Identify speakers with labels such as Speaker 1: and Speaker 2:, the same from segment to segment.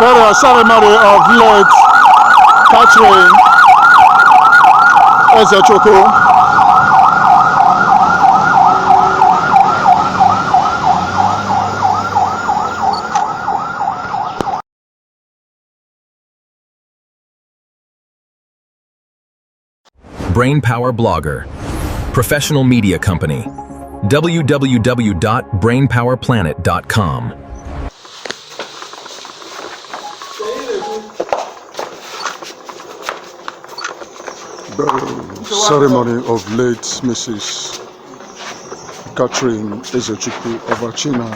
Speaker 1: Burial ceremony of late Catherine Ezechukwu.
Speaker 2: Brain Power Blogger, professional media company. www.brainpowerplanet.com.
Speaker 1: Burial ceremony of late Mrs. Catherine Ezechukwu of Achina.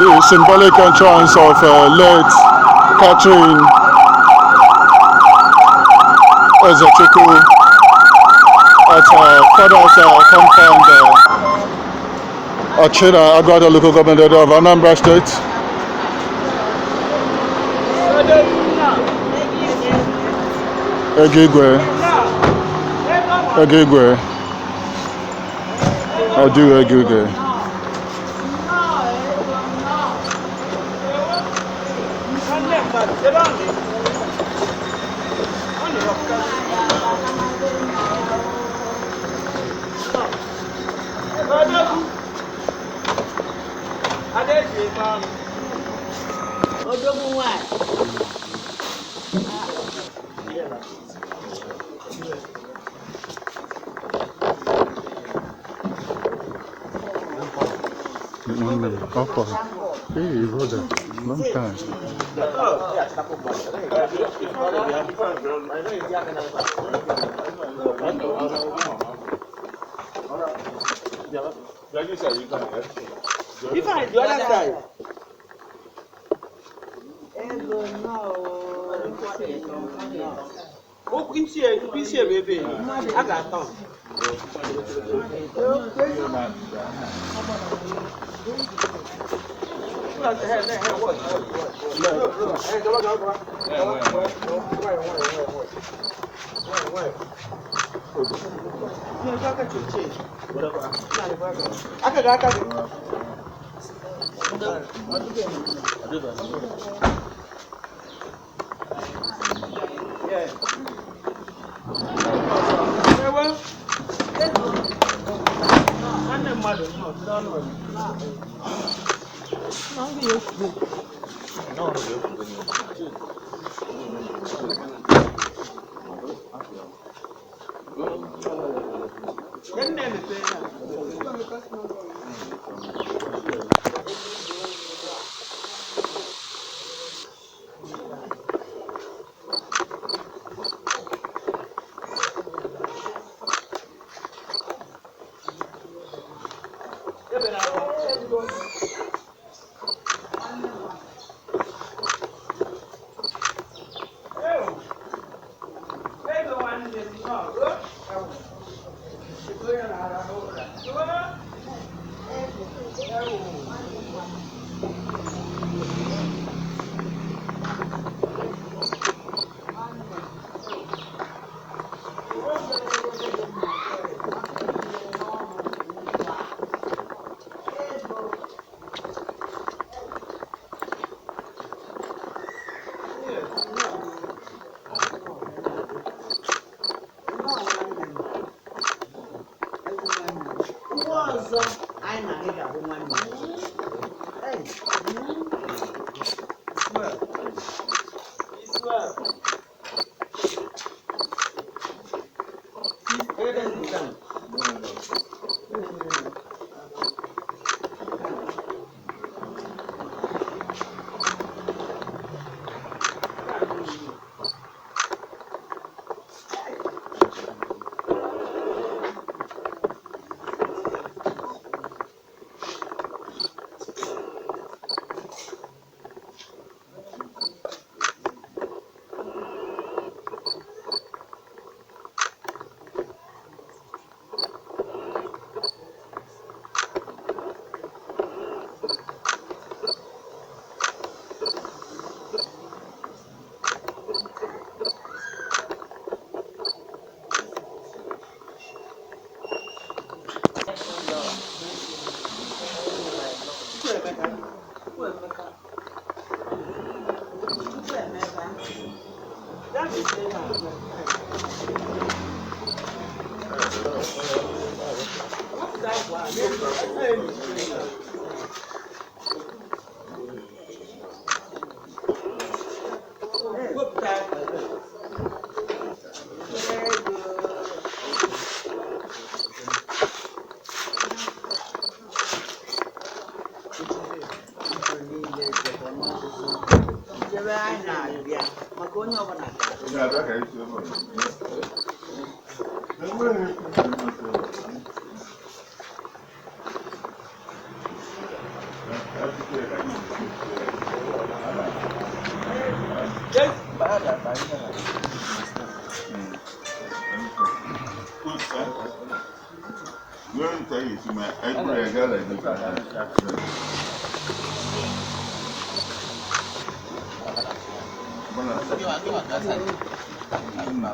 Speaker 1: The symbolic entrance of late Catherine Ezechukwu at her father's compound, Achina, Aguata Local Government Area of Anambra State. Egigwe, Egigwe, I do Egigwe.
Speaker 3: Odogwu nwanyị.
Speaker 1: Papa. Hey, brother. Long time.
Speaker 4: If I the other side.
Speaker 3: Ego nnọọ.
Speaker 4: Okwu isi isi ebe ebe a ga-atọ. Aka ga aka gị. Ewe. Nwanne mmadụ nọ n'ọnụ. Nne mepe ya.
Speaker 3: Ọzọ anyị na gị ga-abụ nwanne. Hey. Ebe anyị na-abịa maka onye ọbụla ga-abịa.
Speaker 5: Anyị na-asị mma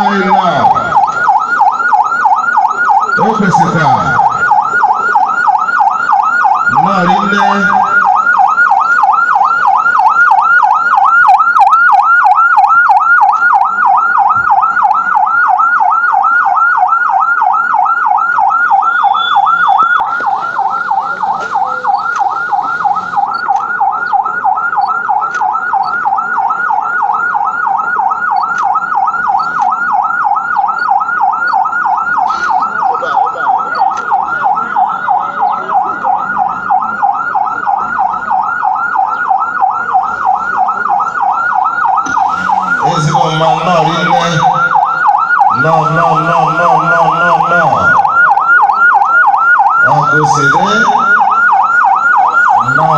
Speaker 5: anyị nnọọ. O kwesịkwa nnọọ rinne. Ezigbo mma nnọọ rinne. Nnọọ nnọọ nnọọ nnọọ nnọọ nnọọ nnọọ. Ọ kwesịrị nnọọ.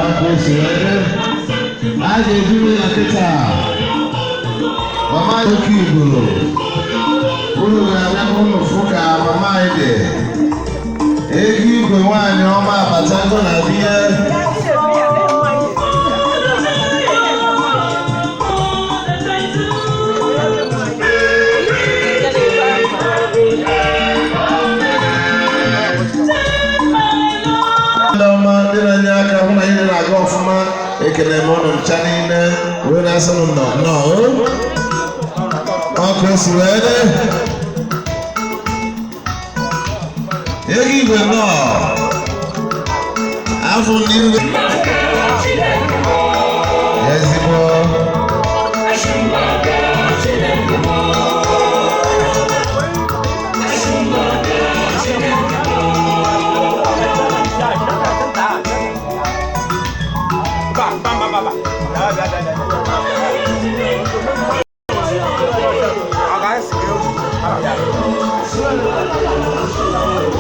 Speaker 5: Ọ kwesịrị a ga-ejuru ya kịta. Mama oke igboro. Unu ga-abịa ka unu fụ ka mama anyị dị. Ego igwe nwaanyị ọma abatago na di ya. Ndị ọma ndị na-enye aka hụ na ihe na-aga ọfụma, ekele m unu ncha niile wee na-asị unu nnọọ nnọọ o. Ọkụ esi wee dị. Ego igwe nnọọ. Afọ n'iru ezigbo.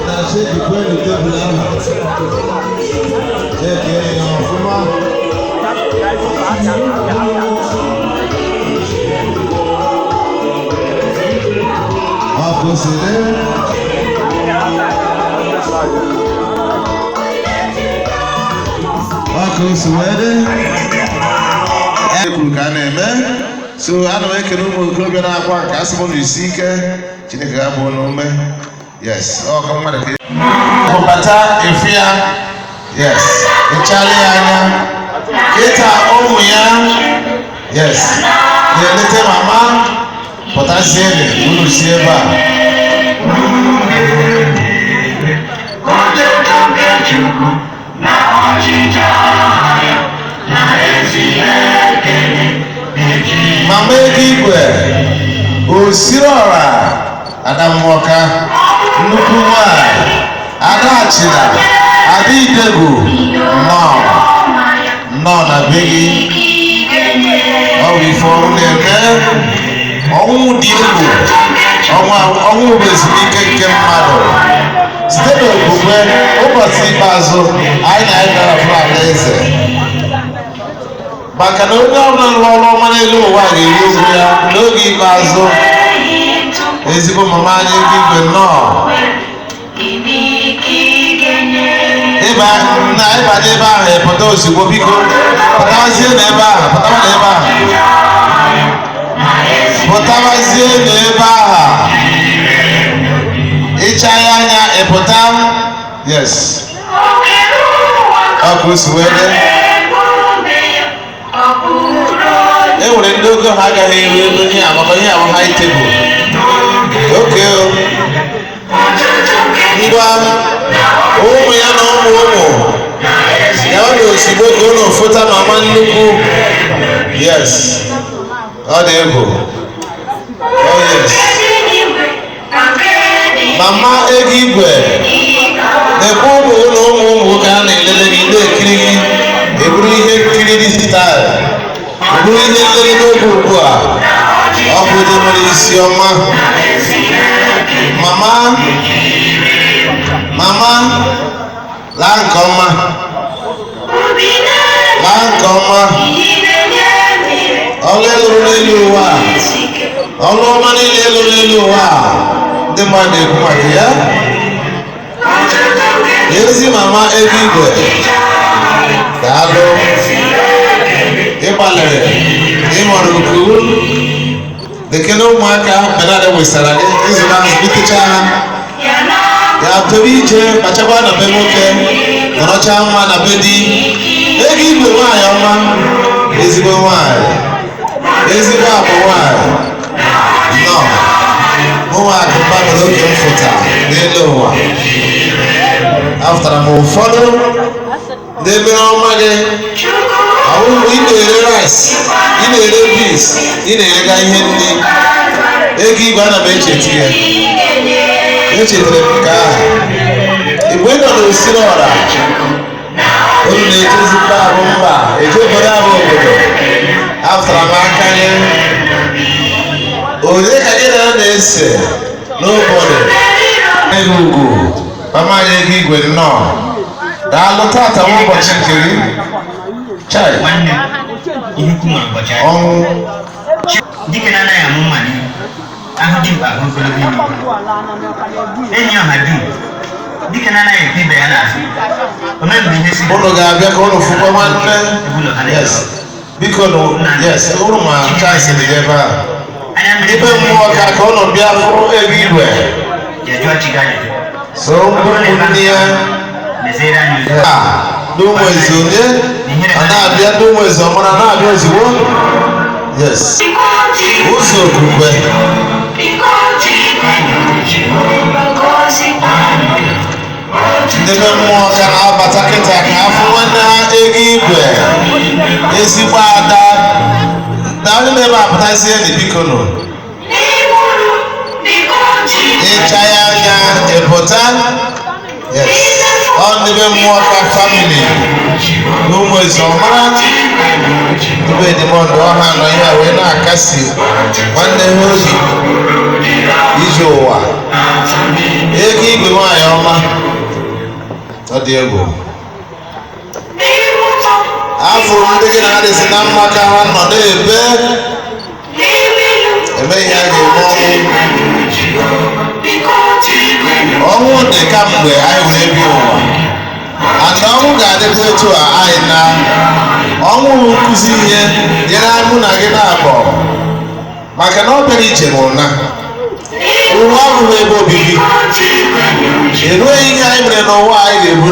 Speaker 5: Na cheki kweli tebụl ahụ, cheki ya ọfụma. Ọ kwụsịrị. Ọ ka o si wee dị. E kwuru ka a na-eme so. Ana m ekele ụmụ okorobịa na-akwa nke asị m na isi ike Chineke ga-abụ n'ume. Yes, ọ ka mmadụ ka bata efu ya. Yes, ịchala ya anya kịta ụmụ ya. Yes, na-eleta mama pụtazienụ unu si ebe a. Mama ego igwe osiri ọra adamụọka nnukwu nwanyị ada achịna ada idegwu nnọọ nnọọ na be gị. Ọ bụ ife ọrụ na-eme. Ọnwụ dị egwu. Ọnwụ bụ ezumike nke mmadụ site n'okwukwe. Ụbọchị ikpeazụ anyị na anyị gara fụ alaeze, maka na onye ọbụla rụrụ ọrụ ọma n'elu ụwa ga-eri ụgwọ ya n'oge ikpeazụ. Ezigbo mama anyị ego igwe, nnọọ. Ịba na ịba n'ebe ahụ ịpụta ozugbo, biko pụtawazie n'ebe ahụ, pụtawa n'ebe ahụ, pụtawazie n'ebe ahụ. Ịcha ya anya ịpụta. Yes, ọ ka o si wee dị. E nwere ndị ogo ha agaghị eru ebe ihe a, maka ihe ahụ high table oke o. Ngwa, ụmụ ya na ụmụ ụmụ ya, ọ dị ozugbo ka unu fụta mama nnukwu. Yes, ọ dị egwu. Oh yes, mama ego igwe na-ekwe ụmụ ụlọ ụmụ ụmụ ka a na-elele gị, na-ekiri gị. Eburu ihe nkiri digital, eburu ihe nlere n'oge ugbu a. Ọ bụ ụdị nwere isi ọma. Mama, mama, laa nke ọma, laa nke ọma. Ọlụ eluru n'elu ụwa a, ọlụ ọma niile eluru n'elu ụwa a, ndị mmadụ na-ekwu maka ya. Ezi mama ego igwe, daalụ, ịgbalịrị ịmọrọ uku lekene ụmụaka Benard wesara gị ịzụrụ ahụ bitecha ha ya tobe ije kpachakwa na be nwoke, nọrọcha mma na be di. Ego igwe, nwaanyị ọma, ezigbo nwaanyị, ezigbo akụ nwaanyị nọ. Mụnwa akụmba nwere oge m fụta n'elu ụwa, afụtara m ụfọdụ ndị mere ọma gị ọwụwụ. Ị na-ere rice, ị na-ere beans, ị na-erega ihe nri. Ego igwe, ana m echeta ya, echetara m nke ahụ igbe ị nọ n'osiri ọra unu na-ejezi mba abụ mba eje obodo abụ obodo. Afụtara m aka ya onye ka gị na ya na-ese n'ụbọchị ego ugwu. Mama anyị ego igwe, nnọọ, daalụ. Tata bụ ụbọchị nke gị. Chai!
Speaker 6: Nwanne m, ihe ukwu nwere ụbọchị ahịa.
Speaker 5: Ọnwụ.
Speaker 6: Dike na-anaghị amụ mma n'ihu ahụ dimkpa ahụ ogologo imi. Enyi ọha dum, dike na-anaghị ekwe ibe ya n'azụ omemgbe ihe siri.
Speaker 5: Unu ga-abịa ka unu fụkwa nwanne. Yes, biko nụ. Yes, unu ma chance dị ebe a.
Speaker 6: Anya mmiri.
Speaker 5: Ibe mmụọ ka unu bịa fụrụ ego igwe.
Speaker 6: Jejụọ chi gị ajụjụ.
Speaker 5: So ụmụnne ya
Speaker 6: Meziere anyị ụzọ.
Speaker 5: a n'ụmụ ezi onye ọ na-abịa n'ụmụ ezi ọmara na-abịa ozugbo. Yes, ụzọ okwukwe. Ndị be mmụọ ka na-abata kịta ka afụ nwanne ha ego igwe ezigbo ada na onye na-ebe apụtazie na biko nụ ịcha ya anya ịpụta. Yes, ọ ndị be mmụọ ka family na ụmụ eze ọmara ndị edimọndụ ọha nọ ihe a wee na-akasi nwanne ha obi ije ụwa. Ego igwe nwaanyị ọma, ọ dị egwu. Afụrụ m ndị gị na ha dịsị na mma ka ha nọ na-ebe eme ihe a ga-eme. Ọnwụ, ọnwụ dị kamgbe anyị were bi ụwa, and ọnwụ ga-adịkwa etu a anyị na ọnwụ bụ nkụzi ihe nyere mụ na gị na-abọ, maka na ọ bịara ije nwụrụ na ụwa abụghị ebe obibi. Enweghị ihe anyị mere n'ụwa anyị ga-ebu.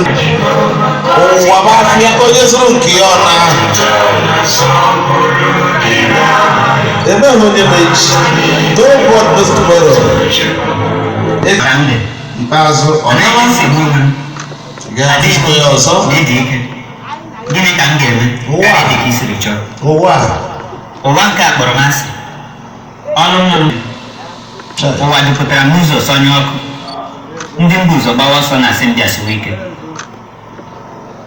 Speaker 5: Ụwa bụ afịa, onye zụrụ nke ya ọ na emeghị onye ma echi. No God knows tomorrow.
Speaker 6: Ka m dị.
Speaker 5: Ikpeazụ ọ
Speaker 6: Ọ naghị nsogbu onwe m.
Speaker 5: ga-afụkwa ya ọzọ.
Speaker 6: N'ịdị ike. Gịnị ka m ga-eme
Speaker 5: Ụwa.
Speaker 6: karịa dị ka i siri chọọ?
Speaker 5: Ụwa a,
Speaker 6: Ụwa nke a kpọrọ m asị. Ọnụ mmụọ ụwa jupụtara m n'ụzọ sọnye ọkụ. Ndị mba ụzọ gbawa ọsọ na-asị m bịasiwa ike.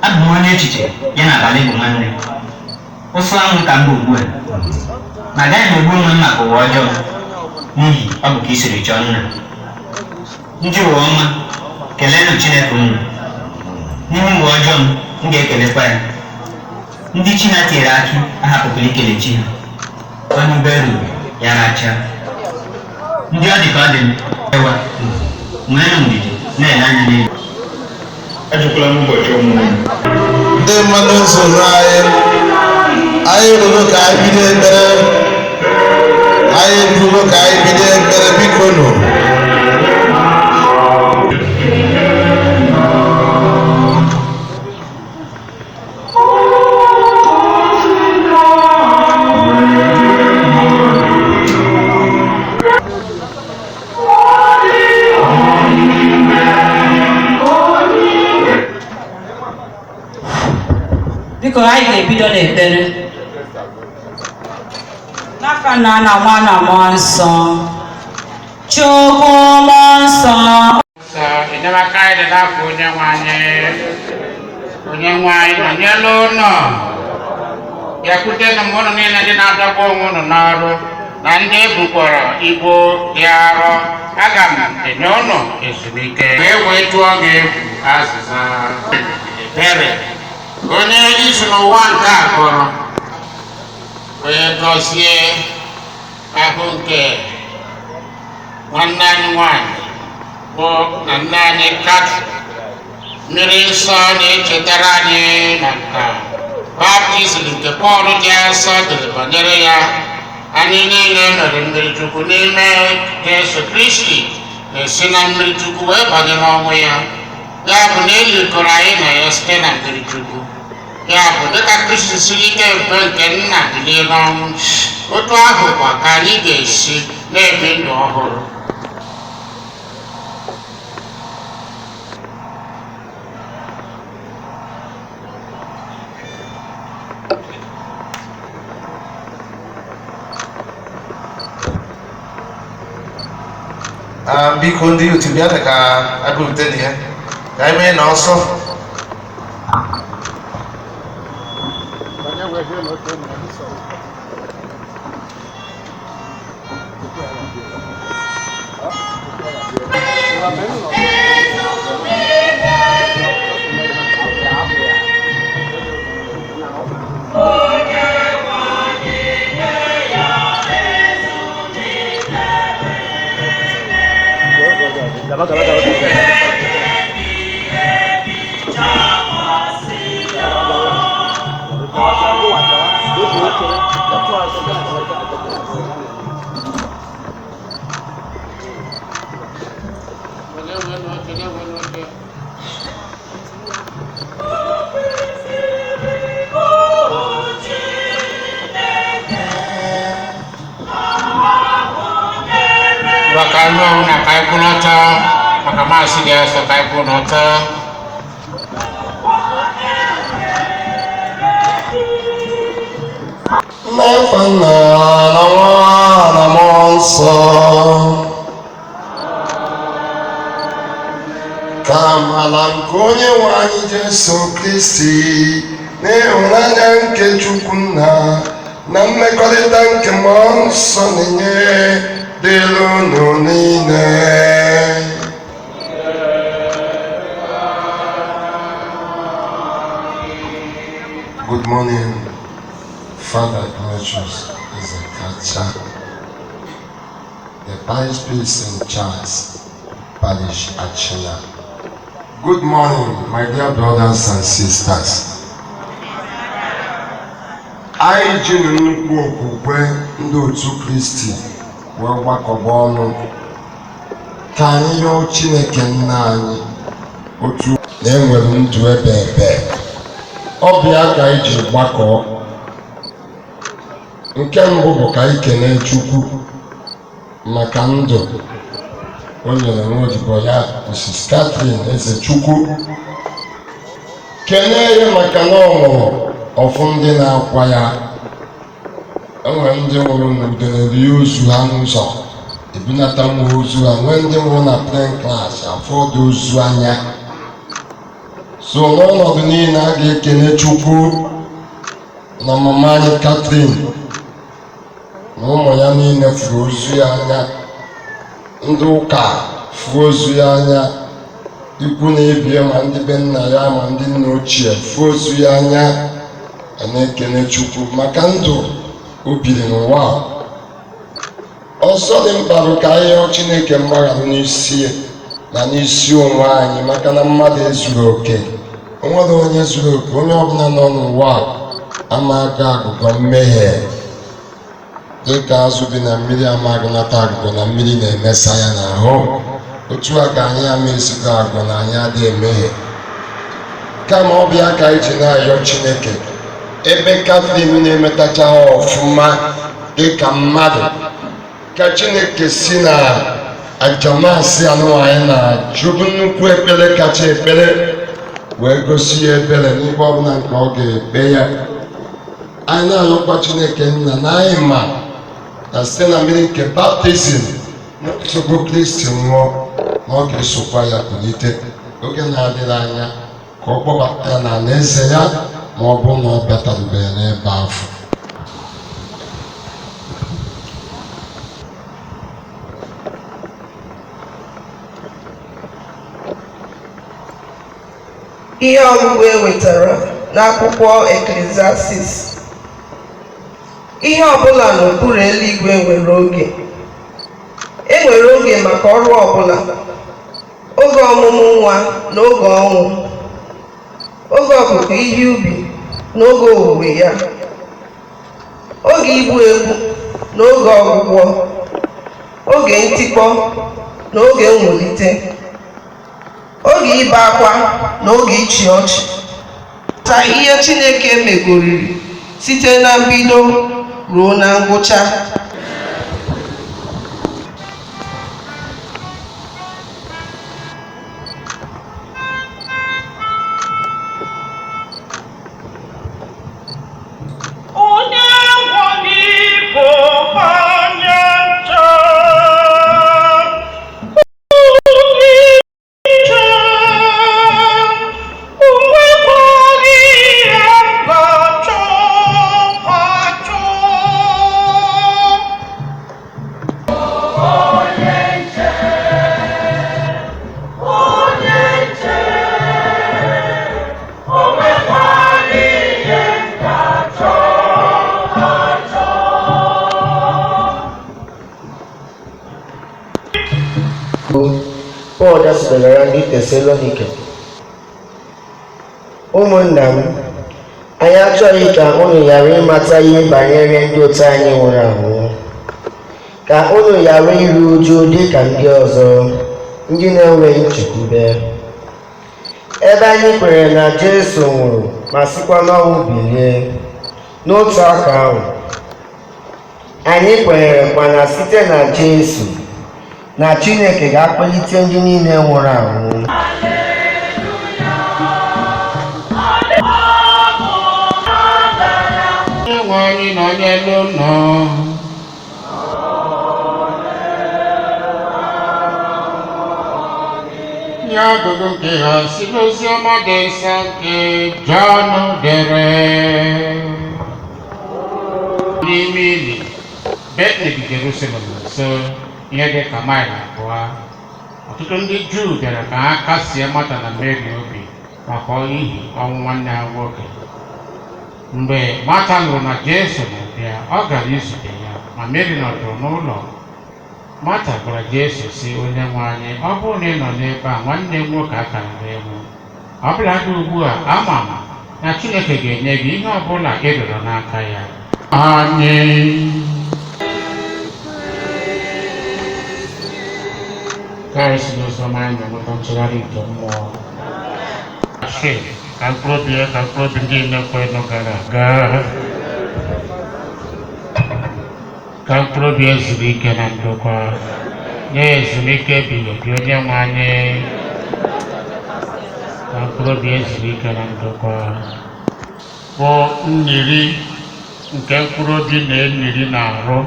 Speaker 6: Abụ m onye echiche ya na abalị bụ nwanne. Ụsụ anwụ ka m bụ ugbu a. Ma agaghị m egbu onwe m maka ụwa ọjọọ, n'ihi ọ bụ ka i siri chọọ, nna. Ndị ụwa ọma, keleenụ Chineke unu. N'ime ụwa ọjọọ m, m ga-ekelekwa ya. Ndị chi ha tinyere akị ahapụkwala ikele chi ha. Onye ube ruru ya rachaa. Ndị ọ dị ka ọ dị m ewa, nweenụ ndidi na-ele anya n'elu.
Speaker 7: Ajụkwala m ụbọchị ọmụmụ m.
Speaker 5: Ndị mmadụ soro anyị, anyị erugo ka anyị bido ekpere. Anyị erugo ka anyị bido ekpere, biko nụ.
Speaker 8: Biko, anyị ga-ebido n'ekpere n'afa Nna na Nwa na Mmụọ Nsọ. Chukwu Mmụọ Nsọ.
Speaker 9: Sọ enyemaka anyị dị n'afọ onye nwe anyị. Onye nwe anyị nọnyere ụnụ. Bịakwutenụ m, ụnụ niile ndị na-adọgbu onwe ụnụ n'ọrụ na ndị ebukwara ibu dị arọ, aga m enye ụnụ ezumike. Wee wee tụọ gị egwu. Azịza. Ebere onye isi n'ụwa nke a kpọrọ wee gọzie ahụ nke nwanne anyị nwanyị bụ na nne anyị Katrin. Mmiri nsọ na-echetara anyị maka baptizim nke Pọl dị asọ dere banyere ya. Anyị niile mere mmiri Chukwu n'ime Jesu Kristi, na-esi na mmiri Chukwu wee banye n'ọnwụ ya. Ya bụ na elikọrọ anyị na ya site na mmiri Chukwu. Ya bụ, dịka Kristi siri ike mfe nke nna bilie n'ọnwụ, otu ahụ kwa ka anyị ga-esi na-ebi ndụ ọhụrụ.
Speaker 5: Ah, biko, ndị otu bịa ka agụpụta na ya ka anyị mee na ọsọ.
Speaker 4: Gaba, gaba, gaba.
Speaker 9: Maka ndị ọbụla ka anyị kwụrụ ọtọ. Maka maasị dị asọ ka anyị kwụ n'ọtọ.
Speaker 5: N'afa Nna na Nwa na Mmụọ Nsọ. Ka amara nke onye nwe anyị Jesu Kristi na ịhụnanya nke Chukwu Nna na mmekọrịta nke Mmụọ Nsọ na-enye dịrị unu niile. Good morning, Father Ignatius Ezekacha, the parish priest in charge, Parish Achina. Good morning, my dear brothers and sisters. Anyị ji nnukwu okwukwe ndị otu Kristi wee gbakọba ọnụ ka anyị yọọ Chineke nna anyị otu na enwere ndụ ebe ebe. Ọ bụ ya ka anyị ji gbakọọ. Nke mbụ bụ ka anyị kelee Chukwu maka ndụ o nyere nwaodibo ya, Mrs. Catherine Ezechukwu. Kelee ya maka na ọ nwụrụ ọfụ ndị na-akwa ya. Enwere ndị nwụrụ n'udere rie ozu ha n'ụzọ, ebunata nwa ozu ha. Nwee ndị nwụrụ na plane crash, afọdụ ozu anya. So n'ọnọdụ niile, a ga-ekele Chukwu na mama anyị Catherine na ụmụ ya niile furu ozu ya anya, ndị ụka furu ozu ya anya, ikwu na ibie, ma ndị be nna ya ma ndị nna ochie furu ozu ya anya. A na-ekele Chukwu maka ndụ o biri n'ụwa a. Ọzọ dị mkpa bụ ka anyị yọọ Chineke mgbaghara n'isi na n'isi onwe anyị, maka na mmadụ ezuru oke. O nwere onye zuru oke? Onye ọbụla nọ n'ụwa a ama aka agụgọ mmehie, dịka azụ bi na mmiri amaghị nata agụgọ na mmiri na-emesa ya n'ahụ. Otu a ka anyị ama ezigbo agụ na anyị adịghị emehie. Kama ọ bụ ya ka anyị ji na-ayọ Chineke, ebe Catherine na-emetacha ha ọfụma dịka mmadụ, ka Chineke si na ajamasị anụ anyị na-ajụbụ nnukwu ekpere kacha ekpere wee gosi ya ebere n'ikpe ọbụla nke ọ ga-ekpe ya. Anyị na-arịọkwa Chineke nna na anyị ma na site na mmiri nke baptizim na nsogbu Kristi nwụọ, na ọ ga-esokwa ya kulite oge na-adịghị anya, ka ọ kpọbata ya n'ala eze ya, ma ọ bụ na ọ batarubeghị n'ebe ahụ.
Speaker 10: Ihe ọgụgụ e wetara n'akwụkwọ Eklesiastis. Ihe ọbụla n'okpuru eluigwe nwere oge. E nwere oge maka ọrụ ọbụla, oge ọmụmụ nwa na oge ọnwụ, oge ọkụkụ ihe ubi na oge owuwe ya, oge igbu egbu na oge ọgwụgwọ, oge ntikpọ na oge mwulite, oge ibe akwa na oge ịchị ọchị. Ta ihe Chineke megoriri site na mbido ruo na ngwụcha.
Speaker 11: Onye nwe bụ onye nche, onye nche, o nwekwaghị ihe m ga-achọ achọ. Onye nche, onye nche, o nwekwaghị ihe m ga-achọ achọ.
Speaker 12: Pọl dasịrị ndị Tesalonike. Ụmụnna m, anyị achọghị ka unu ghara ịmata ihe banyere ndị otu anyị nwụrụ anwụ, ka unu ghara iru uju dị ka ndị ọzọ, ndị na-enweghị nchekwube. Ebe anyị kwere na Jesu nwụrụ ma sikwa n'ọnwụ bilie, n'otu aka ahụ, anyị kwenyere kwa na site na Jesu, Na Chineke ga-akpọlite ndị niile nwụrụ anwụ.
Speaker 9: Onyenwe anyị nọnyere unu. Ihe ọgụgụ nke ha si n'oziọma dị nsọ nke Jọn dere. N'ime ili, Betani dị Jerusalem nso ihe dị ka maịlụ 2. Ọtụtụ ndị Juu bịara ka ha kasie Mata na Meri obi maka ihi ọnwụ nwanne ha nwoke. Mgbe Mata nụrụ na Jesu na-abịa, ọ gara izute ya, ma Meri nọdụrụ n'ụlọ. Mata gwara Jesu sị, Onyenwe anyị, ọ bụrụ na ị nọ n'ebe a, nwanne m nwoke akara ịnwụ. Ọ bụladị ugbu a, ama m na Chineke ga-enye gị ihe ọ bụla ị rịọrọ n'aka ya. Anyị ka anyị si n'oziọma anyị na-enweta nchegharị nke mmụọ. Asị, ka mkpụrụ obi ya ka mkpụrụ obi ndị na-ekwenụ gara aga. Ka mkpụrụ obi ya zuru ike na ndokwa, nye ya ezumike ebighị ebi Onyenwe anyị. Ka mkpụrụ obi ya zuru ike na ndokwa. Bụ nyiri nke mkpụrụ obi na-enyiri n'arụ.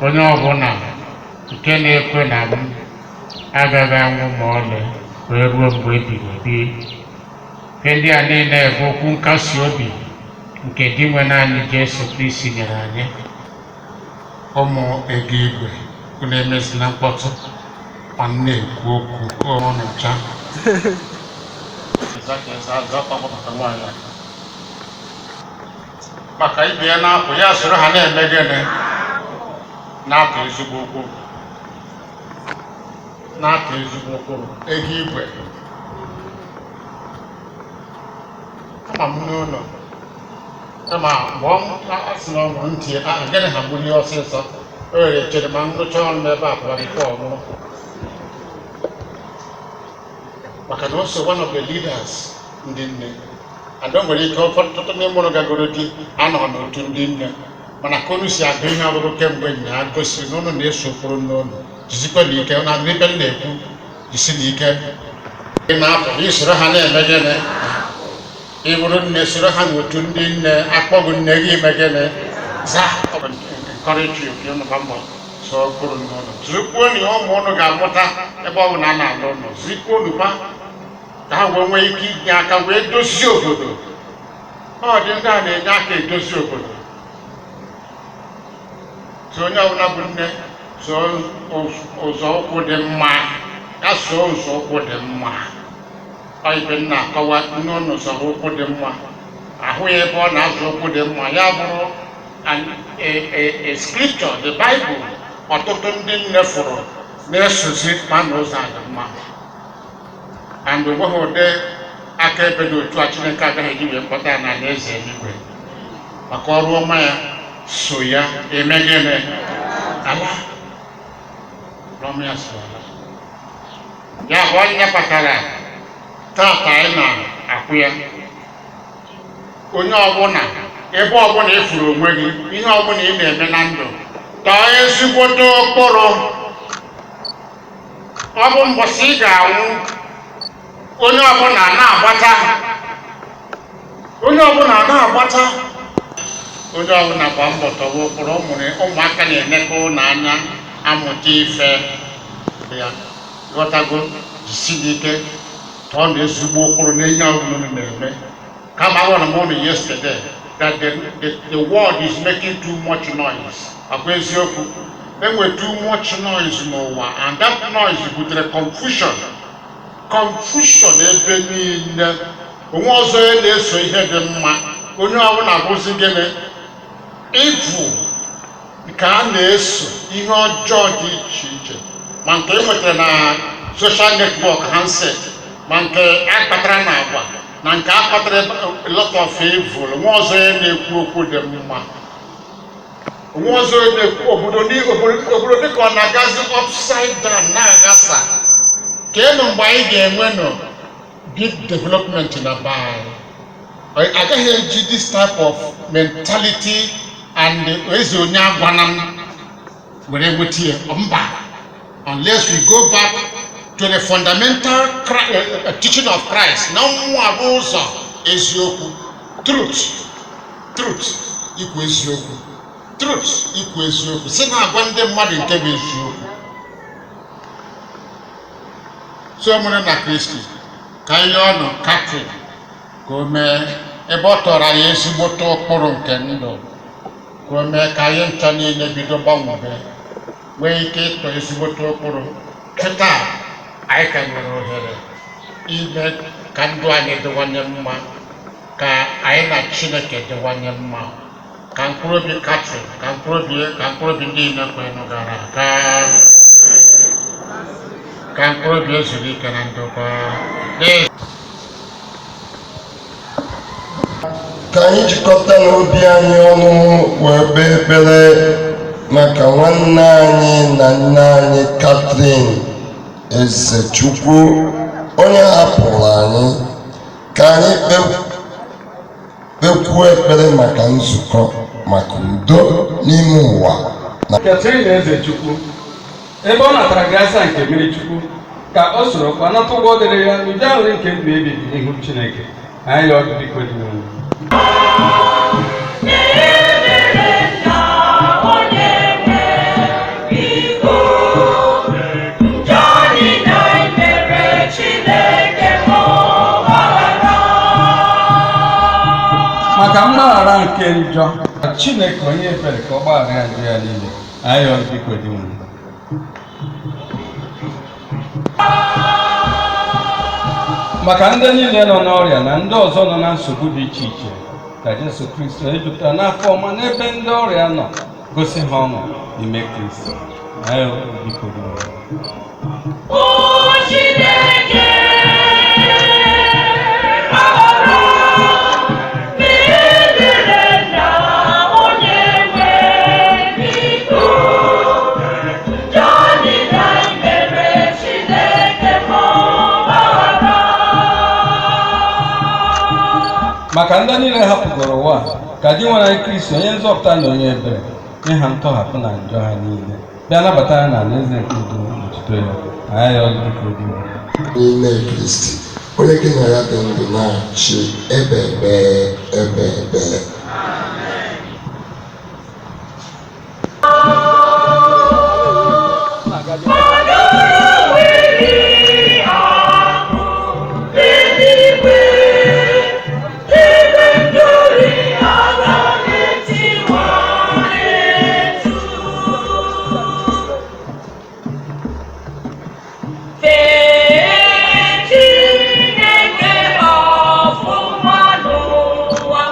Speaker 9: Onye ọbụla nke na-ekwe na m agaghị anwụ ma ọlị wee ruo mgbe ebighị ebi. Ihe ndị a niile bụ okwu nkasi obi nke Dinwenụ anyị Jesu Kristi nyere anyị. Ụmụ ego igwe, unu emezila mkpọtụ ma m na-ekwu okwu ọnụ ncha. Maka ibe ya na-apụ, ya soro ha na-eme gịnị? Na-atụ ezigbo okwu. Na-atụ ezigbo ụkpụrụ ego igwe. Ama m n'ụlọ kama mgbe ọ sị na ọ nwụrụ ntị ya gịnị ha gbulie ọsịsọ o were chere ma nrụcha ọrụ n'ebe a pụrụ bifo ọ nwụrụ, maka na o so one of the leaders ndị nne and o nwere ike ọtụtụ n'ime ụlọ gagoro di anọ n'otu ndị nne, mana ka unu si agụ ihe ọgụgụ kemgbe nyaa gosiri na unu na-eso ụkpụrụ n'ụlọ. Jisikwa n'ike na ibe m na-ekwu, jisi n'ike. Ị na-apụ isoro ha na-eme gịnị? Ị bụrụ nne, soro ha n'otu ndị nne, akpọghị nne gị ime gịnị? Zaa. Encourage you ka unu gba mbọ soo ụkpụrụ n'ụlọ, zụkwuo na ụmụ unu ga-amụta ebe ọ bụla a na-alụ ụlọ, zikwuo unu kwa ka ha wee nwee ike inye aka wee dozie obodo. Ọ dị ndị a na-enye aka edozi obodo. So onye ọbụla bụ nne, soo ụzọ ụkwụ dị mma, ya soo ụzọ ụkwụ dị mma. Ọ ibe nna akọwa nne ụnụ zọrọ ụkwụ dị mma, ahụ ya ebe ọ na-azụ ụkwụ dị mma, ya bụrụ a scripture, the Bible, ọtụtụ ndị nne fụrụ na-esozi ma na ụzọ a dị mma. And onweghị ụdị akaebe dị otu a Chineke agaghị eji wee kpọta ya n'ala eze eluigwe maka ọrụ ọma ya so ya eme gịnị? Ala ọrụ ọma ya so ala ya bụ onye kpatara tata anyị na-akwụ ya. Onye ọbụla, ebe ọbụla ị furu onwe gị, ihe ọbụla ị na-eme na ndụ, tọọ ezigbote ụkpụrụ. Ọ bụ mbọsị ị ga-anwụ, onye ọbụla na-agbata, onye ọbụla na-agbata, onye ọbụla gba mbọ tọwa ụkpụrụ. Ụmụaka na-emekọ ụlọ anya amụta ife ya. Ghọtago? Jisi n'ike tọọ na ezigbo ụkpụrụ n'ihe ọbụla unu na-eme. Kama agwara m unu yesterday that the world is making too much noise. Akwa eziokwu, enwe too much noise n'ụwa, and that noise butere confusion, confusion ebe niile. Onwe ọzọ ya na-eso ihe dị mma, onye ọbụla bụzi gịnị? Evil ka a na-eso, ihe ọjọọ dị iche iche, ma nke e nwetara na social network handset, ma nke akpatara na agwa, na nke akpatara a lot of evil. Onwe ọzọ ya na-ekwu okwu dị mma, onwe ọzọ ya na-ekwu obodo obodo dịka ọ na-agazi upside down, na-aghasa. Keenụ mgbe anyị ga-enwe nụ big development na be anyị? Agaghị eji this type of mentality and eze onye agwana m were nweta ya. Mba. Unless we go back to the fundamental teaching of Christ na mmụọ bụ ụzọ eziokwu, truth, truth, ikwu eziokwu, truth, ikwu eziokwu, si na-agwa ndị mmadụ nke bụ eziokwu. So mụrụ na Kristi ka ihe ọnụ Katrin ka o mee ebe ọ tọrọ anyị ezigbote ụkpụrụ nke ndụ, ka o mee ka anyị ncha niile bido gbanwebe, nwee ike ịtọ ezigbote ụkpụrụ. Kịta anyị ka nwere ohere ime ka ndụ anyị dịwanye mma, ka anyị na Chineke dịwanye mma, ka mkpụrụ obi Katrin, ka mkpụrụ obi ndị niile kwenụ gara aga, ka mkpụrụ obi ezuru ike na ndokwa.
Speaker 13: Ka anyị jikọta n'obi anyị ọnụ wee kpee ekpere maka nwanne anyị na nne anyị Katrin Ezechukwu, onye hapụrụ anyị. Ka anyị kpekwuo ekpere maka nzukọ maka udo n'ime ụwa.
Speaker 14: Katrin Ezechukwu, ebe ọ natara grasa nke mmiri Chukwu, ka o sorokwa nata ụgwọ dịrị ya n'ụdị aṅụrị nke ndụ ebighị n'ihu Chineke. Anyị yọọ gị biko dị n'ụlọ. Maka mgbaghara nke njọ, Chineke onye ebere ka ọ gbaghara ya njọ ya niile. Anyị yọọ gị biko dị n'ụlọ. Maka ndị niile nọ n'ọrịa na ndị ọzọ nọ na nsogbu dị iche iche, ka Jesu Kristo onye jupụtara n'afọ ọma n'ebe ndị ọrịa nọ gosi ha ọṅụ n'ime Kristo. Anyị biko dị n'ụlọ. Maka ndị niile hapụgoro ụwa, ka di nwere anyị Kristo onye nzọpụta na onye ebere nye ha ntọhapụ na njọ ha niile, bịa nabata ha na alaeze nke udo na otuto ya. Anyị yọọ gị biko dị n'ụlọ.
Speaker 13: N'ime Kristi, onye gị na ya dị ndụ na-achị ebe ebe ebe ebe.
Speaker 11: Chineke ọfụma n'ụwa.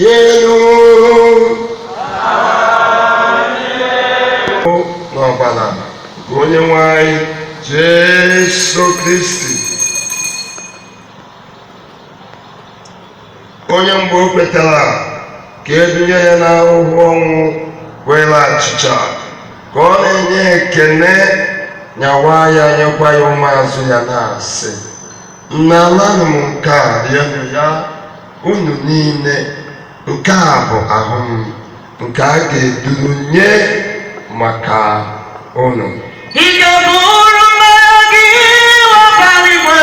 Speaker 13: Rienu n'ọbara nke onye nwe anyị Jesu Kristi, onye mgbe o kwetara ka edunye ya n'ahụhụ ọnwụ were achịcha ka ọ na-enye ekele, nyawa ya, nyekwa ya ụmụazụ ya, na-asị: "Nnalanụ m nke a, rienụ ya unu niile. Nke a bụ ahụ m nke a ga-eduru nye maka unu."
Speaker 11: Ị ga-eburu mmehie gị webara igwe.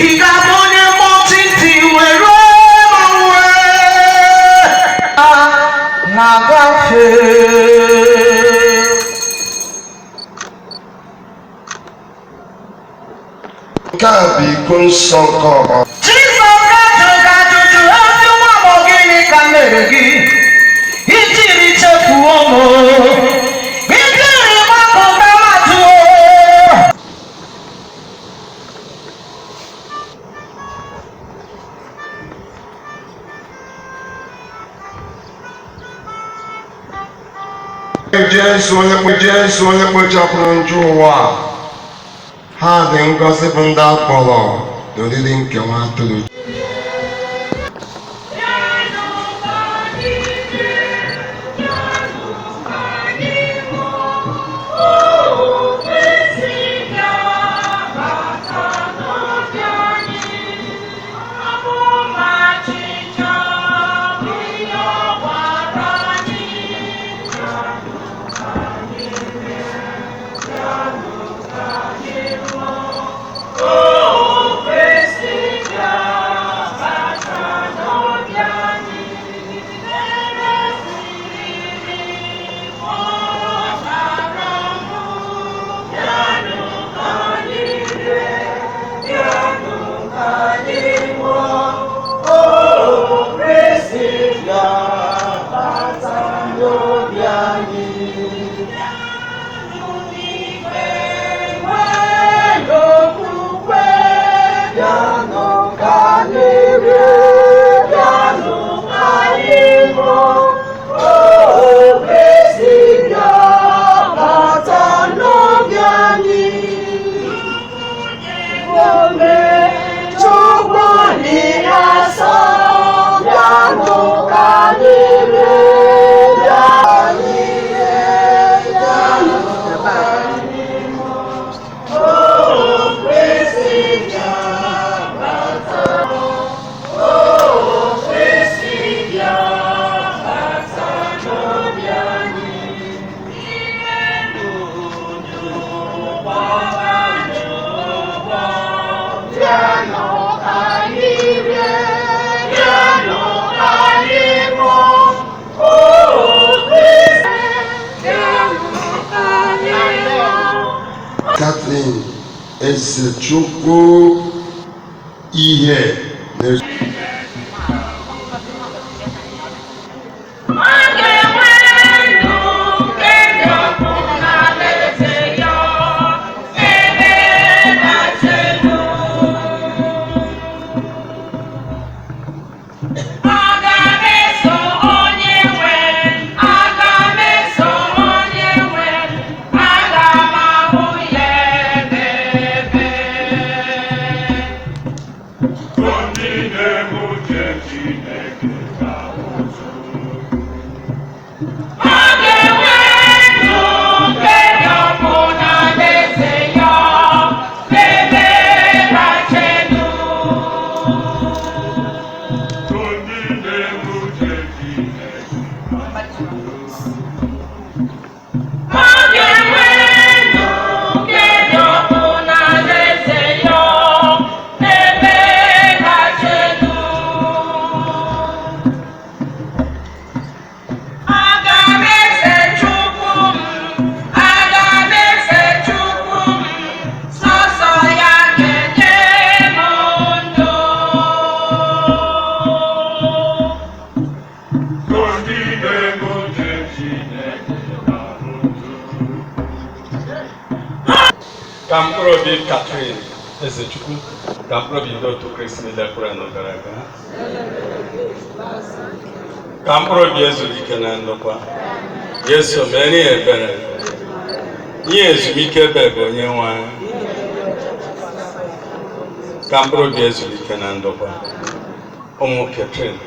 Speaker 11: Ị ga-abụ onye mọtiti were gbanwe na-agafe.
Speaker 13: Nke a bụ iko nsọ nke ọbara.
Speaker 11: Jizọs ga-ajụ gị ajụjụ: "Ezi nwa m, gịnị ka m mere gị ijiri chefuo m, ijiri gbapụta m ajụọ?"
Speaker 13: Jesu onye Jesu onye kpochapụrụ njọ ụwa a, ha dị ngọzi bụ ndị a kpọrọ n'oriri nke nwa atụrụ. Catherine Ezechukwu ihe na
Speaker 14: Ka mkpụrụ obi Catherine Ezechukwu Ka mkpụrụ obi ndị otu Kristi niile kwere nụ gara aga. Ka mkpụrụ obi ezuru ike na ndokwa. Jesu mere ya ebere. Nye ezumike ebe bụ onye nwe anyị. Ka mkpụrụ obi ezuru ike na ndokwa. Ụmụ Ketrin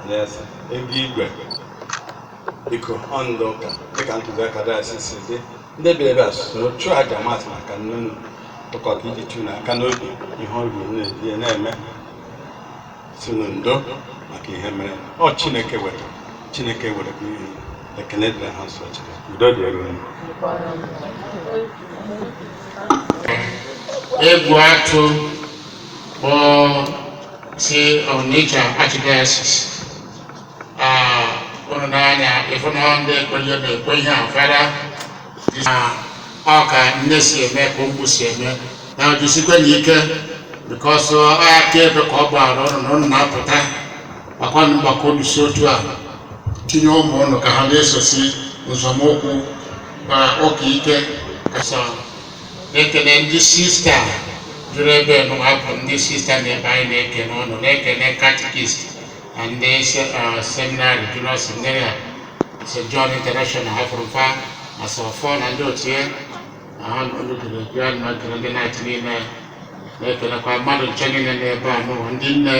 Speaker 14: na-ese ego igwe biko ọ ndị ụka dịka ntụziaka dayọsis si dị ndị bịara ebe a soro chụọ aja masị maka nne unu tụkọta iji chụ n'aka n'obi ihe ọ ruru na-eji ya na-eme si unu ndo maka ihe mere ọ Chineke were Chineke were ihe ekele dịrị ha nsọ Chineke udo dịrị unu.
Speaker 9: Egwu atụ bụ si Onitsha Archdiocese. Unu n'anya ịfụ na ndị ekwenye na-ekwe ihe a fada ọ ka nne si eme ka ụmụ si eme na jisikwe na ike bikos aka ebe ka ọ gbara ụnụ na ụnụ na-apụta gbakwanụ mgbakọ unu si otu a tinye ụmụ ụnụ ka ha na-esosi nzọmụkwụ ụka ike kasọ na-ekele ndị sista juru ebe nụwa bụ ndị sista na-ebe anyị na-ekene ụnụ na-ekene katikist na ndị seminarị junior seminary St. John International Afrụfa na Sọfọ na ndị otu ya na ha nụgidere na ekele ndị nait niile na-ekelekwa mmadụ nche niile n'ebe a nụwa ndị nne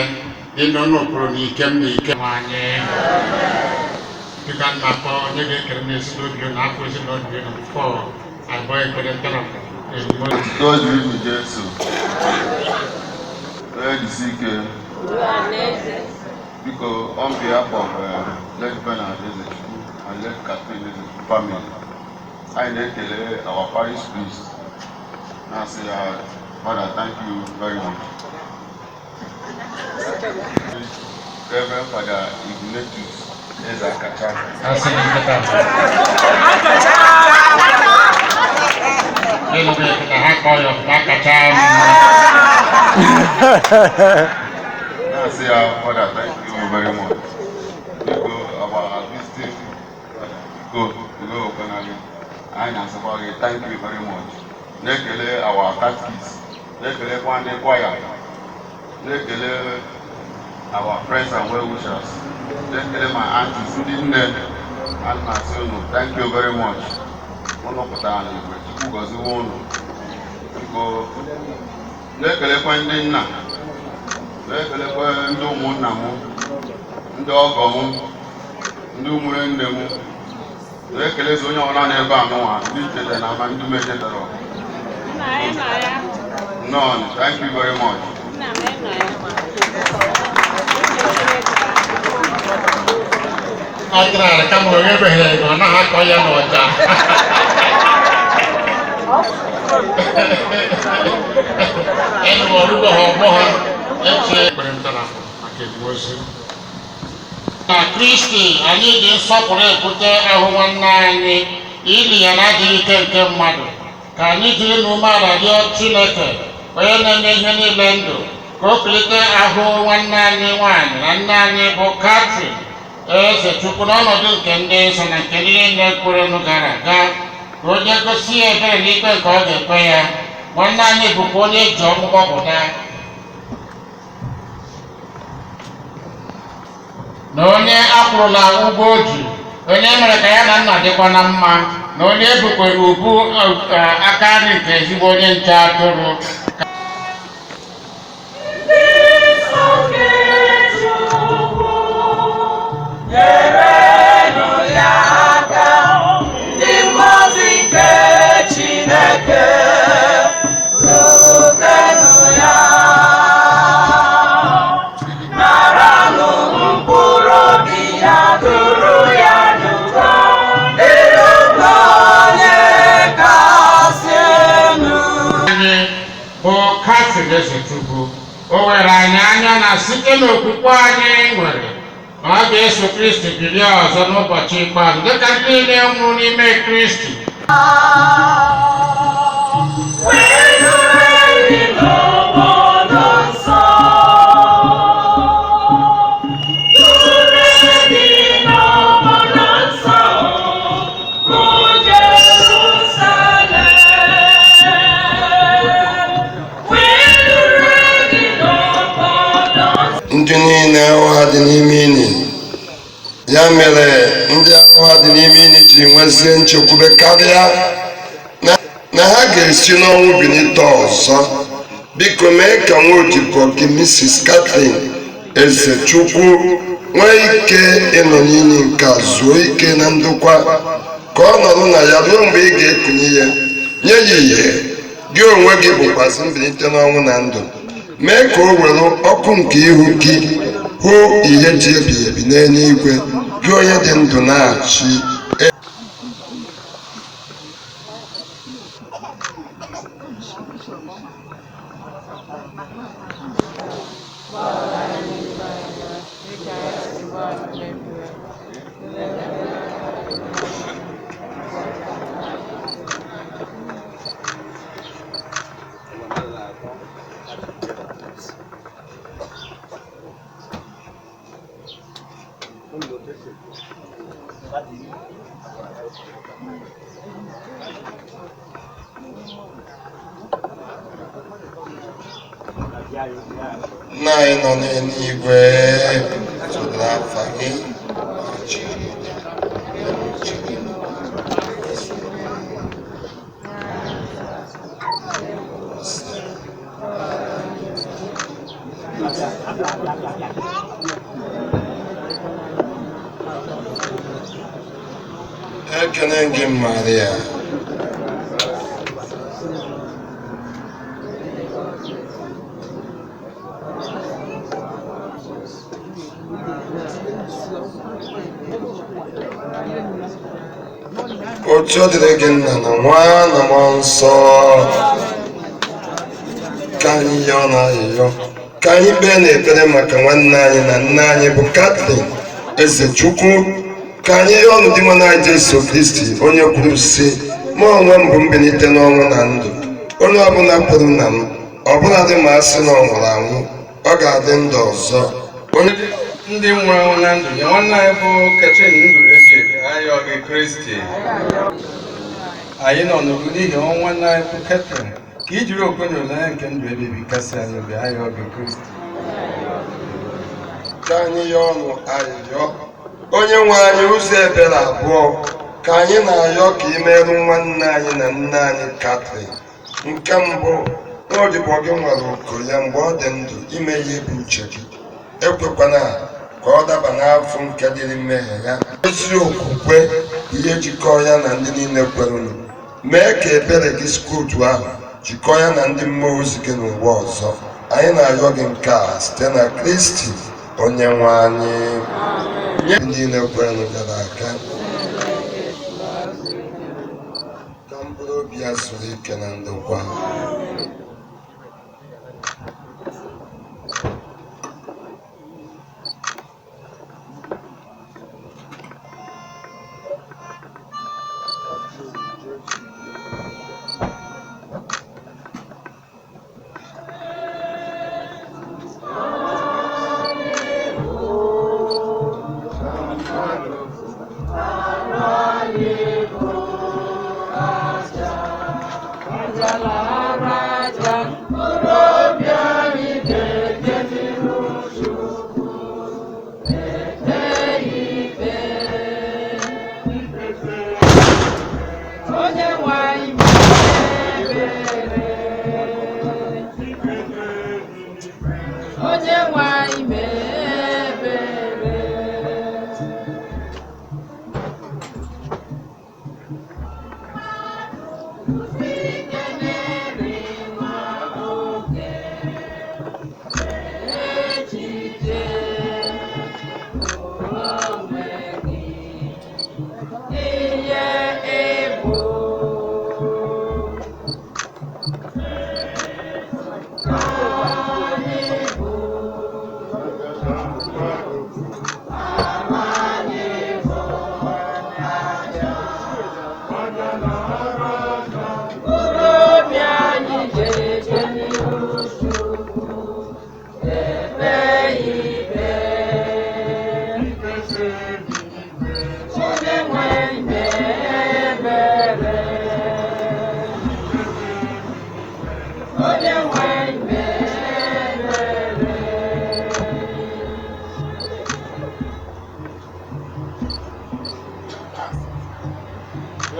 Speaker 9: ndị nne ụnụ kwuru na ike m na ike nwanyị dịka nna akpọ onye ga-ekele n'ezinụlọ obi na afọ ezinụlọ obi na fọ abụọ ekpere ntarapụ.
Speaker 15: Otuto dịrị gị Jesu. Onye jisi ike. Biko, on behalf of late Bernard Ezechukwu and late Catherine Ezechukwu family, anyị na-ekele our parish priest na-asị ya, Father, thank you very much. Reverend Father Ignatius Ezakacha.
Speaker 9: Asị na nkịta. Gịnị ka ha kpọọ ya ọfụma kacha mma?
Speaker 15: Na-asị ya, Father, thank you very much. Biko, our visiting Father, biko, udo okwenali. Anyị na-asịkwa gị thank you very much. Na-ekele our catechist, na-ekelekwa ndị kwaya, na-ekele our friends and well-wishers, na-ekele my aunties, ndị nne, ana m asị unu thank you very much. Unu pụtara n'igwe, Chukwu gọziwe unu. Biko, na-ekelekwa ndị nna, na-ekelekwa ndị ụmụnna m, ndị ọgọ m, ndị ụmụnne nne m, na-ekelezi onye ọbụla n'ebe a nụnwa, ndị chetara na ama ndị m echetara. Nnọọ, thank you very much.
Speaker 9: Ọ tara kama o nyebeghị ego, ọ naghị akọ ya n'ọja. Ịnụ ọrụgo ha ọgbọ ha eche ekpere ntarapụ maka ebimozu. Na Kristi anyị ji nsọpụrụ ebute ahụ nwanne anyị ili ya na-adịghị ike nke mmadụ ka anyị jiri n'umeala rịọ Chineke onye na-enye ihe niile ndụ ka o kulite ahụ nwanne anyị nwaanyị na nne anyị bụ Catherine Ezechukwu n'ọnọdụ nke ndị nsọ na nke ndị niile kwerenụ gara aga ka onye gosi ya ebere n'ikpe nke ọ ga-ekpe ya. Nwanne anyị bụkwa onye eji ọnwụ gbapụta na onye akwụrụla ụgwọ o ji, onye mere ka ya na nna dịkwa na mma, na onye ebukwere ubu aka nri nke ezigbo onye nche atụrụ.
Speaker 11: Nyerenụ ya aka, ndị mmụọ ozi nke Chineke, zutenụ ya. Naranụ mkpụrụ obi ya, duru ya n'udo, dịrị onye kasị elu.
Speaker 9: Anyị bụ Catherine Ezechukwu o were anyị anya na site n'okwukwe anyị nwere na ọ ga-eso Kristi bilie ọzọ n'ụbọchị ikpeazụ dịka ndị niile nwụrụ n'ime Kristi.
Speaker 11: N'obodo nsọ, duru gị n'obodo nsọ, bụ Jerusalem. Wee duru
Speaker 13: dị n'ime ini. Ya mere ndị ahụ ha dị n'ime ini ji nwezie nchekwube karịa na ha ga-esi n'ọnwụ bilite ọzọ. Biko mee ka nwa odibo gị Mrs. Catherine Ezechukwu nwee ike ịnọ n'ili nke a zuo ike na ndokwa, ka ọ nọrọ na ya ruo mgbe ị ga-ekunye ya, nye ya ìhè. Gị onwe gị bụkwazị mbilite n'ọnwụ na ndụ. Mee ka o were ọkụ nke ihu gị hụ ihe dị ebighị ebi n'eluigwe, gị onye dị ndụ na-achị. Nna anyị nọ n'eluigwe, tụrụ afa gị, ọchị gị, uche gị. Ekene gị Maria. Otu ọ dịrị gị nna na nwa na mmụọ nsọ. Ka anyị yọọ na ayịyọ, ka anyị kpee n'ekpere maka nwanne anyị na nne anyị bụ Catherine Ezechukwu. Ka anyị yọọ ọnụ Dinwenụ anyị Jesu Kristi, onye kwuru sị, mụ onwe m bụ mbilite n'ọnwụ na ndụ, onye ọbụla kwere na m, ọbụladị ma a sị na ọ nwụrụ anwụ, ọ ga-adị ndụ ọzọ. Onye
Speaker 14: ndị nwụrụ anwụ na ndụ nye nwanne anyị bụ Catherine Ndụ Ejike, ayọ gị Kristi. Anyị nọ n'ugwu n'ihi ọnwụ nwanne anyị bụ Catherine, ka i jiri okwe na olileanya nke ndụ ebibi kasị anyị obi, ayọ gị Kristi.
Speaker 13: Ka anyị yọọ ọnụ ayịyọ. Onye nwe anyị, ụzọ ebere abụọ ka anyị na-ayọ ka ị merụ nwanne anyị na nne anyị Catherine. Nke mbụ, nwaodibo gị nwere oku ya mgbe ọ dị ndụ ime ihe bụ uche gị, ekwekwana ka ọ daba n'afọ nke dịrị mmehie ya. Ezi okwukwe ihe jikọọ ya na ndị niile kwerụnụ, mee ka ebere gị sikwa otu ahụ jikọọ ya na ndị mmụọ ozi gị n'ụwa ọzọ. Anyị na-ayọ gị nke a site na Kristi onye nwe anyị. Nye ndị niile kwerenụ gara aga, ka mkpụrụ obi ya zuru ike na ndokwa.
Speaker 11: Aja, aja,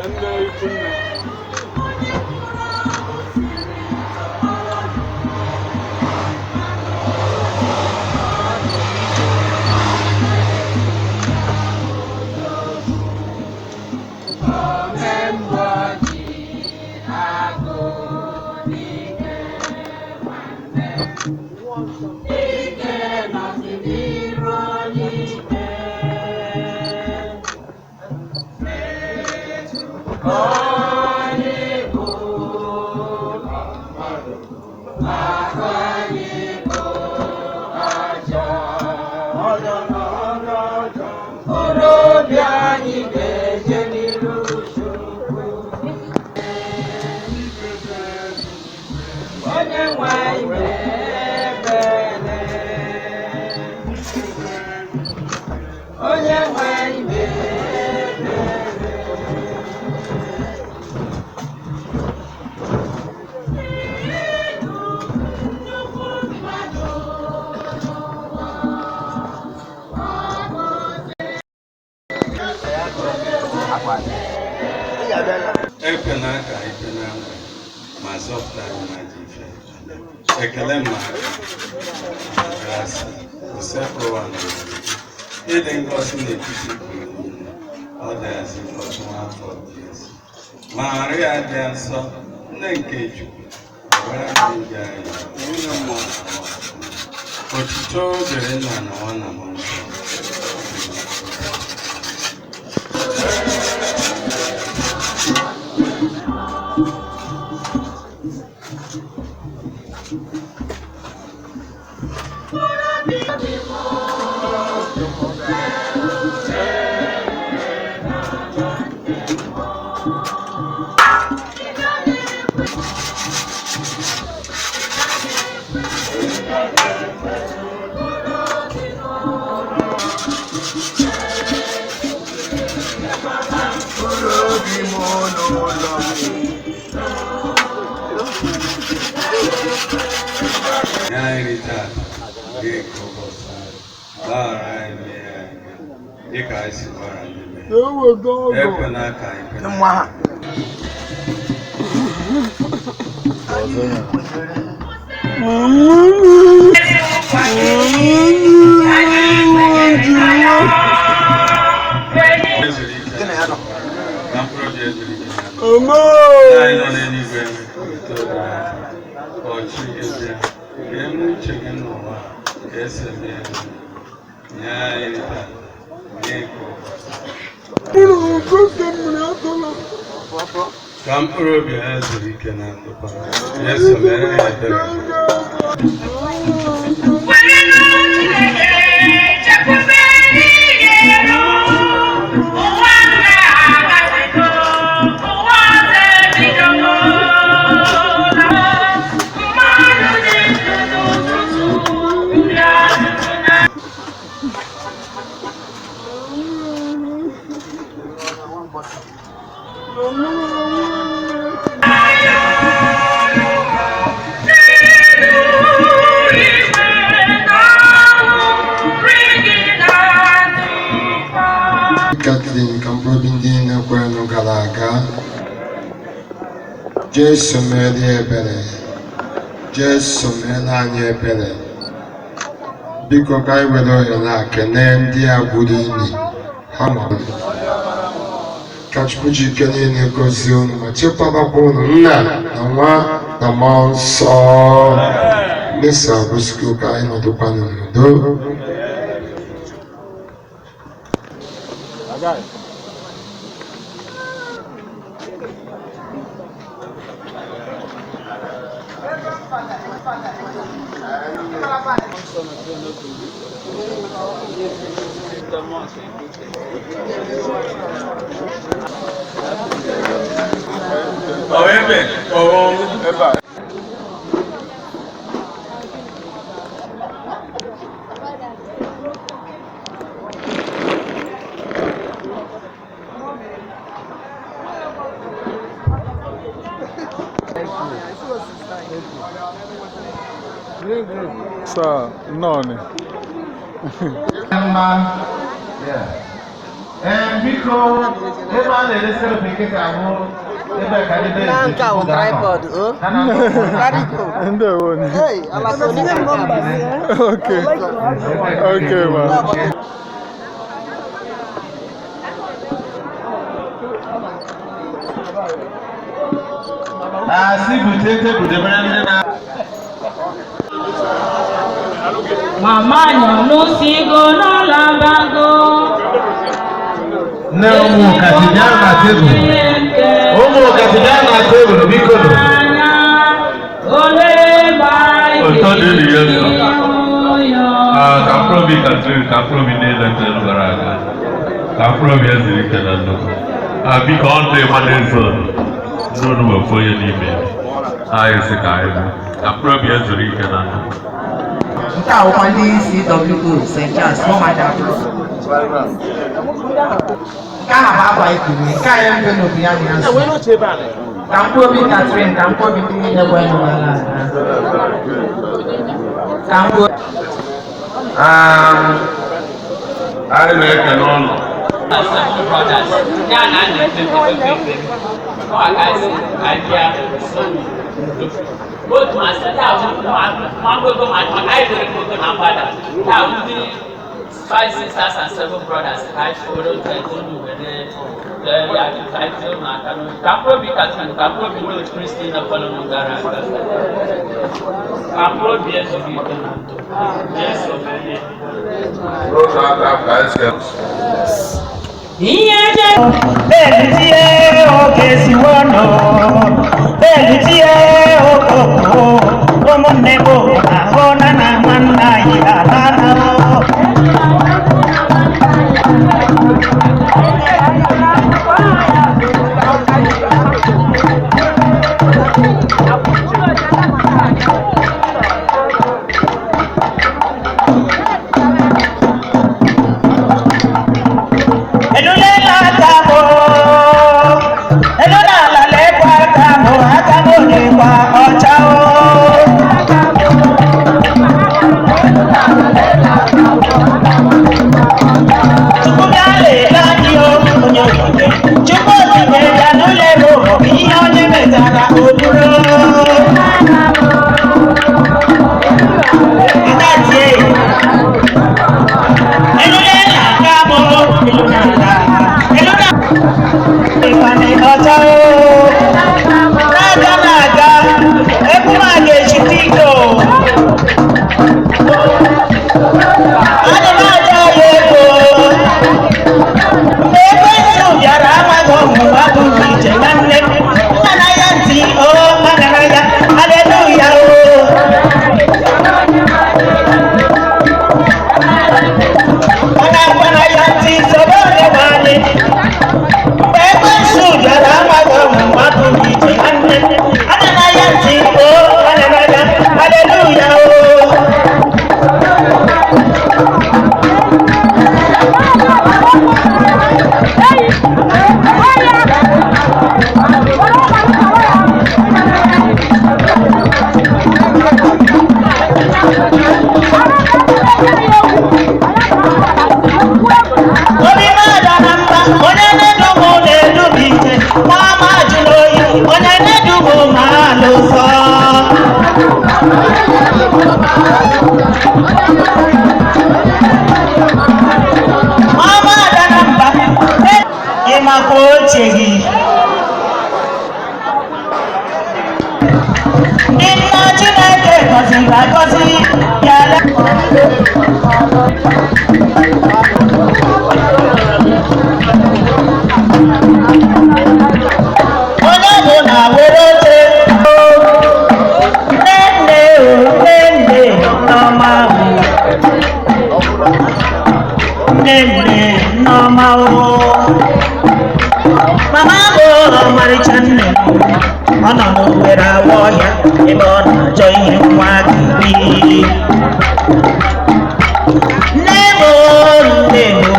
Speaker 14: Ndị ikwu nne. Ekwena ka ikpe na nkwa ma zọpụta anyị na ajọ ife. Ekele ma grasị Osebụrụwa na ịdị ngọzi n'etiti ikpuru niile, ọ dịazị ngọzi nwafọ Jesu. Maria dị nsọ, nne nke Chukwu, were anyị ndị anyị, nwunye mmụọ na nwa. Otuto dịrị nna na nwa na mmụọ nsọ. Nye anyị taa rie nke ụbọchị anyị, gbaghara anyị mmehie anyị dịka anyị si gbaghara ndị mmehie. Ekwena ka anyị kwere. Ezuru ike na mkpụrụ obi ezuru ike na Nna anyị nọ n'eluigwe, otuto dịrị aha gị. Ka ọchịchị gị bịa, ka eme uche gị n'ụwa ka esi eme ya n'eluigwe. Nye anyị taa rie nke ụbọchị. Ka mkpụrụ obi ha zuru ike na ndokwa. Jesu mere ha ebere.
Speaker 13: Catherine ka mkpụrụ obi ndị na-ekwerenụ gara aga. Jesu mere ebere. Jesu mere anyị ebere. Biko ka anyị were ohere a kelee ndị a gburu ili ha nwụrụ. Ka Chukwu ji ike niile gọzie unu ma chekwabakwa unu nna na nwa na mmụọ nsọ. Mesa agwụsịgo ka anyị nọdụkwanụ n'udo.
Speaker 14: Ọ ebe ọ ebe a.
Speaker 1: Sir, nnọọ ni.
Speaker 5: Mma. Yeah. Biko, ebe a na-ere selfie nkịta bụ ebe ka ndị
Speaker 4: Na nke a wụ tripod, o.
Speaker 1: Ndewo.
Speaker 4: Hey, alaka onye m nọmba.
Speaker 1: Okay. Okay, ma.
Speaker 5: Asị bute tebụl debere ndị na
Speaker 8: Mama nyọnusigo n'ọlabago.
Speaker 5: Nne ụmụ kasị bịa na tebụl. Ụmụ kasị bịa na tebụl biko nụ.
Speaker 8: Ole ebe anyị
Speaker 7: Ụtọ dịrị ya nsọ.
Speaker 8: ga-ebi ya.
Speaker 7: Ah, ka mkpụrụ obi Catherine, ka mkpụrụ obi niile nke gara aga, ka mkpụrụ obi ya zuru ike na nnukwu. Ah, biko ọ dị mma n'ezo ndị unu wepụ onye n'ime ya. Anyị sị ka anyị bụ. Ka mkpụrụ obi ya zuru ike na nnukwu.
Speaker 11: Nke a wụkwa ndị CWO St. Charles Mọmada. Nke ahụ bụ akwa ikiri, nke a ya mfe n'obi ya dị ya nso. Ka mkpụrụ obi Catherine, ka mkpụrụ obi ndị niile bụ enyi n'ala ala. Ka mkpụrụ
Speaker 15: Anyị na-ekene ụnụ.
Speaker 16: Seven brothers. Ya na a na-ekpe ekpe ekpe. Ọ aka si abịa so n'udo. Otu asị taa bụ ma gbogbo ma maka anyị dere gbogbo na mgbada. Taa bụ ndị five sisters and seven brothers ka anyị fọrọ otu eze unu were lee ya ka anyị tie unu aka n'obi. Ka mkpụrụ obi Catherine, ka mkpụrụ obi ndị otu Kristi nọkọrọ unu gara aga. Ka mkpụrụ obi ezuru ike na ndụ. Jesu merie.
Speaker 15: N'ụzọ aka ka anyị si
Speaker 8: Ihe je.
Speaker 11: Bẹ́ẹ̀ni tí oge siwo nọ, bẹ́ẹ̀ni tí okoko, ụmụnne m ahụ na na nwanne anyị alala o. Elulela aka m, elula ala lekwa aka m, aka m dịkwa ọcha o. Chukwu bịa lelee anyị o, onye okike. Chukwu okike bịa n'ụlọ ebe ụmụ ihe onye metara o buru. Ịdatie. Elulela aka m, elula ala, elula ịkwanị ọcha o. Na-aga na-aga, egwu m a ga-echite ike o. Ana m aja ya ego. Mgbe ekwensu bịara amaghị ọnwụnwa pụrụ iche nwanne m. Nna ya ntị o, mana ya, haleluya o. Ọ na-agwa ya ntị soro onye nwe anyị. Mgbe ekwensu bịara amaghị ọnwụnwa pụrụ iche nwanne m. Anana ya ntị o, anana ya, haleluya o. Obi m ada na mba, onye na-edu m na-edu m ije, ma ama jụrụ oyi, onye na-edu m ma alụ ụzọ. Ma ama ada na mba, ị makwa oche gị. Ndị nna Chineke gọziri agọzi, bịara. Onye ọbụla were oche. Nne nne o, nne nne nneọma o. Nne nne nneọma o. Mama bụ ọmarịcha nne m. Ọ nọ n'Owere awa ọhịa ebe ọ na-achọ ihe nwa ga-eri. Nne m o, nne m o,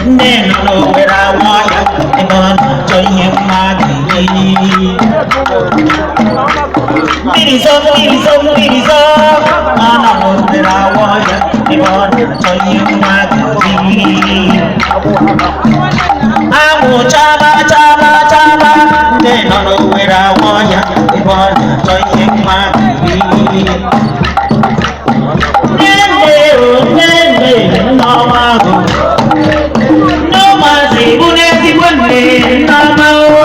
Speaker 11: nne nọ n'Owere awa ọhịa ebe ọ na-achọ ihe nwa ga-eri. Mmiri zo, mmiri zo, mmiri zo, ọ nọ n'Owere awa ọhịa ebe ọ na-achọ ihe nwa ga-eri. Chaba chaba chaba, ndị nọ n'Owere awọ ya ebe ọ na-achọ ihe mmadụ iri. Nne nne o nne nne nneọma ahụ, nne ụmụazị bụ n'ezigbo nne nneọma o.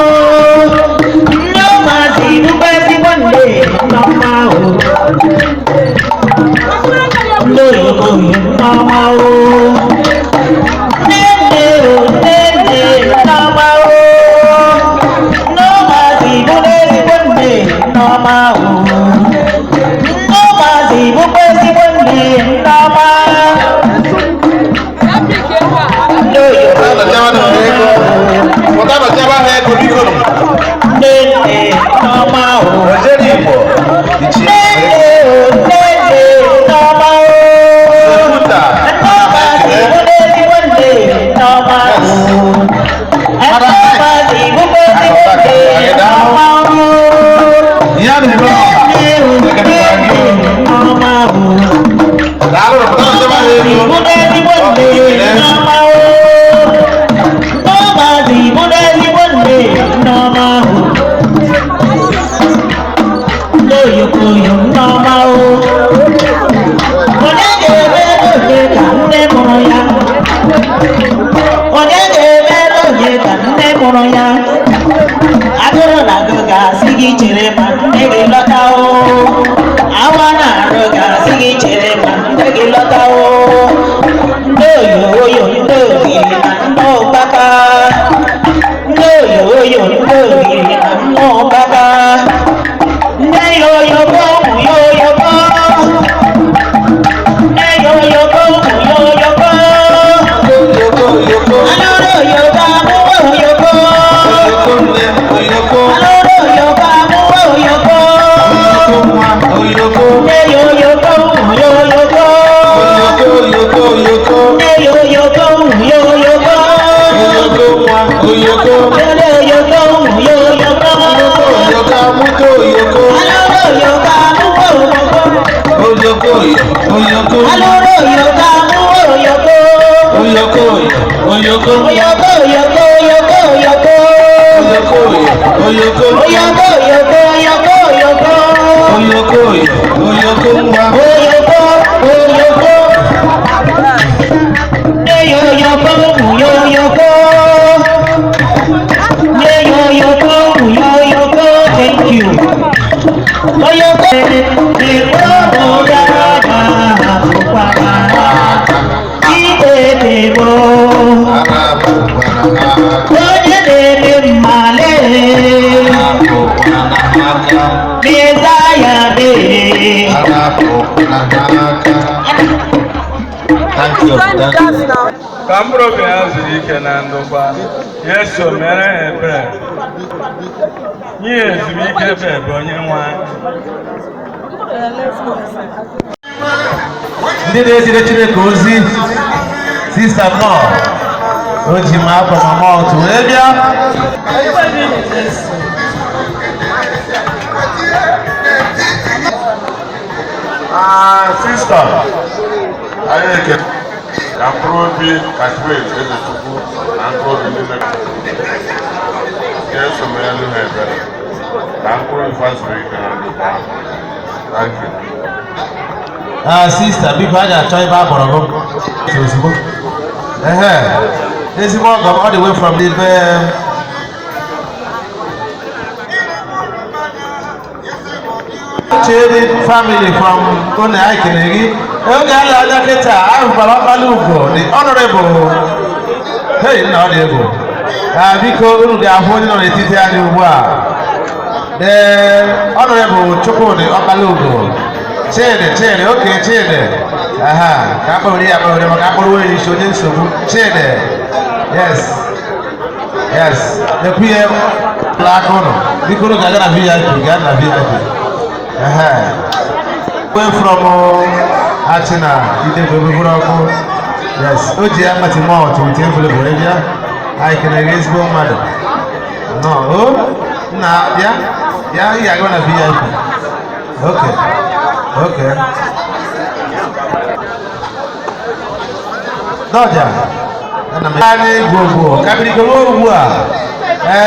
Speaker 11: Nne ụmụazị bụkwa ezigbo nne nneọma o. Nne oyoko nneọma o. Nne nne o nne nne nneọma o. Nne ụmụazị bụ n'ezigbo nne nneọma o. Nne ụmụazị bụkwa ezigbo nne nneọma. Nne oyoko nne nne nneọma o. Nne nne o nne nne nneọma o. Nne ụmụazị bụ n'ezigbo nne nneọma o. Nne ụmụazị bụkwa ezigbo nne nneọma o. Nne nne o nne nne nneọma o. Nne ụmụazị bụ n'ezigbo nne nneọma o. Nne ụmụazị bụ n'ezigbo nne nneọma o. Nne oyokoyo nneọma o. Onye ga-eme onye ka nne mụrụ ya? Onye ga-eme onye ka nne mụrụ ya? Agụrụ na agụ ga-asị gị chere ma nne gị lọta o. Awa na-arụ ga-asị gị chere ma nne gị lọta o. Ndị oyo oyo ndị ogiri na ndị ụkpaka. Ndị oyo oyo ndị ogiri na ndị ụkpaka. Nne yoyoko ụmụ yoyoko. Nne yoyoko ụmụ yoyoko. Alụrụ oyoko amụwa oyoko. Alụrụ oyoko amụwa oyoko. Nne yoyoko ụmụ yoyoko. Nne yoyoko ụmụ yoyoko. Nne yoyoko ụmụ yoyoko. Alụrụ oyoko amụwa oyoko. Alụrụ oyoko amụwa oyoko. Oyoko oyoko oyoko oyoko. Oyoko oyoko oyoko oyoko. Oyoko oyoko. Nne yoyoko ụmụ yoyoko. Nne yoyoko ụmụ yoyoko. Thank you. Oyoko ekpo gara akwụkwọ ikpebebo. Onye na-eme mmale Mezaya mee.
Speaker 14: Ka mkpụrụ obi ha zuru ike na ndokwa, Yesu mere ha ebere. Nye ya ezumike ebe ebe onye nwe anyị.
Speaker 5: Ndị na-ezire Chineke ozi, Sista Nọ, o ji m akwa mama otu wee bịa.
Speaker 15: Sista, anyị ekele ka mkpụrụ obi Catherine Ezechukwu na mkpụrụ obi niile ga-eso mere ha ebere ka mkpụrụ obi fa zuru ike na ndokwa. Thank you.
Speaker 5: Sista, biko a ga-achọ ebe a kpọrọ gị ozugbo. Ehe, ezigbo ọgọ m all the way from the Chidi family from Kone anyị kere gị. Oge a na-aga kịta, ahụkwara ọkpala ugo, the honorable. Hey, nna ọ dị egwu. Biko unu ga-ahụ onye nọ n'etiti anyị ugbu a. The honorable Chukwudi ọkpala ugo. Chidi, Chidi, okay, Chidi. Aha, ka akpọrọ ya akpọrọ maka akpọrọ onye isi onye nsogbu. Chidi, yes, yes. Lekwu ihe ụlọ aka ụnụ. Biko unu ga-aga na VIP, gaa na VIP. Aha. Way from Achina, Idegwe bụrụ ọkụ. Yes, o ji ya mkpati mọlt wit envelope were bịa. Anyị kelere ezigbo mmadụ. Nnọọ, o nna bịa, bịa ị ga-aga na VIP. Okay, okay. Dọja, Anyị gwogwo kabirigoro ugbu a.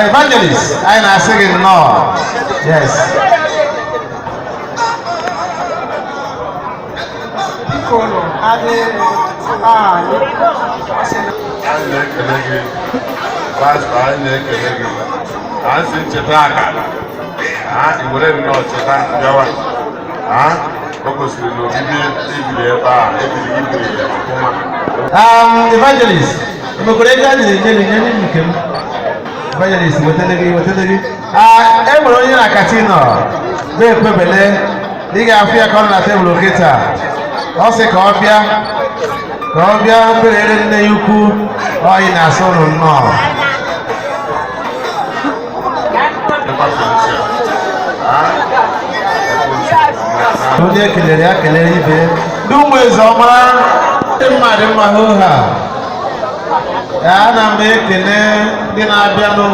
Speaker 5: Evangelist, anyị na-asị gị nnọọ. Yes.
Speaker 15: Anyị na-ekele gị, pastọ, anyị na-ekele gị. Anyị si ncheta akara ha i were nnọọ cheta bịawa ha o gosiri na obibi ebiri ebe a ebiri ibiri ya ọfụma.
Speaker 5: Evangelist, emekwara ego a na-enye gị nye m nke m. Evangelist, wetele gị, wetele gị. E nwere onye na Katina na-ekwebele ị ga-afụ ya ka ọ nọ na tebụl kịta. Ọ sị ka ọ bịa ka ọ bịa kperere nne ya ukwu ọyị na-asụ ụnụ nnọọ. Onye kelere ya kelere ibe ya. Ndị ụmụ eze ọmara dị mma dị mma hoo ha. Ana m ekele ndị na-abịanụ.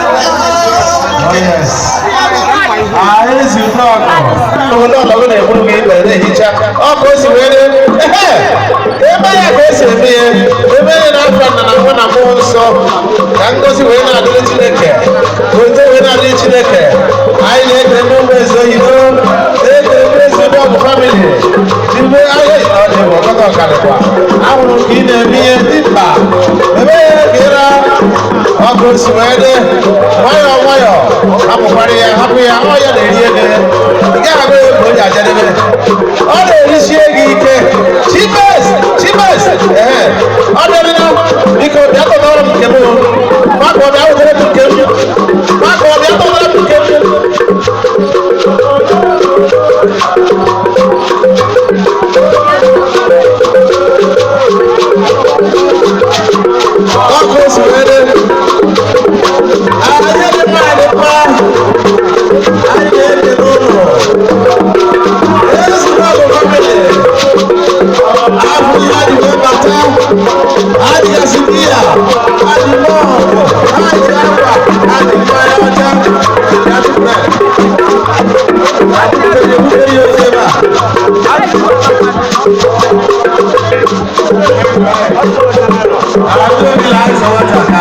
Speaker 5: Oh yes. Ezi blọọgụ. Obodo ọlọgụ na-egburu gị ikpere na-ehicha. Ọ ka o si wee dị. Ehe! Ebe ya ka o si eme ya. Ebe ya na-afọ nna na nwa na mmụọ nsọ. Ka ngozi wee na-adịrị Chineke. Ka ote wee na-adịrị Chineke. Anyị na-ekele ndị ụmụ eze oyibo. Na-ekele ndị eze ebe ọ bụ famili. N'ime ahịa ọ dị bụ ọkọta ọkarịkwa. Ahụrụ m ka ị na-eme ihe dị mkpa. Ebe ya ka ịra ọkụ si wee dị. Nwayọọ nwayọọ. Hapụkwara ya, hapụ ya, ọ ya na-eri ego. Ị gaghị agụ ya ka o ji ajedebe. Ọ na-erisie gị ike. Chibes! Chibes! Ee, ọ bịarịna, biko bịa tọdọrọ m nke m o. Makọ bịa wetara m nke m. Makọ bịa tọdọrọ m nke m. Ọkụ si wee dị. Anyị dị mma dị mma. Anyị na-ekele ụlọ. Ezigbo bụ family. Abụ ya dị wee bata. Adịgasị biya, adị mọọlụ, adị akwa, adị mmanya ọcha, adị bred. Adị ebute ya oche ebe a. Adị obi na-azọ nwata ka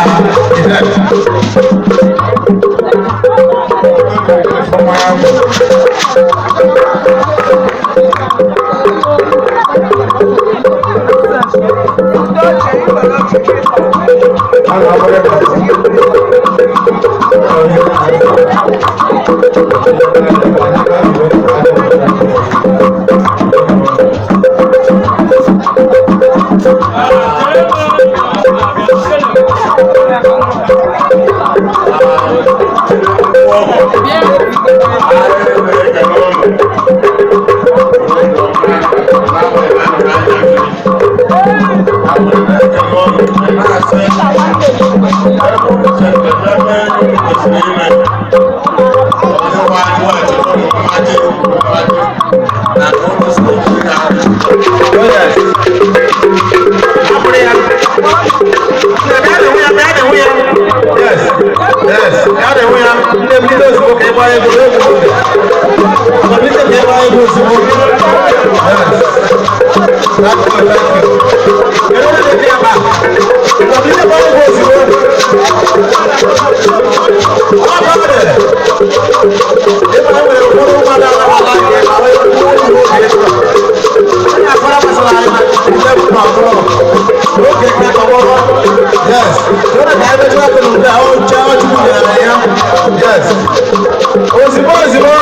Speaker 5: Ozugbo ozugbo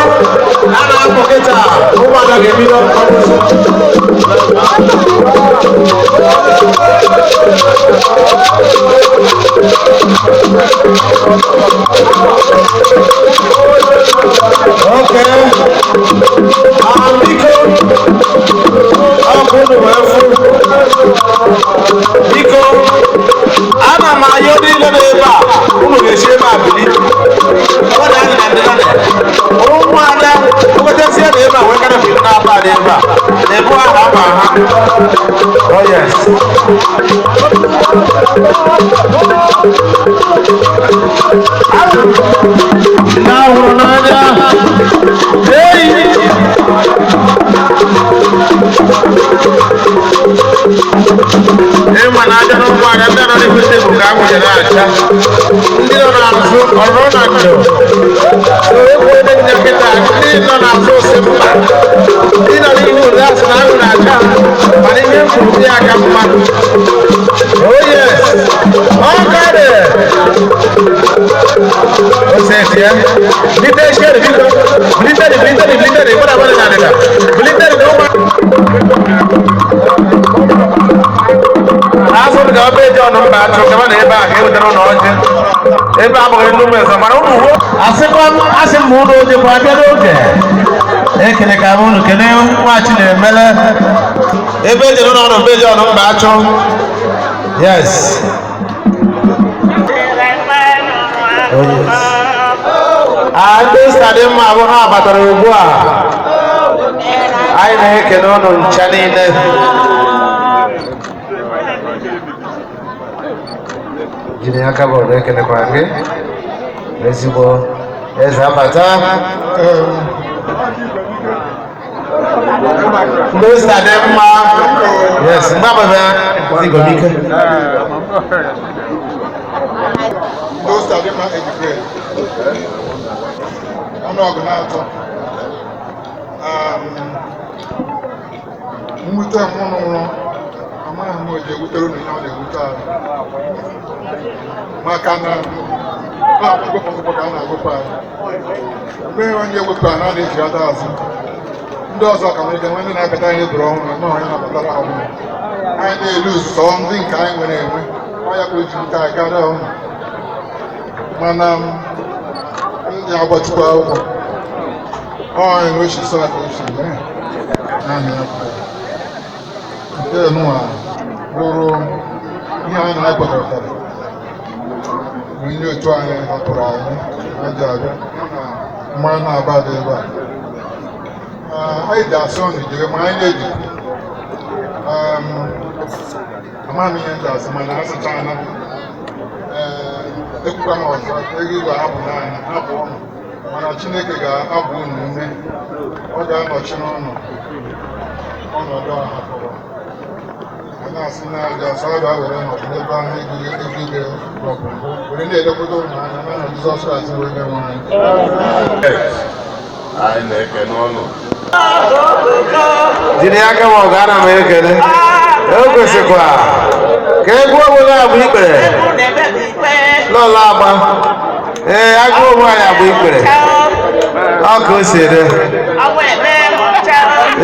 Speaker 5: a na-apụ kịta ụmụada ga-ebido ọkpụsụ. Okay. Biko, ọ bụ unu wee fụ. Biko, ana m ayọ niile nọ ebe a, unu ga-esi ebe a bili. Ọ dị anyị na ndịda na ụmụada, nwetazie na ebe a wee Ndị ahụrụ n'anya eyi ịma na aja n'ụmụ anya ndị nọ n'ihu tebụl ka anwụ na-acha ndị nọ n'azụ ọrụ na ndụ so ekwu onye ndị nkịta ndị nọ n'azụ si mba ndị nọ n'ihu ụdị asị na anwụ na-acha mana ihe m kwuru dị aka mma. Oh yes, ọ karị ose tie bilite shere biko bilite bilite bilite gbada gbada na adịda bilite na ụmụ azụ ga ọba eji ọnụ mba achụ gaba na ebe a ka ewetara ụlọ ọjị ebe a abụghị nnukwu eze mana ụmụ nwo
Speaker 17: Asịkwa m asị m ụlọ oje kwa abịa n'oge ekele ka m unu kene nwa Chinemele
Speaker 5: ebe ejere ụlọ ọrụ mba eji ọnụ mba achụ. Yes. Oh, yes. Ah, ndị sta dị mma abụ ha batara ugbu a anyị na-ekene ụnụ ncha niile.
Speaker 12: Jiri aka bọọlụ ekelekwa gị ezigbo eze abata.
Speaker 5: Ndị sta dị mma. Yes, mgbe abụbịa
Speaker 17: Igomike.
Speaker 15: Those are the man ejikere. Ọnụọgụ na-atọ. Mwute mụ nwụrụ amaghị m oji ewutere unu ihe ọ na-ewute anyị maka na na-agụpụ ka a na-agụpụ anyị mgbe onye ewepụ a na-ejirata azụ ndị ọzọ ka nwere ike nwee ndị na-abata anyị eburu ọhụrụ na onye nabatara ọhụrụ anyị na-elu sọ ndị nke anyị nwere enwe ọ ya ka o ji wute anyị karịa ọhụrụ mana ndị agbachukwu akwụkwọ ọ anyị na ochi sọ ka ochi mee naanị ya kwuru nke nụwa bụrụ ihe anyị na-akwekọrịtara ndị otu anyị hapụrụ anyị anyị ji abịa mmanụ na-aba dị ebe a. Anyị ji asụ ọnụ jiri ma anyị na-eji amaghị m ihe m ji asụ mana asụchana ekwukwa m ọzọ ego igwe hapụ naanị hapụ ụnụ mana Chineke ga-abụ unu ume ọ ga-anọchi n'ụlọ ọnọdụ a hapụrụ a na-asị na aja asọ a ga-were nọdụ n'ebe ahụ ego igwe rọbụ mbụ were na-elekwata ụnụ anya na Jizọs Kraịst bụ onye nwe anyị.
Speaker 13: Anyị na-ekene ụnụ.
Speaker 5: Jiri aka ma ọ ga ana m ekele o kwesịkwa ka egwu obodo a bụ ikpere lọla agba ee agụ onwe anyị agba ikpere ọ ka o si ede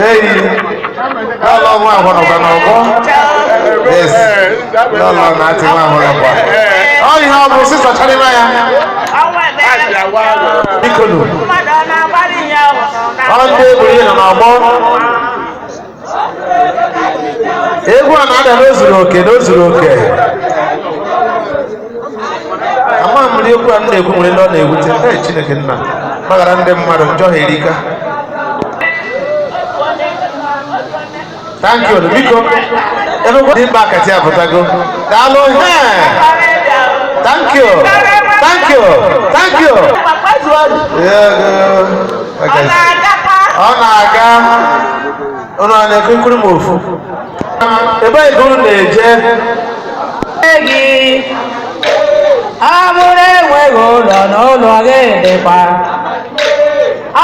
Speaker 5: eyi lọlọ nwa agwara n'ọgbọ. Yes, lọlọ na-atị nwa ahụrụ akwa ọ ihe ọ bụ sista charịma ya bikonu ọ ndị egburu ihe nọ n'ọgbọ egwu a na-ada n'ozuru oke n'ozuru oke ama m ndị egwu a m na-egwu nwere ndị ọ na-ewute. Ee, Chineke nna gbaghara ndị mmadụ njọ ha erika. Thank you biko ebe dị mba akati apụtago daalụ he. Thank you, thank you, thank you. Ọ na-aga ụnụ a na-ekwu m ofu ebe ka unu na-eje
Speaker 8: gị ọ bụrụ enweghị ụlọ n'ụlọ gị dịkwa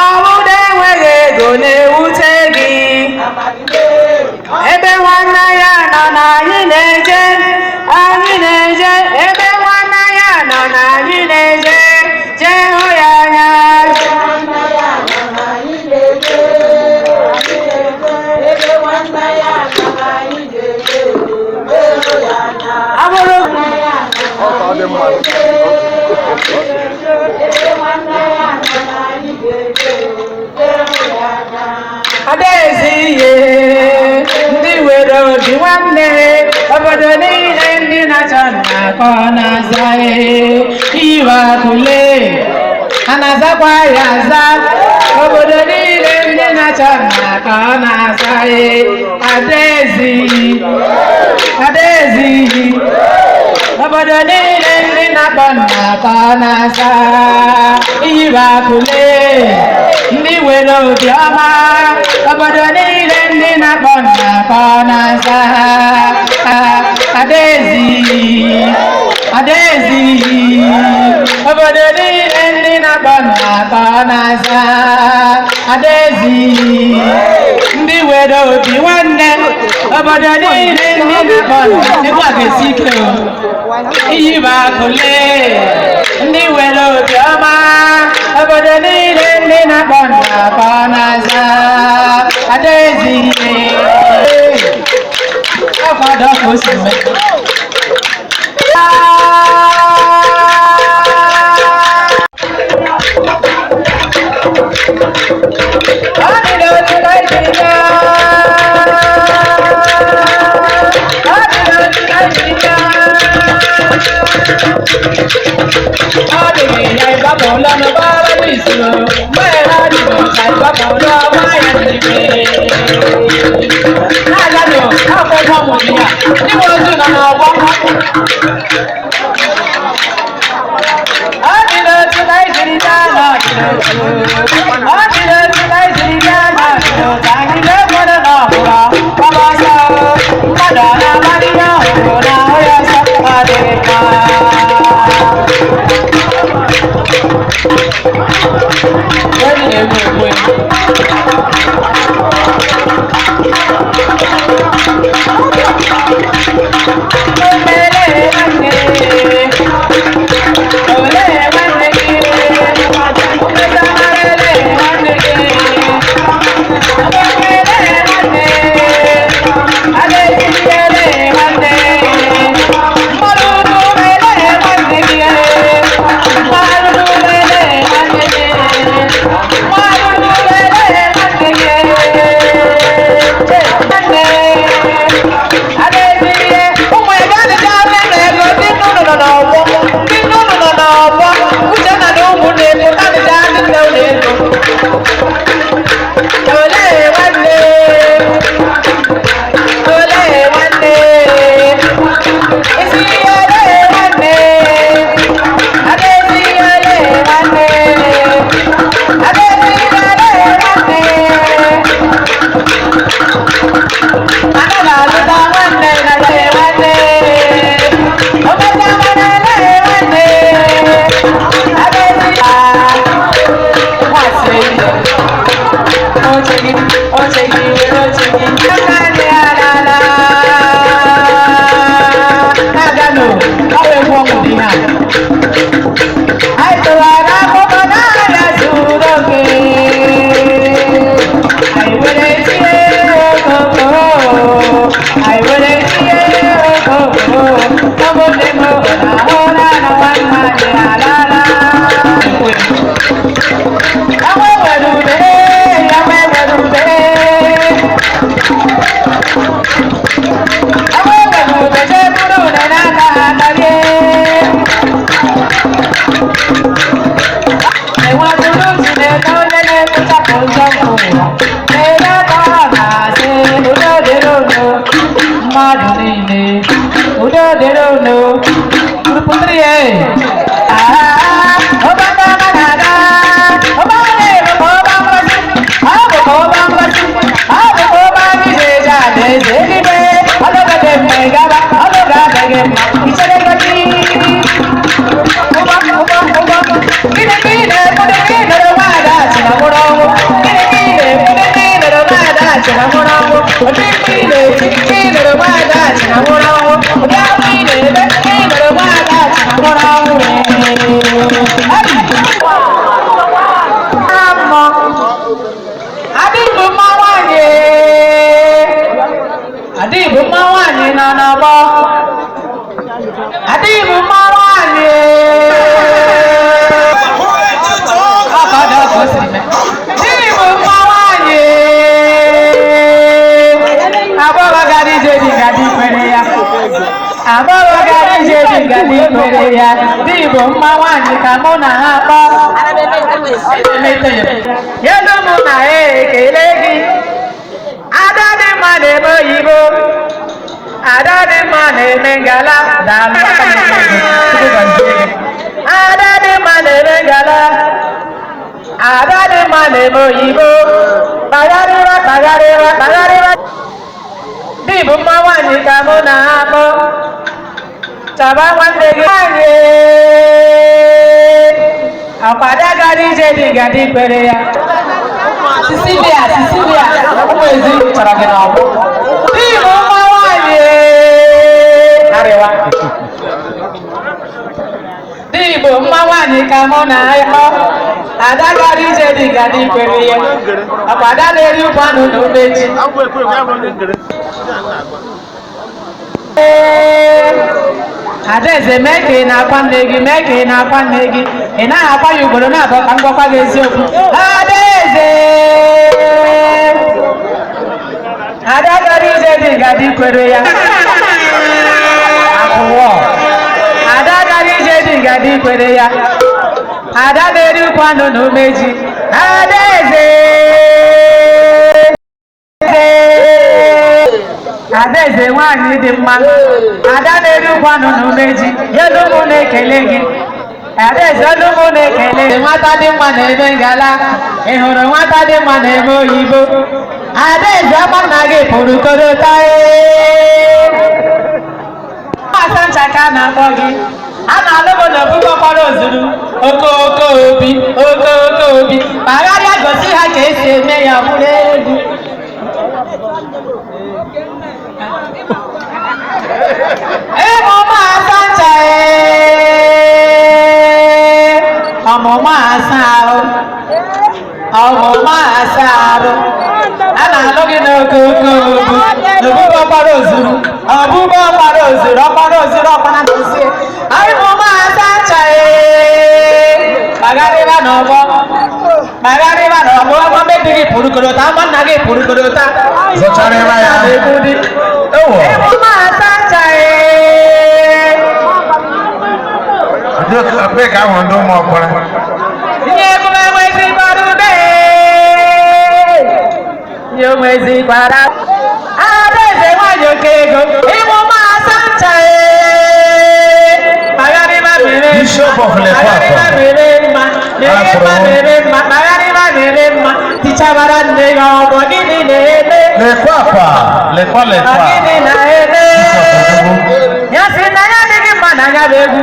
Speaker 8: ọ bụrụ enweghị ego na-ewute gị ebe nwanne ya nọ na anyị na-eje anyị na-eje ebe nwanne ya nọ na anyị na-eje jee hụ ya anya. Ọ bụrụ Adaeze ihe ndị nwere obi nwanne obodo niile ndị na-achọ na-akọ na-aza iwe akụle a na-azakwa ya aza obodo niile ndị na na-achọ nna ka ọ na-aza Adaezi, Adaezi. Obodo niile ndị na-akpọ nna ka ọ na-aza. Iyibe akụle ndị nwere obiọma. Obodo niile ndị na-akpọ nna ka ọ na-aza. Adaezi, Adaezi. Obodo niile ndị na-akpọ nna ka ọ na-aza. Adaezi ndị nwere obi nwanne. Obodo niile ndị na-akpọ nna. Egwu a ga-esi ike o. Iyibe akụle ndị nwere obiọma. Obodo niile ndị na-akpọ nna ka ọ na-aza. Adaezi. Ọkwado ka o si mee. Agbọghọ gara ije dị ga n'ikwere ya. Di bụ mma nwaanyị ka mụ na ha kpọọ. Yelu mụ na ha ekele gị. Ada dị mma na-eme oyibo. Ada dị mma na-eme ngala. Daalụ. Ada dị mma na-eme ngala. Ada dị mma na-eme oyibo. Kpagharịwa kpagharịwa kpagharịwa. Di bụ mma nwaanyị ka mụ na ha kpọọ. Chaba nwanne gị nwaanyị. Akwa ada gara ije dị ga dị kwere ya. Cecilia, Cecilia, ụmụ ezi chọrọ gị n'ọgbọ. Di bụ mma nwaanyị. Arịwa. Di bụ mma nwaanyị ka mụ na ya kpọọ. Ada gara ije dị ga dị kwere ya. Akwa ada na-eri ụkwa anụ na umeji. Adaeze, mee ka ị na-akwa nne gị, mee ka ị na-akwa nne gị. Ị naghị akwa ya ugboro na-abụọ ka m gwakwa gị eziokwu. Adaeze! Ada gara ije dị ga dị kwere ya. Akwụwọ. Ada gara ije dị ga dị kwere ya. Ada na-eri ụkwa anụ na umeji. Adaeze! Adaeze nwaanyị dị mma. Ada na-eri ụkwa anụ na umeji. Elu mụ na-ekele gị. Adaeze olu mụ na-ekele. Nwata dị mma na-eme ngala. Ị hụrụ nwata dị mma na-eme oyibo. Adaeze ama nna gị pụrụ korota ee. Asa ncha ka a na-akpọ gị. A na-alụ bụ n'obubo kpọrọ ozuru. Okooko obi, okooko obi. Kpagharịa gosi ha ka esi eme ya ọ bụrụ egwu. Ịmụma asa ncha ee, ọmụma asa ahụ, ọmụma asa ahụ. A na-alụ gị n'okooko obu, n'obubo ọkpara ozuru, ọbụbọ ọkpara ozuru, ọkpara ozuru, ọkpara dozie. Ịmụma asa ncha ee, kpagharịba n'ọgbọ, kpagharịba n'ọgbọ, ọgbọ mmebi gị pụrụ korota, ọgbọ nna gị pụrụ korota.
Speaker 17: Zọcharịba ya. Ewo.
Speaker 8: Ịmụma asa ncha ee.
Speaker 17: Ebee ka ahụrụ ndị ụmụ ọkpara?
Speaker 8: Nye emume nwezikwara ube. Nye nwezikwara. Adaeze nwaanyị oke ego. Ịmụma asa ncha ee. Kpagharịba mere mma.
Speaker 17: Bishop of Lekwa.
Speaker 8: Kpagharịba mere mma. Mere mma mere mma. Kpagharịba mere mma. Tichabara nne ya ọgbọ gịnị na-eme?
Speaker 17: Lekwa kwa, lekwa
Speaker 8: Ọ
Speaker 17: lekwa.
Speaker 8: gịnị na-eme? Ya sị na ya adịghị mma na ya bụ egwu.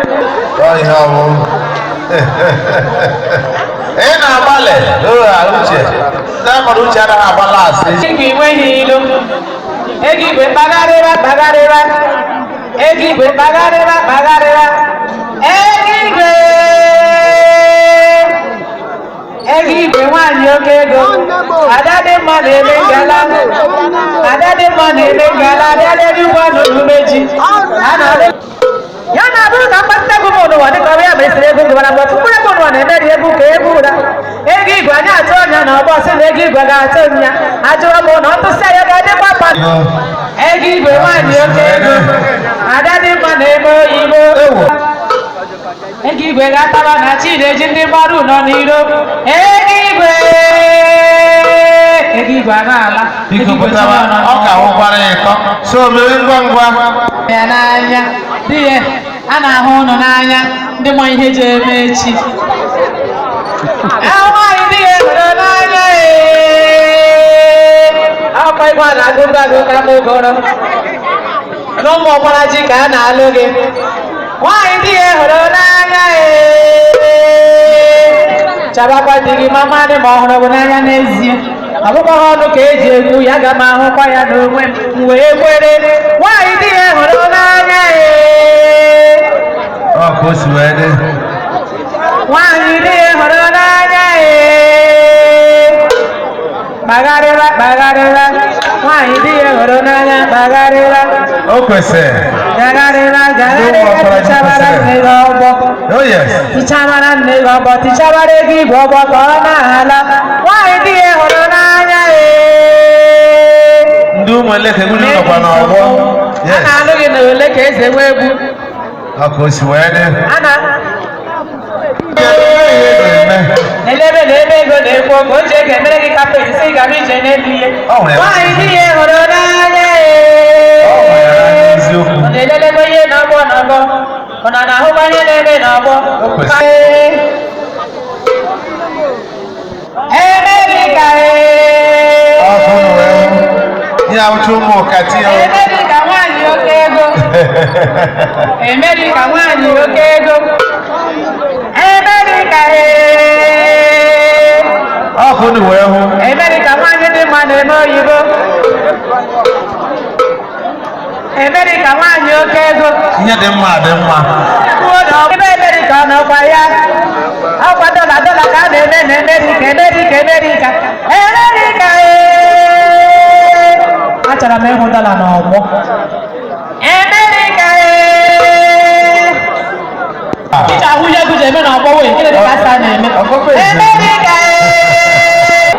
Speaker 17: Ọ ihe ọwụ. Ị na-agbalị ụgha uche. Ndị akpọrọ uche anaghị agbalị asị.
Speaker 8: Ego enweghị ilu. Ego igwe kpagharịba kpagharịba. Ego igwe kpagharịba kpagharịba. Ego igwe. Ego igwe nwaanyị oke ego. Ada dị mma na-eme ngala. Ada dị mma na-eme ngala. Abịa lere ugbo n'omume ji. A na-alụ ya na-abụrụ ka mkpata egwu m n'ụwa dịka ọrụ ya mesịrị egwu gụbara mgbe mkpụrụ egwu n'ụwa na-emeri egwu ka egwu ụra. Ego igwe anyị atụ ọnya na ọgbọ sị na ego igwe ga-atụ nya. Ajụọ m na ọ tụsịa ya ga-adịkwa mkpa. Ego igwe nwaanyị oke ego. Ada dị mma na-eme oyibo. Ego igwe ga-ataba na chi na-eji ndị mgbaru nọ n'iro. Ego igwe. Ego igwe a na-ala.
Speaker 17: Biko pụtara, ọ ka wụkwara ya ịtọ. So mere ngwa ngwa.
Speaker 8: Ya n'anya. Di ya, a na-ahụ ụnụ n'anya ndị ma ihe ji eme echi. Ahụ nwaanyị di ya hụrụ n'anya ee. Akwụkwọ igwe a na-agụ agụ ka m gụrụ. N'ụmụ ọkpara ji ka a na-alụ gị. Nwaanyị di ya hụrụ n'anya ee. Chabakwa di gị ma mmadụ ma ọ hụrụ gị n'anya n'ezie. Ọ bụkwa ha ọnụ ka eji ekwu ya, aga m ahụkwa ya n'onwe m m wee kwere. Nwaanyị di ya hụrụ n'anya ee.
Speaker 17: Ọ ka o si wee dị.
Speaker 8: Nwaanyị di ya hụrụ n'anya ee. Kpagharịba kpagharịba. Nwaanyị di ya hụrụ n'anya kpagharịba.
Speaker 17: O kwesịrị.
Speaker 8: Gagharịba gagharịba tichabara nne gị ọgbọ.
Speaker 17: Oh yes.
Speaker 8: Tichabara nne gị ọgbọ, tichabara ego igwe ọgbọ ka ọ na-ala. Nwaanyị di ya hụrụ n'anya ee.
Speaker 17: Ndị ụmụ eleke unu nọkwa n'ọgbọ.
Speaker 8: A na-alụ gị na ole ka eze nwee egwu.
Speaker 17: Ọ ka o si wee dị.
Speaker 8: A na elebe na ebe ego na-ekwu okwu, o ji ego emere gị kapet si ị gara ije n'elu ihe. Nwaanyị di ya hụrụ n'anya ee. Ọ na-elelebe ihe n'ọgbọ n'ọgbọ. Ọ na na-ahụkwa ihe na-eme n'ọgbọ. Emerika ee.
Speaker 17: Ihe awụcha ụmụ ụkati ya.
Speaker 8: Emerika nwaanyị oke ego. Emerika nwaanyị oke ego. Emerika ee.
Speaker 17: Ọ ka unu wee hụ.
Speaker 8: Emerika nwaanyị dị mma na-eme oyibo. Emerika nwaanyị oke ego.
Speaker 17: Ihe dị mma dị mma.
Speaker 8: Kwuo na ebe Emerika ọ nọkwa ya. Ọkwa dọla dọla ka a na-eme na Emerika Emerika Emerika Emerika ee. Achọrọ m ịhụ dọla n'ọgbọ. Emerika ee. Iji ahụ ihe egwu ji eme n'ọgbọ wee gịnị dị ka asa na-eme. Emerika ee.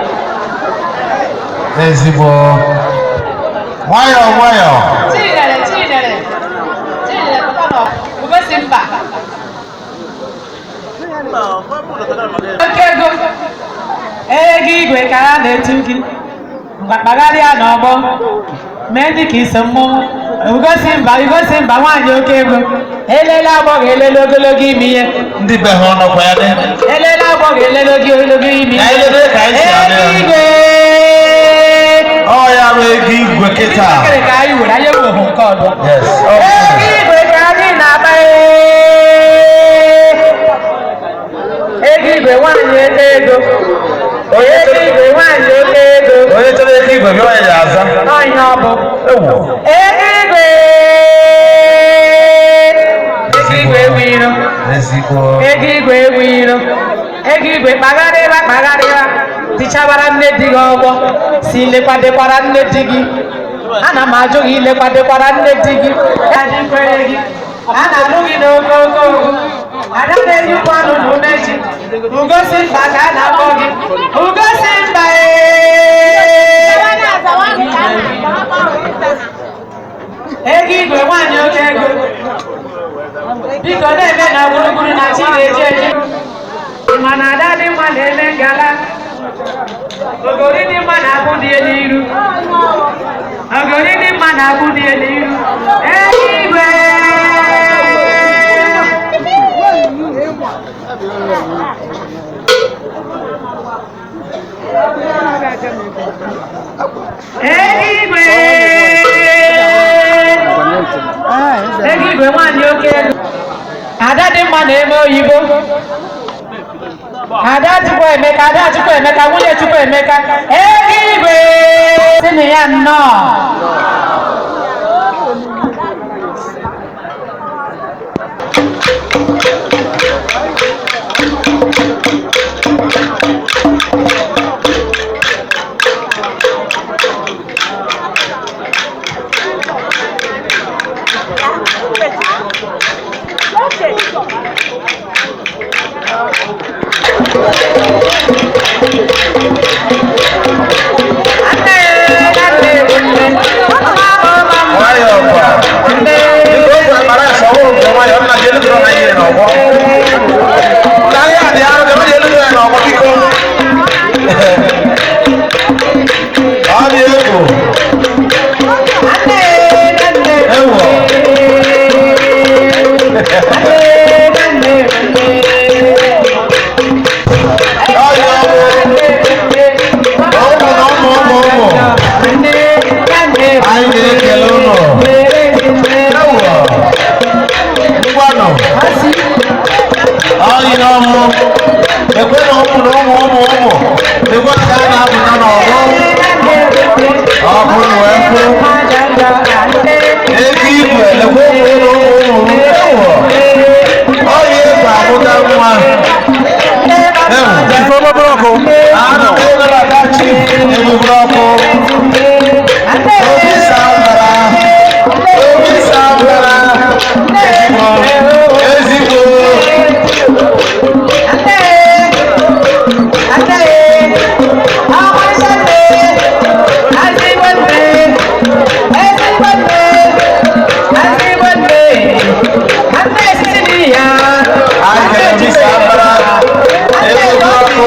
Speaker 17: Ezigbo. Nwayọọ nwayọọ.
Speaker 8: Chinyere Chinyere Chinyere pụta n'ọgbọ. Ugosi mba. Oke ego. Ego igwe ka ha na-etu gị. Ngwa kpagharịa n'ọgbọ. Mee dị ka iso mmọnwụ. Ugosi mba Ugosi mba nwaanyị oke ego. Elele agbọghọ elele ogologo imi ihe.
Speaker 17: Ndị be ha ọnọkwa ya dị.
Speaker 8: Elele agbọghọ elele ogologo imi
Speaker 17: Ka
Speaker 8: ihe.
Speaker 17: anyị lebe ka anyị si abịa.
Speaker 8: Ego igwe.
Speaker 17: Ọ ya bụ ego igwe kịta.
Speaker 8: Gịnị ka anyị were anyị ewehụ nke ọdọ.
Speaker 17: Yes.
Speaker 8: Ego igwe ka anyị na-akpa ee. Ego igwe nwaanyị oke ego. Ego igwe nwaanyị oke ego.
Speaker 17: Onye chọrọ ego igwe gị onye ya aza.
Speaker 8: Ọnya ọ bụ.
Speaker 17: Ewo.
Speaker 8: Ego igwe. Ego igwe ewu iro.
Speaker 17: Ezigbo.
Speaker 8: Ego igwe ewu iro. Ego igwe kpagharịba kpagharịba. Tichabara nne di gị ọgbọ. Si lekwadekwara nne di gị. Ana m ajụ gị lekwadekwara nne di gị. Adị kwere gị. A na-alụ gị n'okooko ugwu. Ada na-eyikwa anụ na umeji. Ugosi mba ka a na-akpọ gị. Ugosi mba ee. Ego igwe nwaanyị oke ego. Biko na-eme na gburugburu na chi na-eji eji. Ị ma na ada dị mma na-eme ngala. Ogori dị mma na-akwụ dị elu iru. Ogori dị mma na-akwụ dị elu iru. Ego igwe. Ego igwe. Ego igwe nwaanyị oke ego. Ada dị mma na-eme oyibo. Ada Chukwuemeka, Ada Chukwuemeka, nwunye Chukwuemeka. Ego igwe. Sịnụ ya nnọọ. Nne, nne, nne. Nne Cecilia.
Speaker 17: Anyị kere Mr. Abara, ego ọkụ,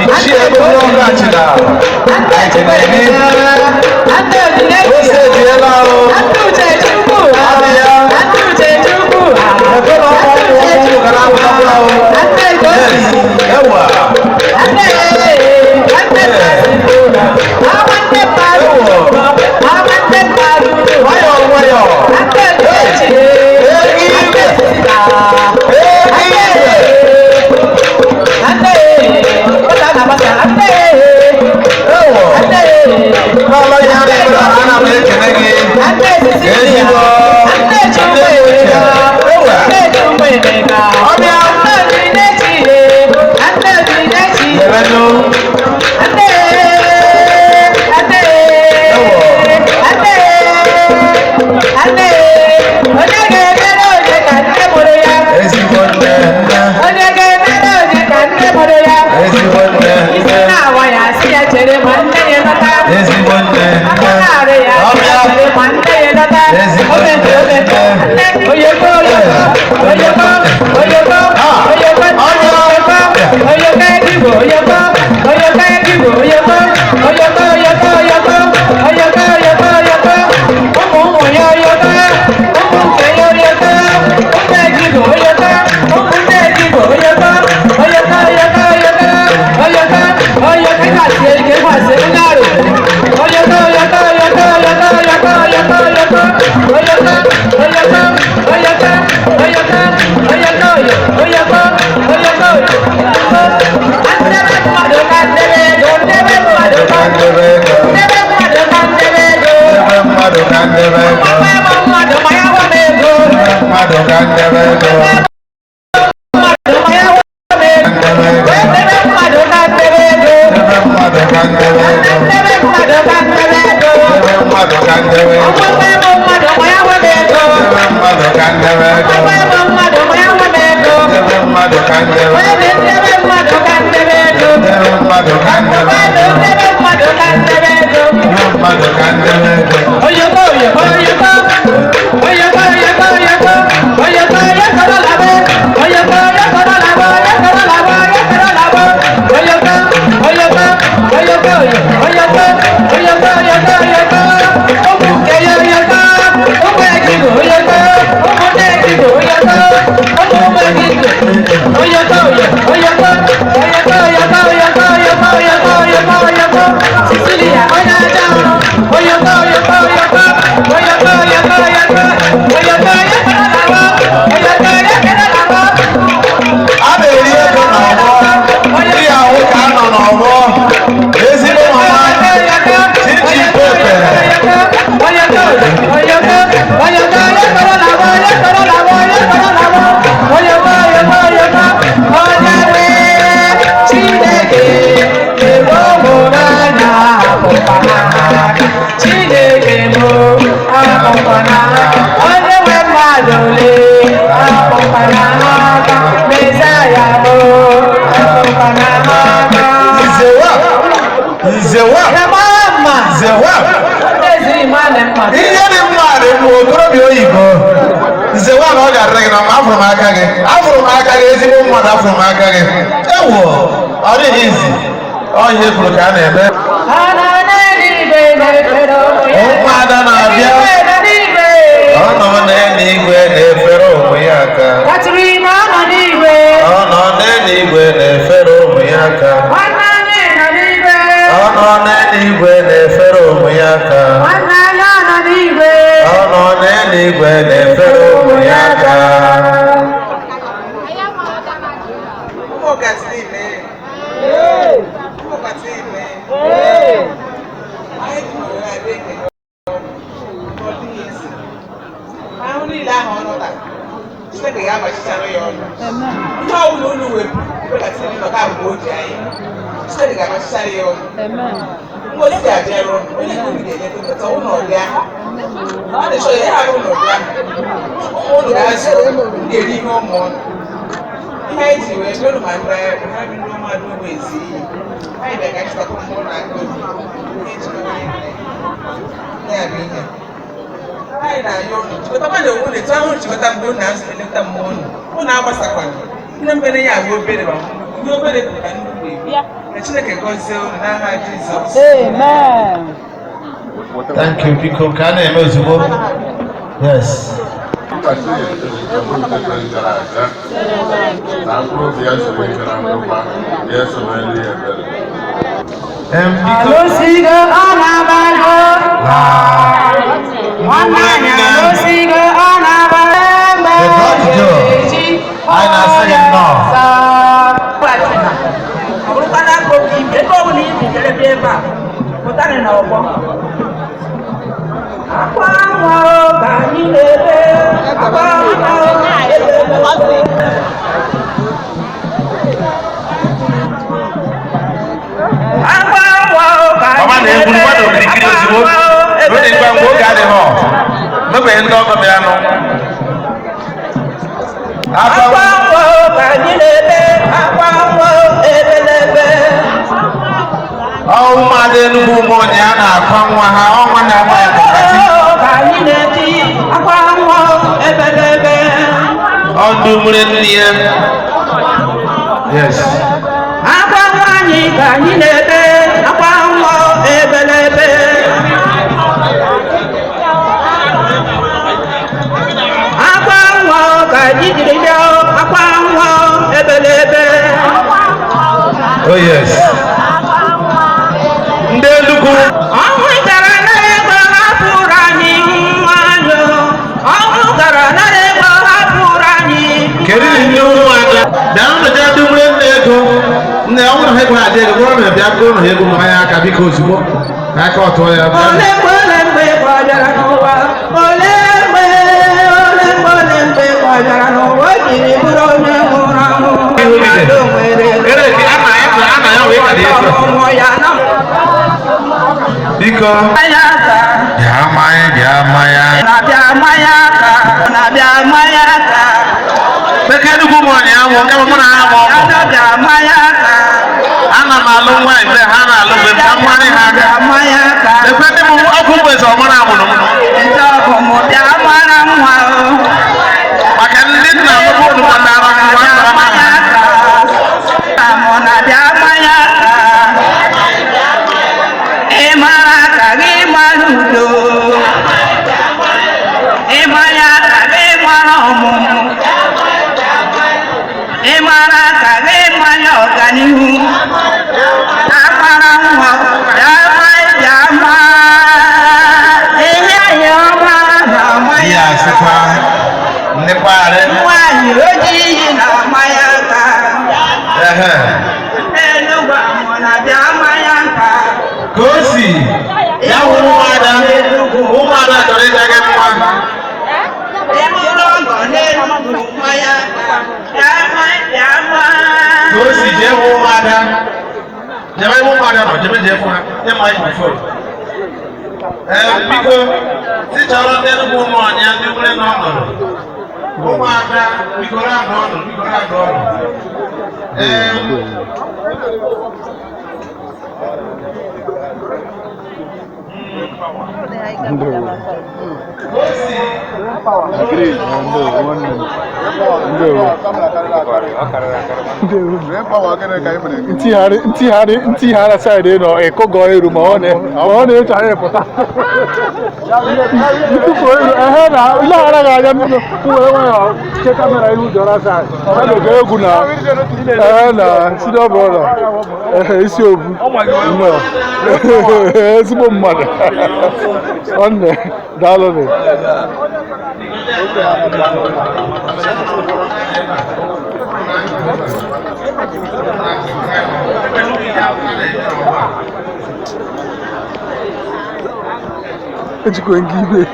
Speaker 17: ichie ego ọgachila, anyị kenere gị. Ose dị ebe ahụ. Adị ya. Ekwe na ọkụ ọkụ ọkụ gara akwụkwọ ahụ. Yes, ewa. Nwayọọ nwayọọ. N'ọlọ ihe a na-eme na ana m ekele gị. Ezigbo. Ewa. Ọbịa. Lebenụ. Ezigbo nne nne.
Speaker 8: Onye ga-emere onye ka nne mụrụ ya.
Speaker 17: Ezigbo nne
Speaker 8: Isi
Speaker 17: nne.
Speaker 8: na-awa ya si ya chere ma nne ya lọta.
Speaker 17: Ezigbo nne
Speaker 8: Aka
Speaker 17: nne.
Speaker 8: na-arụ ya si ya
Speaker 17: Ọbịa.
Speaker 8: chere ma nne ya lọta.
Speaker 17: Ezigbo
Speaker 8: Omete
Speaker 17: nne
Speaker 8: omete
Speaker 17: nne.
Speaker 8: nne oyoko oyoko oyoko oyoko oyoko oyoko oyoko edigbo oyoko oyoko edigbo oyoko oyoko oyoko oyoko oyoko oyoko oyoko ụmụ ụmụ ya oyoko ụmụ nke ya oyoko ụmụ edigbo oyoko ụmụ nne edigbo oyoko oyoko oyoko oyoko oyoko oyoko ịkwasị ike ịkwasị onye arụ oyoko oyoko oyoko oyoko oyoko oyoko oyoko oyoko oyoko oyoko oyoko oyoko oyoko oyoko ndebe mmadụ ka ndebe ego ndebe mmadụ ka
Speaker 17: Ndebe ego.
Speaker 8: ndebe mmadụ ka ndebe ego
Speaker 17: Ndebe mmadụ ka ndebe ego.
Speaker 8: ọgba mmadụ ma ya gwa m ego
Speaker 17: Ndebe mmadụ ka ndebe ego.
Speaker 8: mmadụ ma ya gwa m ego
Speaker 17: Ndebe ego.
Speaker 8: ndebe mmadụ ka ndebe ego
Speaker 17: Ndebe mmadụ ka ndebe ego.
Speaker 8: ndebe mmadụ ka ndebe ego
Speaker 17: Ndebe mmadụ ka ndebe ego.
Speaker 8: ọgba mmadụ ma ya gwa m ego
Speaker 17: Ndebe mmadụ ka ndebe ego.
Speaker 8: ọgba mmadụ ma ya gwa m ego
Speaker 17: Ndebe mmadụ ka ndebe ego.
Speaker 8: ndebe mmadụ ka ndebe ego
Speaker 17: Ndebe mmadụ ka ndebe ego.
Speaker 8: ndebe mmadụ ka ndebe ego
Speaker 17: Ndebe mmadụ ka ndebe ego.
Speaker 8: oyoko oyoko oyoko oyoko oyoko oyoko oyoko oyoko lalabe oyoko oyoko lalabe oyoko lalabe oyoko lalabe oyoko oyoko oyoko oyoko oyoko oyoko oyoko ụmụ nke ya oyoko ụmụ ejigo oyoko ụmụ nne ejigo oyoko ụmụ ụmụ ejigo oyoko oyoko oyoko oyoko oyoko oyoko oyoko oyoko oyoko Cecilia onye aja ọrụ oyoko oyoko oyoko oyoko oyoko oyoko oyoko oyoko lalawa oyoko oyoko lalawa.
Speaker 17: A na-eri ego n'ọgbọ. Ndị ahụ ka a nọ n'ọgbọ. Ezigbo mama Chichi Pepe.
Speaker 8: Chineke mụ akpọkwana onye nwe mmadụ ole akpọkwana aka Mesaya mụ akpọkwana aka.
Speaker 17: Nzewa. Nzewa. Nzewa.
Speaker 8: Eziri mmadụ mma.
Speaker 17: Ihe dị mma dị mma okorobịa oyibo. Nzewa na ọ ga-adịrị gị na mma afụrụ m aka gị. Afụrụ m aka gị ezigbo mmadụ afụrụ m aka gị. Ewo, ọ dịghị izi. Ọ ihe kwuru ka a na-eme.
Speaker 8: Ọ nọ n'eluigwe na-efere ụmụ ya.
Speaker 17: Ụmụada na-abịa.
Speaker 8: Eluigwe nọ n'igwe.
Speaker 17: Ọ nọ n'eluigwe na-efere ụmụ ya aka.
Speaker 8: Catherine ọ nọ n'igwe.
Speaker 17: Ọ nọ n'eluigwe na-efere ụmụ ya aka.
Speaker 8: Nwanne anyị nọ n'igwe.
Speaker 17: Ọ nọ n'eluigwe na-efere ụmụ ya aka.
Speaker 8: Nwanne anyị ọ nọ n'igwe.
Speaker 17: Ọ nọ n'eluigwe na-efere ụmụ ya aka.
Speaker 4: Ụmụ Catherine, ụmụ Catherine, anyị kwuru na ebe ekele ọ dịghị isi. Ahụ niile ahụ ọ nọtara, Chineke ga-agbachichara ya ọnụ. Ihe ọbụla unu wepụ ebe Catherine nọ ka mgbe o ji anyị. Chineke ga-agbachichara ya ọnụ. Ngozi ga-abịara ụnụ, onye ka unu ga-enye nweta ụlọ bịa. Ọ dị chọrọ ya ahụ ụlọ bịa. Ụmụ unu ga-azụ ụnụ, unu ga-eri ihe ụmụ ụnụ. Ihe anyị ji wee bịa ụnụ ma ndị ha bi ndị mmadụ ugbo ezi iyi. Anyị bịa ka chịtakwa mkpụrụ na aka obi. Ihe eji wee nye nne. Ya bụ ihe. Anyị na-ayọ unu chịkọtakwa na onwe unu etu ahụ chịkọta mgbe unu na-eleta mmụọ unu. Unu agbasakwana. Ndị mbere ya agba obere ma ndị obere bụ ka nnukwu ebu. Na Chineke gọzie unu n'aha Jizọs.
Speaker 8: Amen.
Speaker 17: Thank you, biko ka a na-eme ozugbo. Yes.
Speaker 15: Na mkpụrụ obi ya soro ike na ndokwa ya esomeli ya ebere.
Speaker 8: Alụsigo ọ na-abago. Nwanne anyị alụsigo ọ na-abago.
Speaker 17: Anyị na-asị gị nnọọ.
Speaker 11: Ọ bụrụkwa na aka oke ibi ebe ọ bụla ibi jere bịa ebe a pụtarị n'ọgbọ akwa nwa ka anyị na-ebe akwa nwa ebe akwa nwa ka
Speaker 17: Ọma na-egwu mmadụ okirikiri ozugbo. N'oge ngwa ngwa oge adịghị ọ. Mebeghị ndị ọgọ bịa nụ.
Speaker 11: Akwa nwa ka anyị na-ebe akwa nwa ebe n'ebe.
Speaker 17: Ụmụada Enugu ụmụ ya na-akwa nwa ha ọnwa na-agba ya bụ kati.
Speaker 11: Ka anyị na-eti akwa nwa ebe n'ebe.
Speaker 17: Ọ ndị nwere nne ya. Yes.
Speaker 11: Akwa nwaanyị ka anyị na-ebe akwa nwa ebe n'ebe. Akwa nwa ka anyị jiri bịa akwa nwa ebe n'ebe.
Speaker 17: Oh yes. Ndị Enugu.
Speaker 11: Ọnwụ gara n'ego hapụrụ anyị nwanyị. Ọnwụ gara n'ego hapụrụ anyị.
Speaker 17: Kedu ndị ụmụada? Bịa nụ jee ndị nwere nne ego. Nne ọ bụrụ ha ego adị ego, gwara na bịa gụrụ ha ego ma ya aka biko ozugbo. Ka aka ọtụọ ya bịa.
Speaker 11: Ole mgbe ole mgbe ọ bịara n'ụwa? Ole mgbe ole mgbe ole mgbe ọ bịara n'ụwa? O jiri bụrụ onye nwụrụ anwụ. Mmadụ nwere ọmụmụ ya na
Speaker 17: Biko.
Speaker 11: mmanya ka
Speaker 17: Bịa mmanya, bịa mmanya.
Speaker 11: na-abịa mmanya ka na-abịa mmanya ka
Speaker 17: Beke Enugu ụmụ ya nwụ, nke mụ na ha ma ọgụ.
Speaker 11: na-abịa mmanya ka
Speaker 17: Ana m alụ nwaanyị mgbe ha na-alụ mgbe m ka mmarị ha aka.
Speaker 11: mmanya ka
Speaker 17: Ekwe ndị m ọkụ mgbezi ọmara amụrụ m.
Speaker 11: ndị ọgụmụ bịa mara nwa o.
Speaker 17: Maka ndị nna m bụ unu kpatara m nwa nna m aha.
Speaker 11: Mụ na-abịa mmanya ka ị mara ka gị mara udo ị mara ka gị mara ọmụmụ ị mara ka gị mara ọganihu amara nwa bịa ma bịa ma ihe anyị ọma na
Speaker 17: Ihe
Speaker 11: mmanya
Speaker 17: asịkwa ndịkwarị.
Speaker 11: nwaanyị ojii na mmanya ka
Speaker 17: Ehe.
Speaker 11: Enugwu mụ na-abịa mmanya ka
Speaker 17: Ka o si ya wụ ụmụada, ụmụada chọrọ ịja gị mma.
Speaker 11: Ịmụrụ ọgọ n'Enugwu mmanya ka bịa ma bịa ma
Speaker 17: Ka o si jee hụ ụmụada. Jebe ebe ụmụada nọ, jebe jee fụ ha, nye microphone. Ee, biko, si chọrọ ndị Enugu ụmụ ọnya ndị nwere n'ọnọdụ. Ụmụada, biko na-adụ ọnụ, biko na-adụ ọnụ. Ee,
Speaker 1: Ntigharị ntigharị ntigharị saịdị nọ ịkụgọ eru ma ọ na-eche anyị pụta. Ntụpụ eru ehe na ileghara gị anya mmiri were nwayọọ che kamera ihu dọrọ saịdị. Ọ na-ege egwu na ehe na senior brother ehe isi obu nnọọ ezigbo mmadụ nwanne daalụ. Ejikwa nke igwe.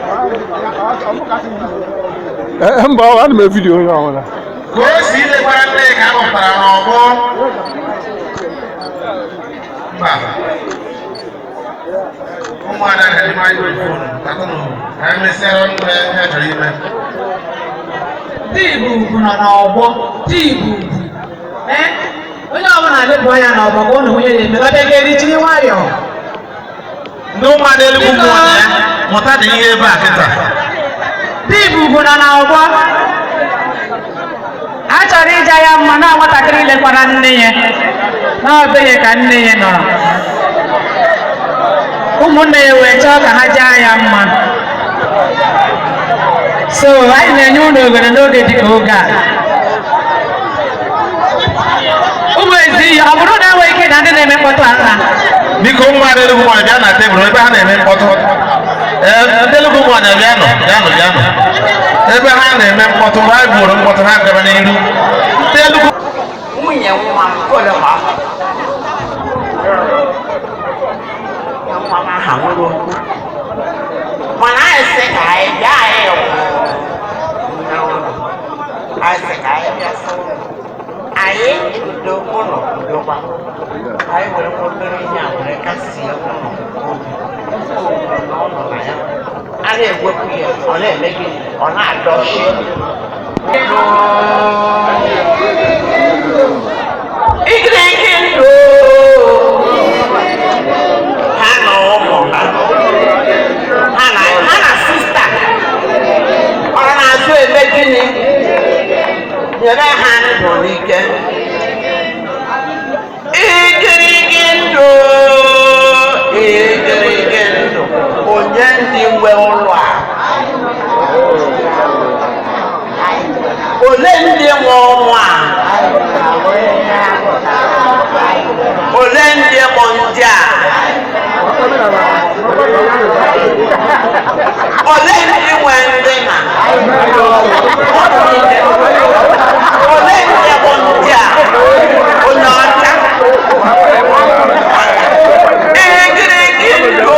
Speaker 1: Ee, mba, ana m evidiyo onye ọbụla.
Speaker 17: Ka o si ilekwara nne ka a mụtara n'ọgbọ. Mba. Ụmụada na-eme microphone, tatụnụ, ka anyị mesịara ọnụ ya ihe a chọrọ ime.
Speaker 8: Ndị Igbo ugwu nọ n'ọgbọ dị Igbo ugwu. Ee, onye ọbụla lepụ anya n'ọgbọ ka ụnụ nwunye na-eme ọ bịa ga-eri jiri nwayọọ.
Speaker 17: Ndị ụmụada Enugu ụmụ ọnya ya mụta dị ihe ebe a kịta.
Speaker 8: Di Ibubu nọ n'ọgbọ. A chọrọ ịja ya mma na nwatakịrị lekwara nne ya na ọ be ya ka nne ya nọrọ. Ụmụnne ya wee chọọ ka ha jaa ya mma. So anyị na-enye unu ohere n'oge dịka oge a. Ụmụ ezi, ọ bụrụ na enweghị ike na ndị na-eme mkpọtụ a nna.
Speaker 17: Biko, nwa Enugu nwanyị, bịa na tebụl ebe ha na-eme mkpọtụ. Ee, ndị Enugu nwanyị, bịanụ, bịanụ, bịanụ ebe ha na-eme mkpọtụ. Mgbe ha gburu mkpọtụ, ha gaba n'iru. Ndị Enugu.
Speaker 3: Nwunye nwa m kole ma nwa m aha nwere okwu, mana anyị sị ka anyị bịa, anyị hụ ụlọ, anyị sị ka anyị bịa sị ụlọ anyị udo, ụlọ udokwa. Anyị were nwa obere ihe a were kasie ụlọ obi na ọ nọ na ya. A na-ewepụ ya, ọ na-eme gịnị? Ọ na-adọchi. Igirigi ndụ ha na ụmụ ha, ha na sister ọ na-azụ eme gịnị? Nyere ha ndụ n'ike. Igirigi ndụ, igirigi ndụ. Onye ndị nwe ụlọ a? Ole ndị nwe ụmụ a? Ole ndị mụ ndị a? Ole ndị nwe ndị na ole ndị bụ ndị a? Onye ọcha. Igirigi ndụ,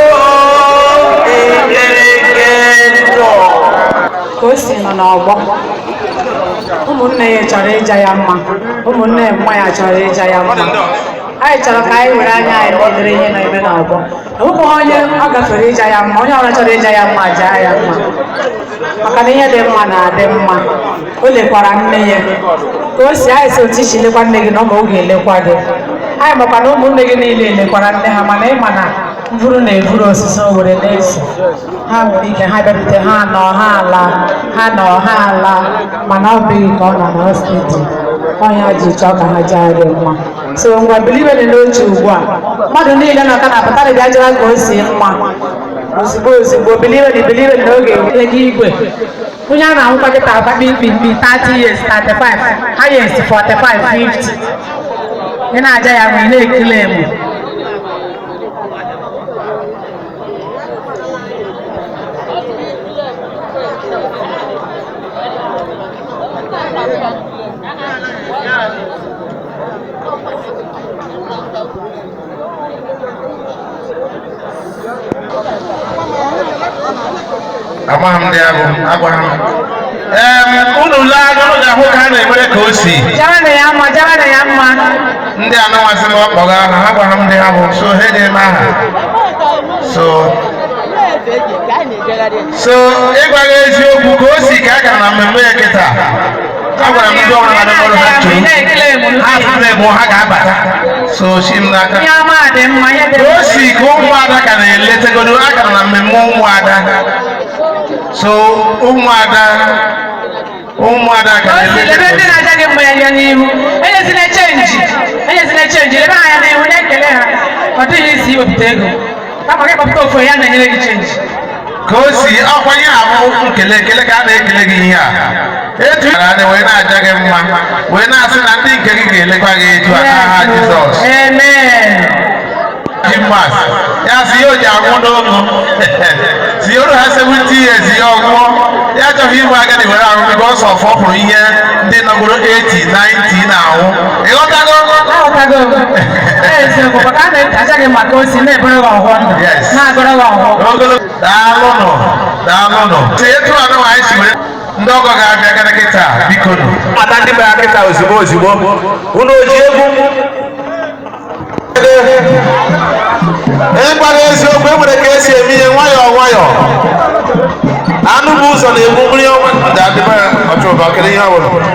Speaker 3: igirigi ndụ.
Speaker 8: Ka o si nọ n'ọgbọ, ụmụnne ya chọrọ ịja ya mma, ụmụnne mma ya chọrọ ịja ya mma. Anyị chọrọ ka anyị were anya anyị na-elere ihe na-eme n'ọgbọ. Enwekwaghị onye ọ gafere ịja ya mma. Onye ọbụla chọrọ ịja ya mma, jaa ya mma, maka na ihe dị mma na-adị mma. O lekwara nne ya ka o si. Anyị si otu isi lekwa nne gị na ụmụ oge elekwa gị. Anyị makwa na ụmụnne gị niile elekwara nne ha, mana ịma na mvụrụ na-eburu osisi o were na-eso ha. Nwere ike ha bịarute, ha nọ ha ala, ha nọ ha ala, mana ọ bụghị ka ọ nọ na hospital ọnya ji chọọ ka ha jaa gị mma. So ngwa, bilibe n'oche ugbu a. Mmadụ niile nọ ka na-apụta bịa jara ka o si mma ozugbo ozugbo. Bilibe, bilibe n'oge ego igwe. Onye a na-ahụkwa kịta akpa mkpi 30 years, 35, highest 45, 50. Ị na-aja ya ma ị na-ekele emu.
Speaker 17: Amaghị m ndị ahụ agwara m. Ee, unu lee anya, unu ga-ahụ ka a na-emere ka o si.
Speaker 8: Jaranụ ya mma, jaranụ ya mma.
Speaker 17: Ndị anọmasị m ọkpọga aha ha gwara m ndị ha bụ, so ha enyere m aha. So ịgwa gị eziokwu, ka o si ka a gara na mmemme ya kịta, agwara m ndị ọbụla na-abịa ọrụ ha chụrụ ha sị na ebe ha ga-abata, so si m n'aka.
Speaker 8: Ihe ọma dị mma, ihe dị
Speaker 17: ka o si ka ụmụada ka na-eletegodo. A gara na mmemme ụmụada, so ụmụada, ụmụada ka
Speaker 8: O si lebe ndị
Speaker 17: na-eletegodo.
Speaker 8: Na-aja gị mma ya n'ihu. Enyezina change, enyezina change. Lebe ha anya n'ihu, na-ekele ha. Ọ dịghị isi iwepụta ego, kama gị kpọpụta ofu ya na-enyere gị change.
Speaker 17: Ka o si ọkwanye ahụ nkele ekele ka a na-ekele gị ihe a etu ara anya wee na-aja gị mma, wee na-asị na ndị nke gị ga-elekwa gị etu a n'aha Jizọs.
Speaker 8: Amen.
Speaker 17: Jimas ya sị ya o ji anwụ n'ogo si oru ha 70 years ya ọgwụọ ya achọghị ịbụ agadi were ahụ, because of ọ hụrụ ihe ndị nọgoro 80, 90 na-anwụ. Ịghọtago?
Speaker 8: Aghọtago m. Eziokwu, maka a na-aja gị maka o si na-ebere gị ọghọ ndụ, na-agọrọ gị ọghọ.
Speaker 17: Ogologo. Daalụnụ, daalụnụ. Si etu anụ anyị si were ndị ọgọ ga-abịa gara kịta, biko nụ.
Speaker 18: Mata ndị bịara kịta ozugbo ozugbo. Unu oji egwu?
Speaker 17: Ịgbara eziokwu, e nwere ka esi eme ihe nwayọọ nwayọọ. Anụ bụ ụzọ na-egbu mmiri ọnwa ndị adịba ya ọchụba kedu ihe ọ bụla.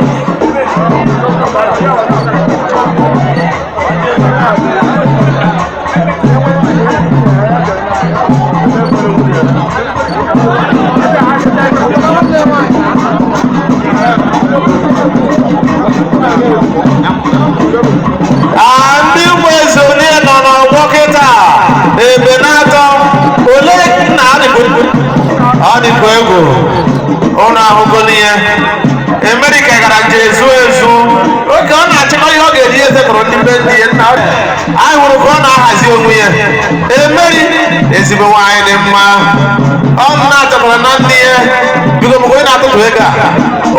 Speaker 17: ji ezu ezu. Oge ọ na-achịkọ ihe ọ ga-eji ezekọrọ ndị be ndị ya nna anyị hụrụ ka ọ na-ahazi onwe ya. Emeri ezigbo nwaanyị dị mma. Ọ na-achọkwara na nne ya. Biko mgbe onye na-atụtụ ego a,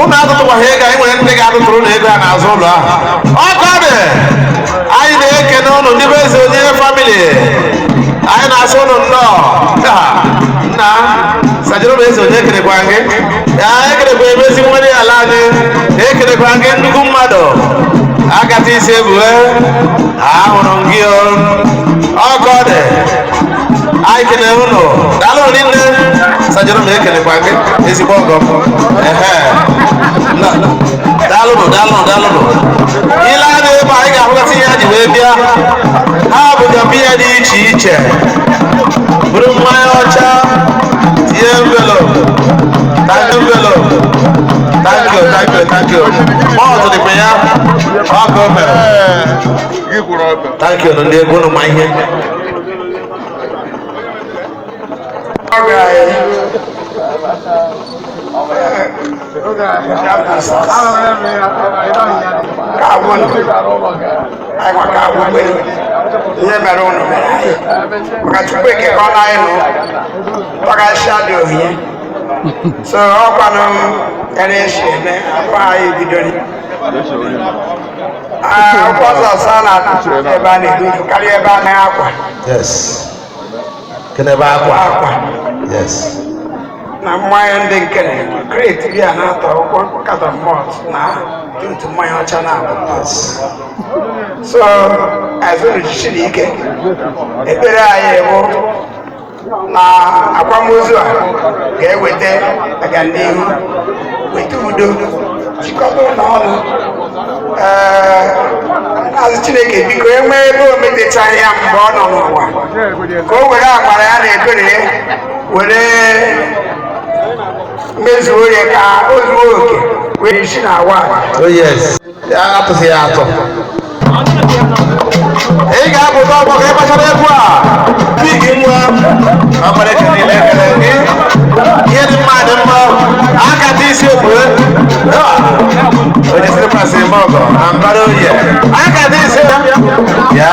Speaker 17: ụnụ atụtụkwaghị ego a, e nwere ndị ga-atụtụrụ na ego a n'azụ ụlọ ahụ. Ọ ka dị anyị na-ekene ụnụ ndị be eze onye family. Anyị na-asị ụnụ nnọọ. Nna sajoro m eze onye ekenekwa gị. Ya ekenekwa emezi nwere ala anyị. Ekenekwa gị nnukwu mmadụ. Akata isi ebue. Ahụrụ m gị o. Ọkọ dị. Anyị kene ụnụ. Daalụ rinne. Sajoro m ekenekwa gị. Ezigbo ọgọ m. Ehe. Daalụnụ daalụnụ daalụnụ. Ile anya ebe anyị ga-ahụgasị ihe ha ji wee bịa. Ha bụga biya dị iche iche. Bụrụ mmanya ọcha. Tinye envelope. Thank you, envelope. Thank you, thank you, thank you. Mọọtụ dịkwa ya. Ọkụ o mere. Thank you ndị egwu ụnụ ma ihe.
Speaker 19: Ihe mere ụnụ mere anyị maka Chukwu ekekọla anyị nụ tọgasịa dị ohinye so ọkwanụ ere esi eme akwa anyị bidoro akwụkwọ nsọ sọ na ebe a na-eru uju karịa ebe a na-akwa.
Speaker 17: Yes. Kedu ebe akwa?
Speaker 19: Akwa.
Speaker 17: Yes.
Speaker 19: Na mmanya ndị nkere kreti bịa na-atọ ụkwụ katọn mọlt na ntu mmanya ọcha na-abụ. So azụrụ jisiri ike ekpere anyị bụ na akwamozu a ga-eweta aganihu, weta udo, jikọta ụlọ ọnụ. Ee, Maazị Chineke biko enwee ebe o metechaghị ya mgbe ọ nọ n'ụwa ka o were agbara ya na ebere ya were mezuo ya ka o zuo oke were isi na awa.
Speaker 17: Oh yes. Ya atụghị ya atụ. Ị ga-apụta ọgbọ ka ị gbachara egwu a. Big nwa. Ọkpara ekele ekele gị. Ihe dị mma dị mma. Akata isi okpue. Onye sịrị pasị eme ọgọ na mbara oyi. Akata isi ya.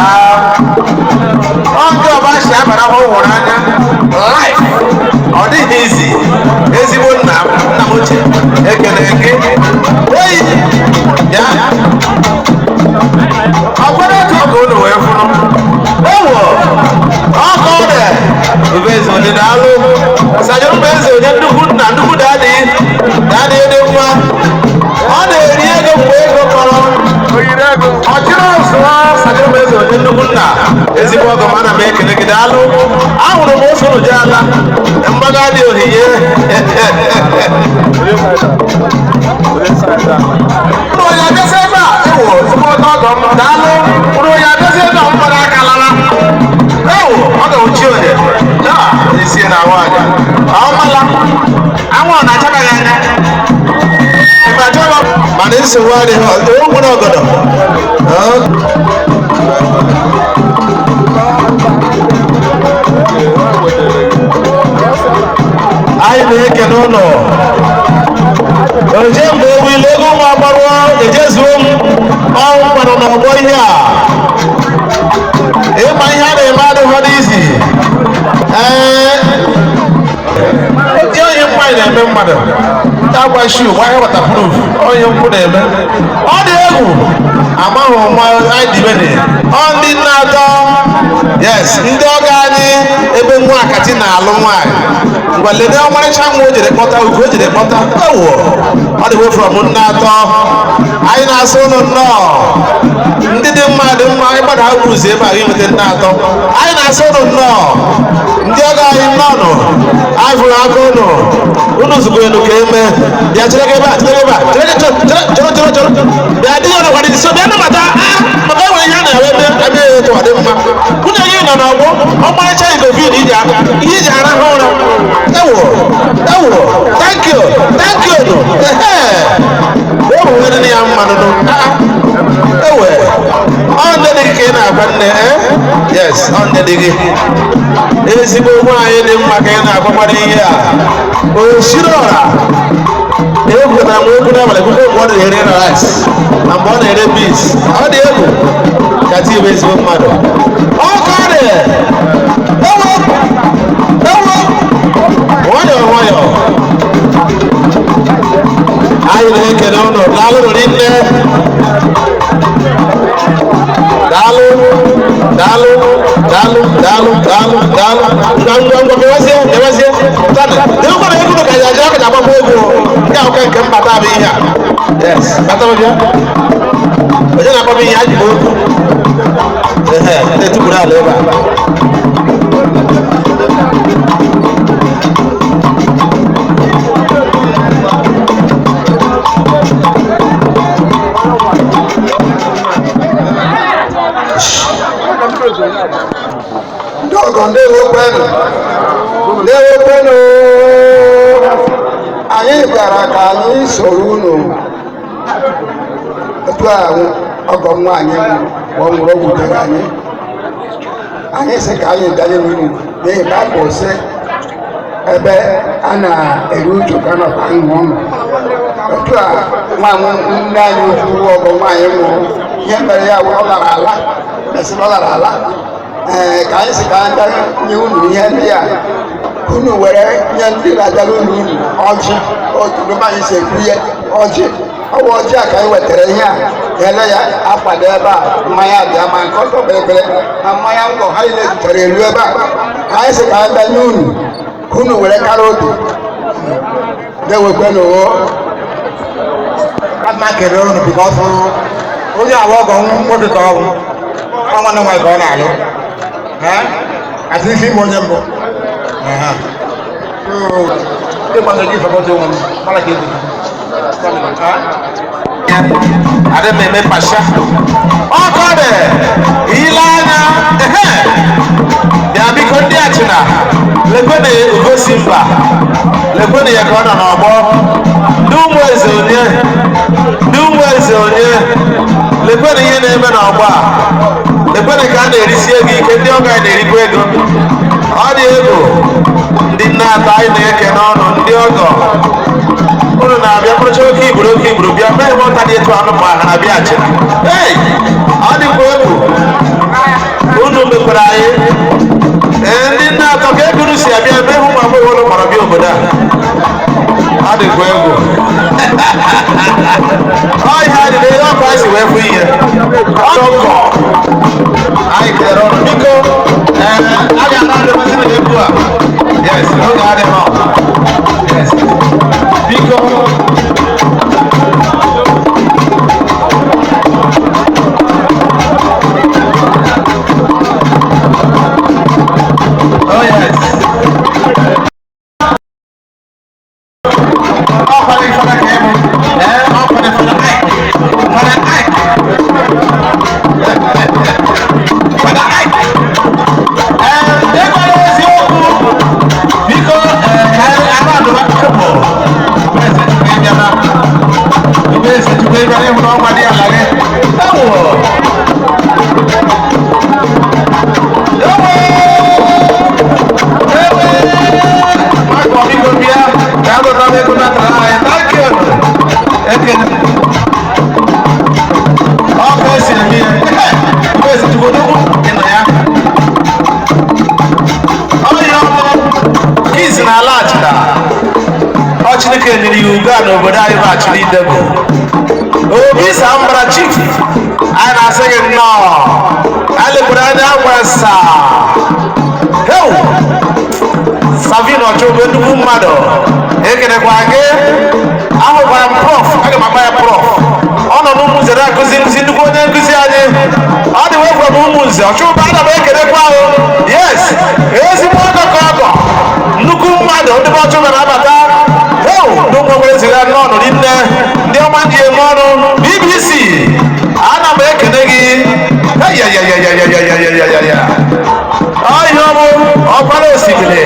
Speaker 17: Ọ nke ọba si abara hụ hụrụ anya. Life. Ọ dịghị izi. Ezigbo nna nna m ochie. Ekele gị. Oyi. Ya. Ọkwado otu ọgụ unu wee fụrụ. Ewo! Ọkọ dị! Ube eze onye na-alụ. Sajoro bụ eze onye nnukwu nna nnukwu dadị. Dadị dị mma. Ọ na-eri ego mgbe ego kọrọ. Ọchịrị ọzụọ sajoro bụ eze onye nnukwu nna. Ezigbo ọgọ m ana m ekele gị daalụ. Ahụrụ m ụsụ ji ala. Mgbaga dị ohinye. Ụlọ onye abịazi ebe a ewo ezigbo ọgọ m daalụ. Ụlọ onye abịazi ebe a mgbada aka lara. Ewo ọ ga-uchi onye. Taa isi na ahụ aja. Ọmala. Anwụ ọ na-achabaghị anya. Ị achọba mana nsogbu adịghị o nwere ọgọdọ. Anyị na-ekene ụlọ. Oje mgbe ewu ile ego ụmụ agbọrọ ejezuo m ọnwụ mmadụ n'ọgbọ ihe a. Ịma ihe a na-eme adịghị n'izi. Ee, onye mmanya na-eme mmadụ. Agba shu, gbanye waterproof, onye nkwụ na-eme. Ọ dị egwu. Amaghị ụma anyị dị. Ọ ndị nna atọ. Yes, ndị ọgọ anyị ebe nwa akati na-alụ nwaanyị. Ngwa lede ọmarịcha nwa o jere kpọta, ugo o jere kpọta. Ewo, ọ dị from nna atọ. Anyị na-asị ụnụ nnọọ. Ndị dị mma dị mma, anyị gbada ha ụzọ ebe a nweta nna atọ. Anyị na-asị ụnụ nnọọ. Ndị ọgọ anyị nnọọ nụ. Anyị fụrụ aka ụnụ. Ụnụ zukọ elu ka eme. Bịa chere ebe a, chere ebe a. Chere chere chere chere chere. Bịa dị ya nọkwa dị nso, bịa nabata. Maka enwere ihe a na-enwe ebe ebe etu ọ dị mma. Nwunye gị nọ n'ọgbọ, ọmarịcha igovid iji aka, ihe iji arahụ ụra. Ewo, ewo, thank you, thank you nụ. Ehe. O bụ nwere ya mma nụnụ. Ewe, ọ nne dị gị ka ị na-agwa nne, eh? Yes, ọ nne dị gị. Ezigbo nwaanyị dị mma ka ị na-agwakwara ihe a. O siri ọra. Ekwetara m okwu n'abalị kwukwe okwu mgbe ọ na-ere rice na mgbe ọ na-ere beans. Ọ dị egwu ka tii bụ ezigbo mmadụ. Ọ ka ọ dị ewo ewo nwayọọ nwayọọ. Anyị na-ekele ụnụ, daalụ rinne, daalụ daalụ daalụ daalụ daalụ daalụ. Ngwa ngwa ngwa, bịawazie bịawazie tana dịkwa na egwu ka ya aja aka agbakwa egwu nke a ụka nke mbata bụ ihe a. Yes, bata bịa onye na-akpọ ihe a ji bụ okwu ehe na-etukwuru ala ebe a.
Speaker 19: Ndị ọgọ, ndewo kwenu, ndewo kwenu. Anyị bịara ka anyị soro unu otu a ọgọ m nwaanyị nwụrụ, ọ nwụrụ, o wutere anyị. Anyị sị ka anyị bịanyere unu n'ihi Baịbụl sị ebe a na-eru uju ka nọkwa ṅụọ ọṅụ. Otu a nwa nne anyị ukwu, ọgọ nwaanyị nwụrụ, ihe mere ya wụ ọ lara ala, mesịrị ọ lara ala. Ee, ka anyị si ka anyị bịa nye unu ihe ndị a ka unu were nye ndị na-abịara unu unu ọjị. Otu ebe anyị si ekwu ihe ọjị, ọwụ ọjị a ka anyị wetara ihe a ele ya akwado ebe a, mmanya bịa ma nke ọtọ kpere ma mmanya ngwọ ha niile zuchara elu ebe a. Anyị si ka anyị bịa nye unu ka unu were kara obi dewekwenụ.
Speaker 17: Ana kere unu because onye awa ọgọ nwoke ka ọ bụ ọ nwanne nwaanyị ka ọ na-alụ. Àti isi ime onye mbụ ịgba ngaji ifekọta onwe m mara ka ebi adị m eme pasha ọkọ dị ile anya ehe bịa. Biko, ndị achịna, lekwene ugosi mba, lekwene ya ka ọ nọ n'ọgbọ. Ndị ụmụ eze onye, ndị ụmụ eze onye, lekwene ihe na-eme n'ọgbọ a. Lekwene ka a na-erisi ego ike, ndị ọgọ anyị na-erikwa ego. Ọ dị egwu. Ndị nne atọ, anyị na-eke n'ọnụ. Ndị ọgọ, unu na-abịa kpụrụcha oke igburu oke igburu bịa mee ebe ọta dị etu anụ ma ha na-abịa achịna. Ei, ọ dịkwa egwu unu mekwara anyị. Ee, ndị nne atọ, ka ego unu si abịa ebe ụmụ agbọghọ ụlọ kpọrọ bịa obodo a. Ọ dịkwa egwu. Ọ ihe anyị dị ọkụ anyị si wee fụ ihe ọkọ anyị kelere ọnụ. Biko, ee, a ga-ana adịmasị na egwu a. Yes, oge adịghị. Yes, biko. Oh yes. Ọ kwado ifeọma ka ịbụ. Ee, ọ kwado Fada Ike. Fada Ike. Fada Ike. Ee, ịgwara eziokwu. Biko, ee, ka anyị anụ adụba kụpụ. Eze Chukwu ịbịala. Eze Chukwu ịbịala ịhụ na ọnwa dị ala gị. Ewo! Ewo! Ewe! Maka biko bịa ka a dọta m ego natara anyị. Thank you. Ekene. Ọ ka esi eme ya. Eze Chukwu odogwu ị nọ ya. Ọ ihe ọmụ Kiz na-ala achịna. Ọ Chineke nyere ya ugo a n'obodo anyị bụ Achịna Idebo. Obi Sambara Chief, anyị na-asị gị nnọọ. Anyị lekwara anya agwa saa. Heu! Savino Ọchụgbo, nnukwu mmadụ, ekenekwa gị. Ahụkwara m Prof, aga m akpa ya Prof. Ọ nọ n'Ụmụnze na-akụzi nkụzi, nnukwu onye nkụzi anyị. Ọ dị wee from Ụmụnze Ọchụgbo, ana m ekenekwa ahụ. Yes, ezigbo ọgọ ka ọgọ, nnukwu mmadụ, ndị be Ọchụgbo na-abata. Heu, ndị ụmụ nwere ziga nnọọ rinne, ndị ọma ji eme ọnụ. BBC, ana m ekene gị. Eyayayayayayayayaya. Ọhịa ọmụ ọkpara osimiri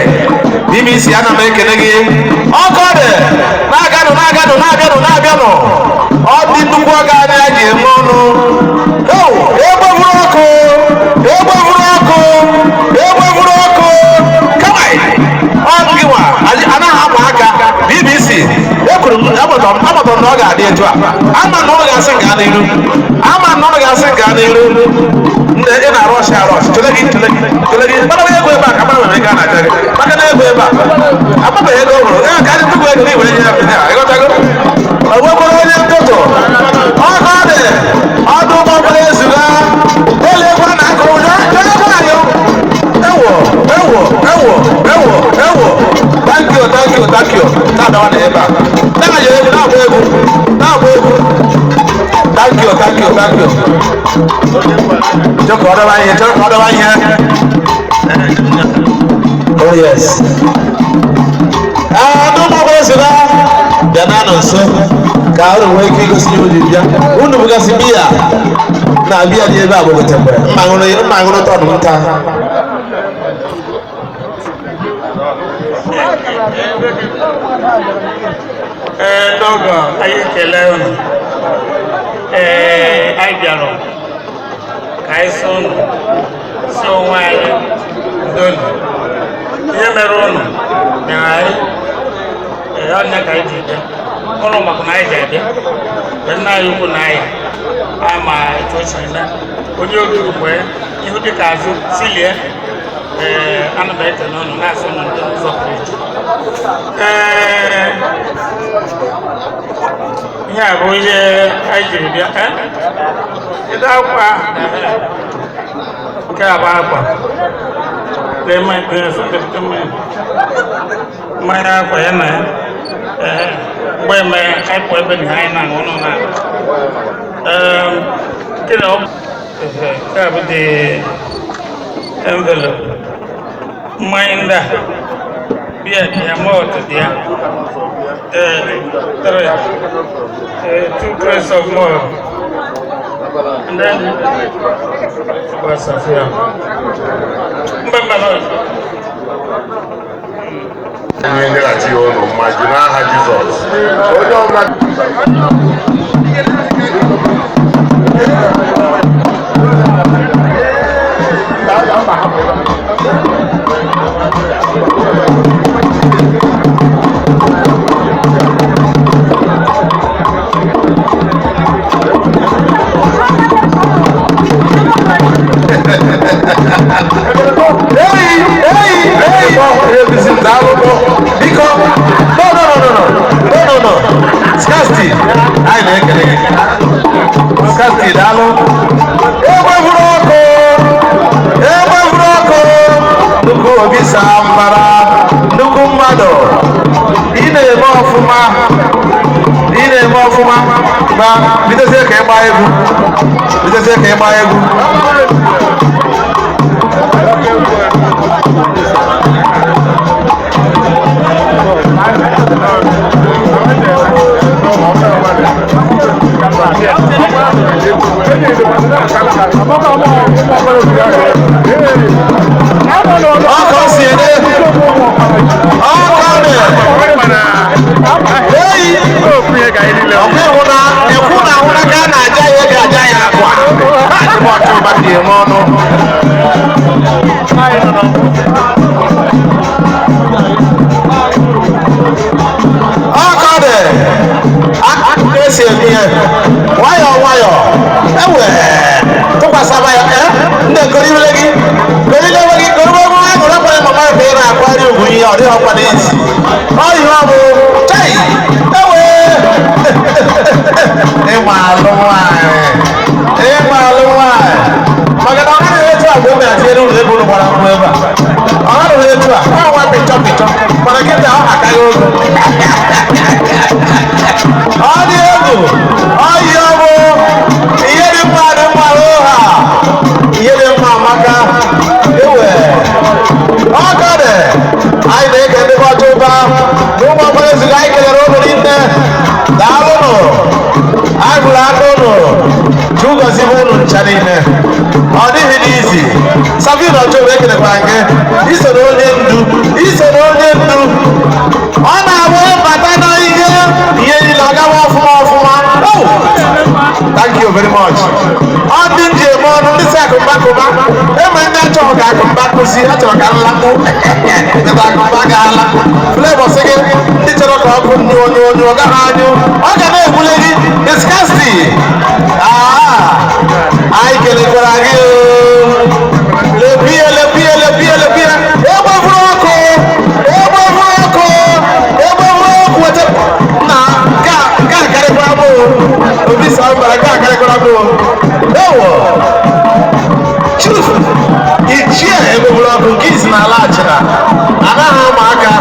Speaker 17: BBC, ana m ekele gị. Ọkọ dị na-aganụ na-aganụ na-abịanụ na-abịanụ. Ọ dị nnukwu ọga anyị a ji eme ọnụ. Egbe buru ọkụ, egbe buru ọkụ, egbe buru ọkụ. Kama ọ gị nwa anaghị ama aka. BBC, ekwuru m, amatọ m na ọ ga-adị etu a. Ama na ọ ga-asị nke a n'iru. Ama na ọ ga-asị nke a n'iru. Nne, ị na-arụ ọchị arụ ọchị. Chele gị, chele gị, chele gị. Mana ego ebe a ka mara nwere ego a na-aja gị. Maka na ego ebe a. Amabeghị ego ọ hụrụ. Ee, ka anyị tụpụ ego gị were nye ya ya. Ịghọtago? Ọ nwekwara onye ntụtụ. Ọkụ ọ dị. Ọdụ ụgbọ mmiri ezuga. Elekwa na akụrụ ụjọ. Elekwa anyị. Ewo, ewo, ewo, ewo, ewo. Thank you, thank you, thank you. Na-adawa na ebe a. Na-ayọ egwu, na-agba egwu, na-agba egwu. Thank you, thank you, thank you. Chọ ka ọ dọba ihe, chọ ka ọ dọba ihe. Oh yes. Ah, ndị ụmụ agbọghọ si na bịa na anọ nso ka unu nwee ike igosi ihe unu bịa. Unu bugasị biya na biya dị ebe a gbogotekwere. Mma ṅụrụ mma ṅụrụ tọn m taa.
Speaker 9: Ee, ndị ọgọ, anyị ekele unu. Ee, anyị bịara ka anyị sị unu, sị onwe anyị ndonu. Ihe mere unu mere anyị. Ee, ọ nya ka anyị ji bịa ụlọ maka na anyị ji abịa mgbe nna anyị ukwu na anyị ama etu o siri mee onye oruru mgbe ihu dịka azụ silie. Ee, ana m ekele unu, na-asị unu ndị ụzọ pụrụ iche. Ee, ihe a bụ ihe anyị jiri bịa. Ee, kedu akwa nke a bụ akwa? Lee mmanya, mmanya akwa ya na ya. Ee, mgbe eme anyị pụọ ebe na anyị na-aṅụ ụlọ na nke na ọ nke a bụ the envelope. Mmanya ndị a, biya dị ya, malt dị ya. Ee, three, two crates of malt and then gbasafia mba mba no.
Speaker 15: Anyị nyeghachi ya ụnụ mmaji n'aha Jizọs. Onye ọbụla.
Speaker 17: Hey, hey, hey! Biko, no, no, no, no, no, no, no, no. Skasti, anyị na-ekele gị. Skasti, daalụ. Egbe buru ọkụ, egbe buru ọkụ. Nnukwu obi saa mbara, nnukwu mmadụ. Ị na-eme ọfụma, ị na-eme ọfụma. Ma bidozie ka ị gbaa egwu, bidozie ka ị gbaa egwu. Ọkọ si ede, ọkọ dị. Eyi, ọkwa ịhụ na ekwu na ahụ n'aka a na-aja ya ego aja ya akwa. Adịm ọchụ ụba dị eme ọnụ. Ọkọ dị. Aka esi eme ihe. Nwayọọ nwayọọ. Ewe. Tụkwasaba ya. Ee, ndị nkoriwele gị. Korilewe gị, koriwe nwa aṅụrị kwere mama ya ka ị na-akwari ugwu ihe ọ dịghị ọkwa n'ezi. Ọ ihe ọ bụ. Chai! Ewe! Ịgba alụ nwaanyị. Ịgba alụ nwaanyị. Maka na ọ gaghị etu a mgbe m na-atinye n'ụlọ ebe ụlọ gbara nkwụ ebe a. Ọ gaghị etu a. Ọ nwa pịchọ pịchọ. Mana kịta ọ akaghị ogo. Ọ dị egwu. Ọ yi ọ bụ. Ihe dị mma dị mma oha. Ihe dị mma amaka. Ewe. Ọ ka dị. Anyị na-eke ndị ọchụ ụba. N'ụmụ ọgbara ezugo anyị kelere ụlọ niile. Daalụnụ. Anyị hụrụ aka ụnụ. Chukwu gọzie unu ncha niile. Ọ dịghị n'izi. Sabina Ọchọgbu, ekelekwara gị. Isoro onye ndu. Isoro onye ndu. Ọ na-abụ ịbata na ihe ihe niile ọ gawa ọfụma ọfụma. Oh! Thank you very much. Ọ ndị nji eme ọnụ ndị si akụba akụba. Eme ndị achọghị ka ka akụmba kụzi, achọrọ ka nlakpụ ebe akụmba ga-ala. Flavor sị gị ndị chọrọ ka ọkụ nyụọ nyụọ nyụọ gaghị anyụ, ọ ga na-egbule gị diskasti. Anyị kelekwara gị lepie lepie lepie lepie egbe vụrụ ọkụ, egbe vụrụ ọkụ, egbe vụrụ ọkụ. Weta na nke a karịkwara m obi sambara, nke a karịkwara m. Ewo chief ichie egbeburu ọkụ nke isi n'ala achịna anaghị ama aka.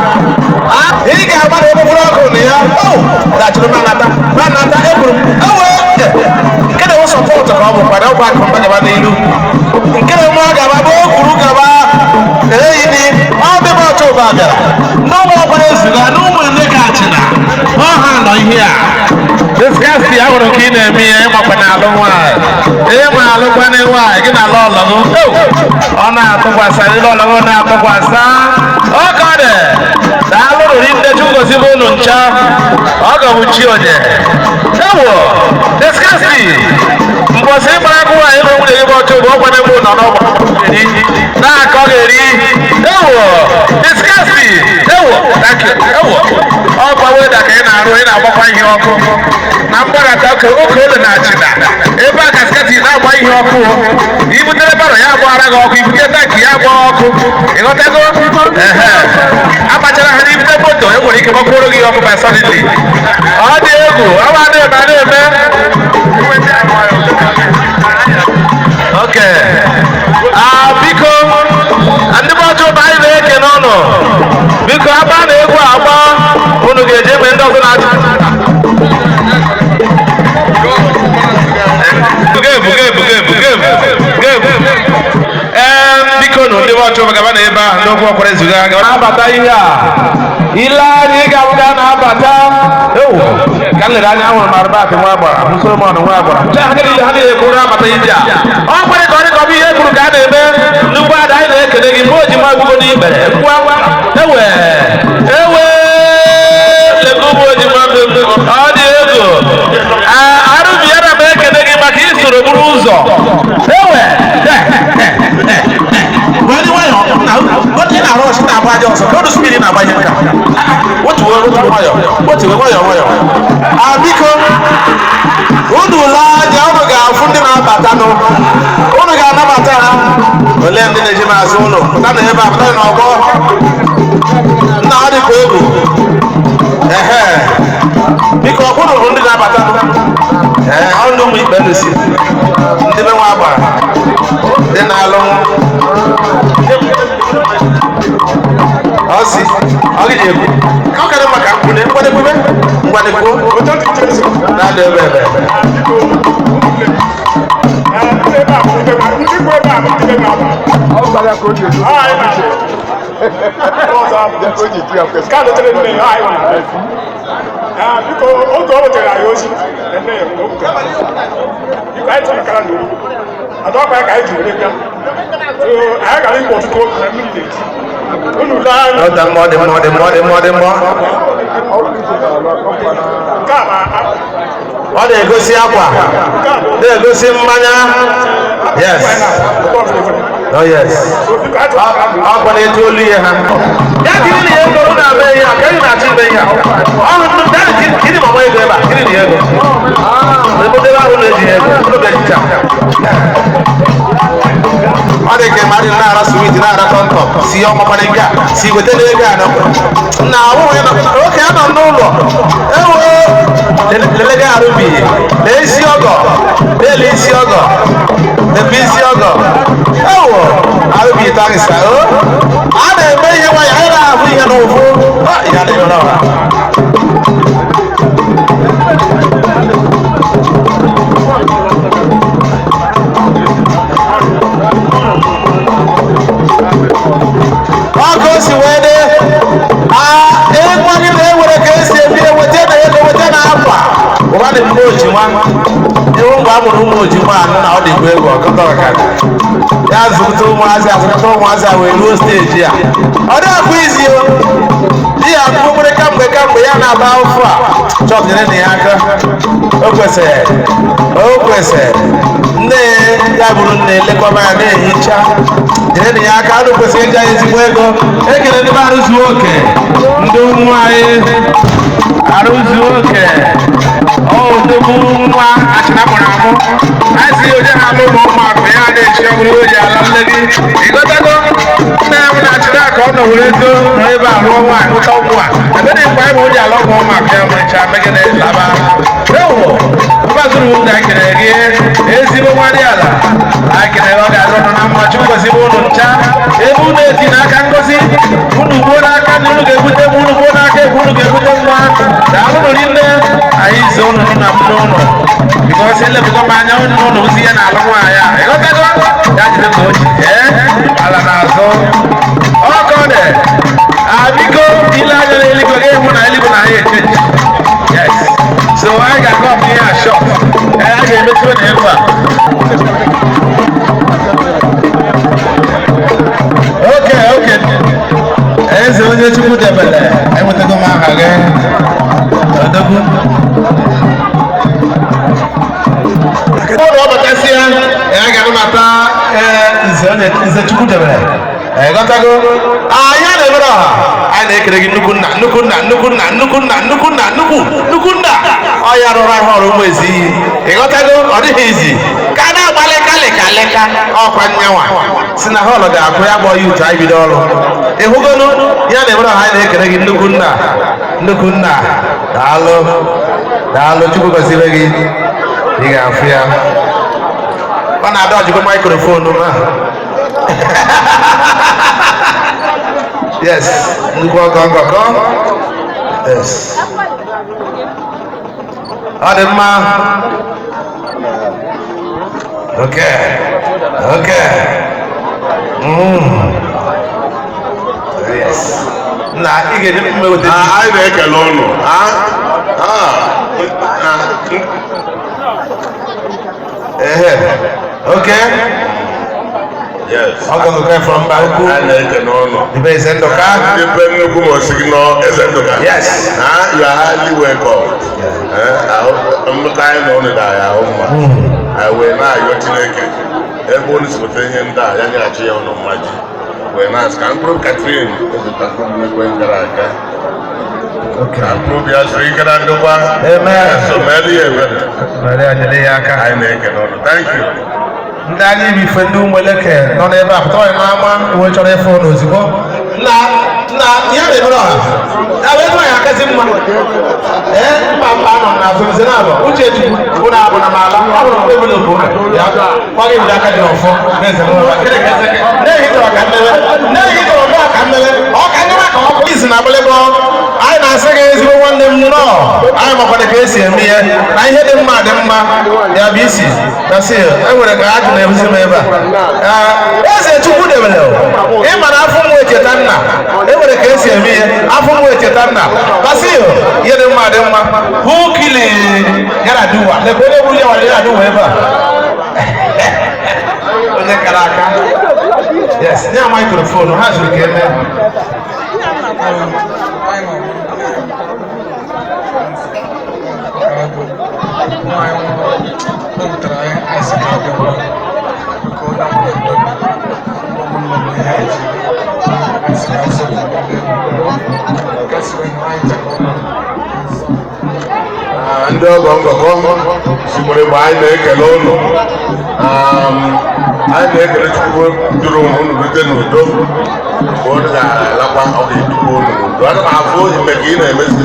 Speaker 17: Ị ga-agba na egbeburu ọkụ na ya dachiri manata manata egburu m. Ewe nke na-enwe sọpọtụ ka ọ bụ kwado ọkwa akụ mba gaba n'ilu nke na-enwe ọ gaba bụ okwuru gaba eyi dị ọ dịbe ọchụ ụba bịara n'ụmụ ọgbara ezuga n'ụmụ nne ka achịna ọha nọ ihe a. Diskasti ahụrụ ka ị na-eme ihe ịmakwa na alụ nwaanyị, ịma alụkwana nwaanyị gị na alụ ọlọgụ ọ na-atụkwasị ndị ọlọgụ na-atụkwasị ọka dị daalụ riri nne Chukwu bụ unu ncha ọ gọbụ chi onye. Ewo diskasti mbọsị ịgbara akwụ nwaanyị bụ nwunye gị bụ ọchụ bụ ọkwa n'ebe ụlọ n'ọgbọ na-akọ ga-eri. Ewo diskasti, ewo thank you. Ewo ọkwa weda ka ị na-arụ, ị na-agbakwa ihe ọkụ na mgbadata oke oke olu na achịna ebe a kaskati na-agba ihe ọkụ. Ibutere baro ya agbara gị ọkụ, ibute tankị ya agba ọkụ, ịghọtago? Ehe akpachara ha n'ibute moto e nwere ike gbakwuoro gị ọkụ by suddenly. Ọ dị egwu, ọ bụ na-eme na-eme. Oke biko ndị ọjọọ bụ anyị na-eke n'ọnụ. Biko agba na egwu agba unu ga-eje mgbe ndị ọzọ na-achị. Biko nụ ndị ọchụ gaba na ebe ahụ ndị okwu ọkwara ezuga gaba na-abata ihe a ile anya ị ga-abụga na-abata. Ewu ka m lere anya ahụrụ m Arụbatị nwa agbara hụ Solomon nwa agbara ha niile ha niile kwuru abata ije a ọ kwere ka ọ dị ka ọ bụ ihe kwuru ka a na-eme. Nnukwu ada anyị na-ekele gị mgbe o ji nwa egwugo n'ikpere ngwa ewe ewe lego ụmụ ojima ọ dị ego arụbi ya na m ekele gị maka isoro buru ụzọ ewe
Speaker 5: Biko unu lee anya unu ga-afụ ndị na-abatanụ, unu ga-anabata ha. Olee ndị na-eji m azụ ụlọ pụta na ebe a pụta n'ọgbọ nna ọ dịkwa egwu. Ehe biko ọkwụrụ bụ ndị na-abatanụ. Ee ọ ndị ụmụ ikpe nụsi ndị be nwa agbara ndị na-alụ ọsị ọ gị na-ekwu ọ karị maka nkwune ngwadekwube ngwadekwuo na-adị ebe ebe.
Speaker 20: Biko oge o wetere anyị ozi na nne ya o butere biko anyị tụrụ kara n'olu adọkwa ya ka anyị ji were bịa anyị gara igwe ọtụtụ oge na mmiri na-eti unu lee anya.
Speaker 17: Ọ dị mma, ọ dị mma, ọ dị mma, ọ dị mma, ọ dị mma. Ọ na-egosi akwa, na-egosi mmanya. Yes. Oh yes. Ọkwa na-etu olu ihe ha. Ya kiri na ego unu na-eme ihe a, ka anyị na-achọ ime ihe a. Ọrụ kiri mama ego ebe a, kiri na ego. Ebe ahụ na-eji ego, unu ga-ejicha. Ọ dị ka mmadụ na-ara swit na-ara tọntọm si ya ọmakwara ego a si weta n'ego a na ahụhụ ya oke anọ n'ụlọ ewo lelega arụbi lee isi ọgọ leele isi ọgọ lekwa isi ọgọ ewo arụbi tagịsa o a na-eme ihe nwayọ anyị na-ahụ ihe n'ụfụ ya na-emere ọha. Ọkụ si wee dị ịgwa gị na ewere ka esi ebi eweta na ego weta na akwa ụba dị mma ojima ewu mgbe a mụrụ ụmụ ojima anụ na ọ dị mgbe egwu ọkọta ọkada ya zụta ụmụazị azụkọta ụmụazị a wee ruo steeji a ọ dị akwa izi o di ya mkpụmkpụrụ kamgbe kamgbe ya na-aba ụfụ a chọpụtara na ya aka o kwesịrị O kwesịrị nne ya bụrụ nne lekwaba ya na-ehicha jere ya aka. Arụ kwesịrị ịja ezigbo ego. Ekele ndị arụ zuo oke, ndị ụmụ anyị arụ zuo oke. Odogwu nwa achịna mụrụ amụ, a sị onye na-alụ ụmụ ụmụakụ ya na-echi ọ bụrụ o ji ala nne gị. Ịghọtago? Nna ya na achịna ka ọ nọ were ezo nọ ebe a lụọ nwaanyị mụta ụmụ a ebe dị mkpa ịma o ji ala ụmụ ụmụakụ ya mụrịcha megide laba ewo mgbazuru m. Na ekele gị, ezigbo nwa dị ala anyị kelere. Ọ ga-adị ụnụ na mma. Chukwu gọzibe ụnụ ncha ebe unu eti n'aka ngozi unu gbuo n'aka ndị unu ga-ebute m, unu gbuo n'aka ebe unu ga-ebute nwa. Daalụ rinne. Anyị zo unu na m n'ụlọ because elebugo m anya unu n'ụlọ ozi ya na-alụ nwaanyị a. Ịghọtago? Ya jide ka o ji ee ala n'azụ ọkọ dị. Biko, ile anya n'eluigwe gị hụ na eluigwe na anyị echange. Yes, so anyị ga-akọ ọpụ ihe a short. Ee, a ga-emechiwe na ebe a. Okay. Eze onye Chukwu debere, enwetago m aha gị. Odogwu. Ụlọ ọbatasịa, ya ga-anabata nze onye nze Chukwu debere. Ghọtago? Anyị na-emere ọha. Anyị na-ekele gị, nnukwu nna, nnukwu nna, nnukwu nna, nnukwu nna, nnukwu nna, nnukwu nnukwu nna. Ọ ya rụrụ ahụ ọrụ ụmụ ezi. Ịghọtago? Ọ dịghị izi. Ka a na-agbalị kalịka leka ọkwa nyanwa. Si na hall ga-akụ ya gbọọ ya uche anyị bido ọrụ. Ịhụgonu ya na-emere ọha, anyị na-ekele gị, nnukwu nna, nnukwu nna. Daalụ, daalụ. Chukwu gọzibe gị. Ị ga-afụ ya. Ọ na-ada ọjụgo microphone ma. Yes, nnukwu ọgọ ngọkọ. Yes. Ọ dị mma. Okay. Yes. Na ị ga-eji mmeweta.
Speaker 15: Anyị na-ekele ụnụ.
Speaker 17: Ehe. Okay.
Speaker 15: Yes.
Speaker 17: Ọgọ ngọkọ from Mbaukwu.
Speaker 15: Anyị na-ekele ụnụ.
Speaker 17: Ibe Eze Ndụka.
Speaker 15: Ndị be nnukwu ma osi gị nọ Eze Ndụka.
Speaker 17: Yes.
Speaker 15: You are highly welcome. Mmekọ anyị na ụnụ dị anyị ahụ mma. Anyị wee na-ayọ Chineke ebe unu si pụta ihe ndị a, ya nyeghachi ya ụnụ mmaji. Wee na-asị ka mkpụrụ Catherine ezụtakwu mmekwe gara aga. Ka mkpụrụ obi ya zuru ike na ndokwa.
Speaker 17: Amen.
Speaker 15: So meelu ya ebere.
Speaker 17: Mere ya, nyere ya aka.
Speaker 15: Anyị na-ekele ụnụ. Thank you.
Speaker 17: Ndị anyị bụ ife ndị Ụmụeleke nọ n'ebe a pụtara anyị n'ama uwe chọrọ ịfụ ụnụ ozugbo. Na na ya na-emere ọha. Ya wee tụọ ya akasị mma. Ee, mba mba, anọ m n'azụ nze na-abụ. Uche Chukwu bụ na abụ na m ala. Ọ bụrụ mgbe ebule bụ ya kwaghị ndị aka dị n'ọfọ na-eze m ụra. Gịnị ka eze na-ehi tọrọ ka mmebe? Na-ehi tọrọ ka mmebe. Ọ ka ndị ka ọ bụ isi na agbịlịgbọ. Anyị na-asị gị, ezigbo nwanne m, nnọọ. Anyị makwana ka esi eme ihe na ihe dị mma dị mma ya bụ isi na si e nwere ka ajụ na-ebuzi m ebe a. Eze Chukwu debere, ị ma na afọ m echeta nna, e nwere ka esi eme ihe afọ m echeta nna. Basil, ihe dị mma dị mma. Who kill Yaradua? Lekwa onye gburu Yaradua ebe a, onye kara aka. Yes, nye microphone ha zuru ka eme.
Speaker 15: Ndị ọgọ ngọkọ sikwere mgbe anyị na-ekele ụnụ. Anyị na-ekele Chukwu duru ụnụ rute n'udo. Mgbe ụnụ ga-alakwa, ọ ga-edukwa ụnụ n'udo. Ana m afụ oyi mgbe ka ị na-emezi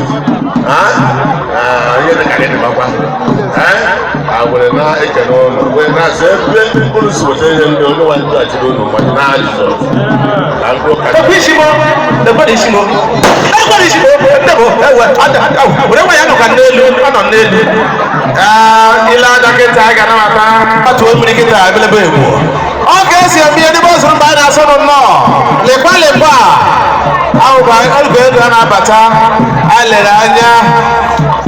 Speaker 15: ihe dị ka gị dịbakwa a were na-ekele ụnụ, wee na-asị ebe ụnụ si weta ihe ndị ụnụ nwa ndị ụnụ mmadụ na Jizọs na mkpụrụ kacha.
Speaker 17: Ekwe isi mo, ekwe isi mo, ekwe isi mo, nne mo, ewe, ada, were nwa ya nọ ka n'elu, ọ nọ n'elu. Ile aja kịta anyị ga-anabata atụọ mmiri kịta ebelebe egwu. Ọ ga-esi eme ihe n'ebe ọzọ mgbe anyị na-asọ nụ nnọọ. Lekwa lekwa, ahụkwa ọlụkọ ego a na-abata, anyị lere anya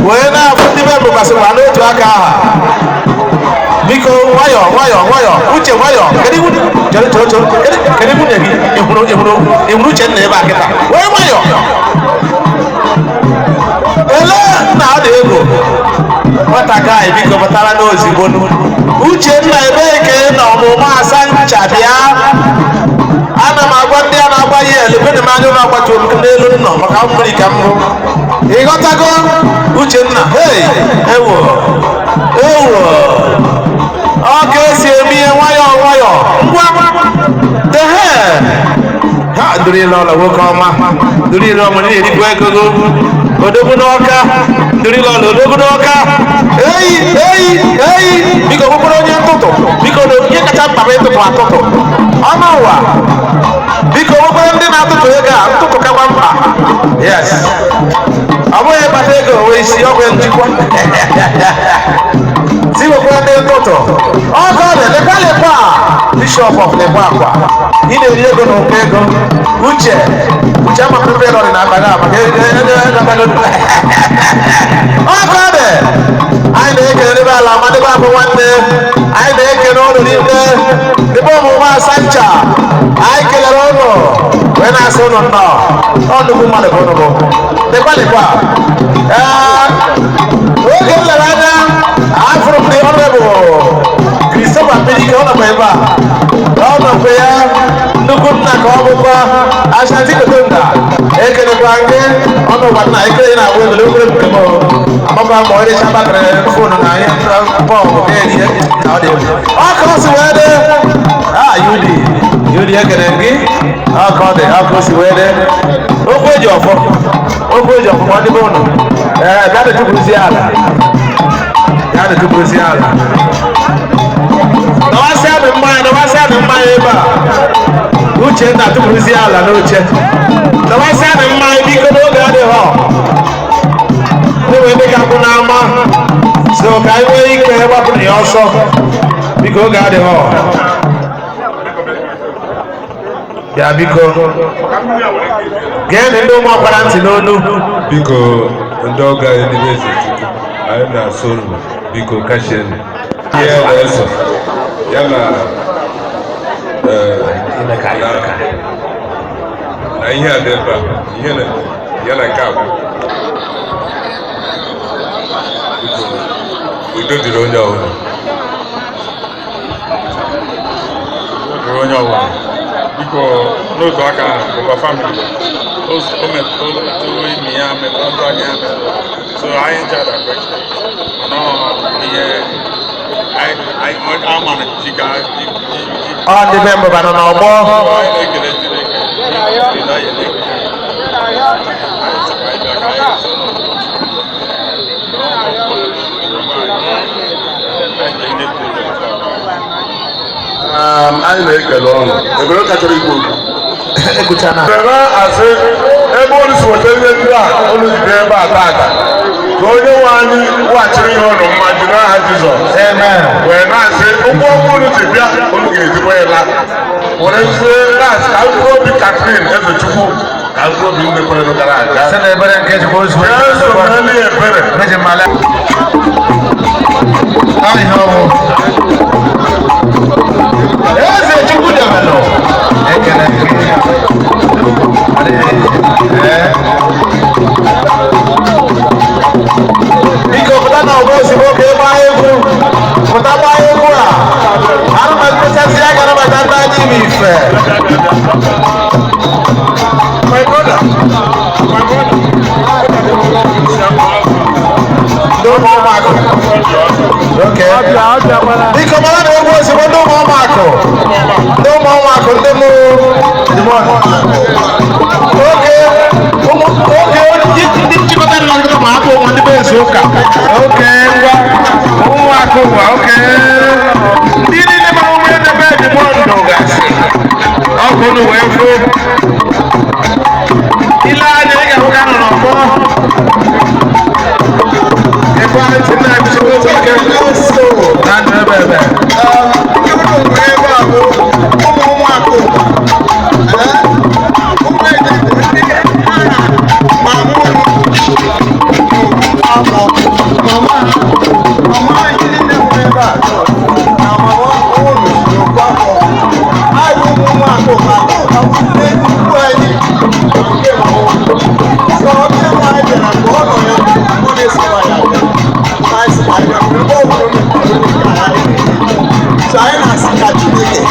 Speaker 17: wee na-afụ ndị be bụkwasịkwa n'otu aka aha. Biko, nwayọ nwayọ nwayọ, Uche, nwayọ. Kedu iwu? Chere, chere, chere. Kedu nwunye gị? Ịhụrụ Uchenna ebe a kịta? Wee nwayọ. Ele nna ọ dị egwu. Nwata gaanyị, biko pụtara n'ozigbo. Uchenna, ebee ka ị nọ? Ọmụmụ asa ncha bịa. Ana m agwa ndị a na-agba ihe elekwene m anya ụlọ agbatuo m n'elu nnọ maka mmiri ka m hụ. Ị ghọtago, Uchenna? Hei, ewo ewo, ọ ka esi eme ihe nwayọọ nwayọọ. Ngwa dehe ha durila ụlọ. Nwoke ọma, durila ọmụ na-erikwa ego gị. Odogwu n'ọka, durila ụlọ, odogwu n'ọka. Eyi eyi eyi, biko bụkwara onye ntụtụ, biko na ihe kacha mkpa bụ ịtụtụ atụtụ ọnụ ụwa. Biko nwekwara ndị na-atụtụ ego a, ntụtụ kakwa mkpa. Yes, ọ bụghị ịkpata ego onwe isi ọgwụ njikwa si nwekwara ndị ntụtụ ọgọ dị. Lekwa lekwa, Bishop of lekwa akwa, ị na-eri ego na ụkọ ego. Uche, Uche, ama mpepe nọ na akpa gị maka ọgọ dị. Anyị na-ekele n'ebe ala ma dịbe abụ nwanne. Anyị na-ekele ụlọ niile dịbe ọmụmụ asancha. Anyị kelere ụlọ wee na-asị ụlọ nnọọ. Ọ nnukwu mmadụ ka ụnụ bụ. Lekwa lekwa. Ee, oge m lere anya, afụrụ m the Honorable Christopher Mmilike. Ọ nọkwa ebe a, ọ nọkwa ya. Nnukwu nna ka ọ bụkwa. Ashanti Kotonga, ekelekwa gị. Ọnụ ụwa nna ekele na-agba ebele obere nke m amaba ma ọ dịcha battery phone na ihe bọọlụ ka erie na ọ dị egwu. Ọ ka o si wee dị. Ah, UD UD, ekele gị. Ọ ka ọ dị, ọ ka o si wee dị. Okwu eji ọfọ, okwu eji ọfọ, ma ọ dịbe ụnụ. Ee, bịa dị tupuzi ala, bịa dị tupuzi ala. Dọwasịa dị mmanya, dọwasịa dị mmanya ebe a. Uchenna, tụpụrụzi ala n'oche. Dọwasịa dị mmanya, biko, n'oge adịghị. Enwere ndị ga-akwụ n'ama, so ka anyị nwee ike gbapụrụ ya ọsọ, biko, oge adịghị. Bịa, biko, gee ndị ụmụ ọkpara ntị n'onu.
Speaker 7: Biko, ndị ọgọ anyị n'ime eze Chukwu, anyị na-asụ unu, biko kashienu ihe na-eso ya na na ihe a dị ebe a, ihe na ya na nke a bụ. Biko, udo dịrị onye ọbụla,
Speaker 20: dịrị onye ọbụla. Biko, n'otu aka bụkwa family o metụrụ imi ya, metụrụ ndụ anyị ya metụrụ, so anyị ncha dị affected. Mana ọ ihe anyị ama na ji ga ji ji.
Speaker 17: Ọ ndị be mbụba nọ n'ọgbọ.
Speaker 20: Anyị na-ekele Chineke n'ihi na anyị na-ekele anyị sị ka anyị bịa ka anyị so n'ụlọ.
Speaker 15: Anyị na-ekele ọnụ ebere ka chọrọ ikwu okwu.
Speaker 17: Ekwuchana.
Speaker 15: Ebe asị ebe olu si weta ihe ndị a olu ji bịa ebe a taata, ka onye nwe anyị weghachiri ihe ụnụ mma ji n'aha Jizọs.
Speaker 17: Amen.
Speaker 15: Wee na-asị ụgbọ ọkụ unu ji bịa, unu ga-ezigbo ya laa. Were zie na-asị ka mkpụrụ obi Catherine Ezechukwu, ka mkpụrụ obi ndị kwere gara aga.
Speaker 17: Sị na ebere nke Chukwu ozugbo.
Speaker 15: Jesu mere ya ebere.
Speaker 17: Virgin Maria. Ọ ihe ọ bụ. Eze Chukwu debelụ. Ekele gị. Ee. Biko, pụta na ọgụ ozugbo ka ị gbaa egwu. Pụta gbaa egwu a. Arụmachasị ya ga-anabata ndị anyị ime ife.
Speaker 20: My brother, my brother.
Speaker 17: Ndị ụmụ ụmụakụ. Okay. Biko, mara na egwu ozugbo ndị ụmụ ụmụakụ. Ndị ụmụ ụmụakụ, ndị mụ. Oke, ụmụ oke ndị nchịkọta nọgide ma hapụ ụmụ ndị be eze ụka. Oke, ngwa ụmụakụ ụwa, oke. Ndị niile mara ụmụ edebe ejigbo ndụ gasị. Ọkụ unu wee fụ. Ile anya ị ga-ahụ ka nọ n'ọgbọ. Ebe anyị si na-achịkọta ike na ndụ ebe ebe.
Speaker 5: Ebe a bụ ụmụ ụmụaka ụwa. Ụmụ ejije ndị ma mụ afọ mama mama anyị niile nwere ebe
Speaker 21: So anyị na-asị ka Chineke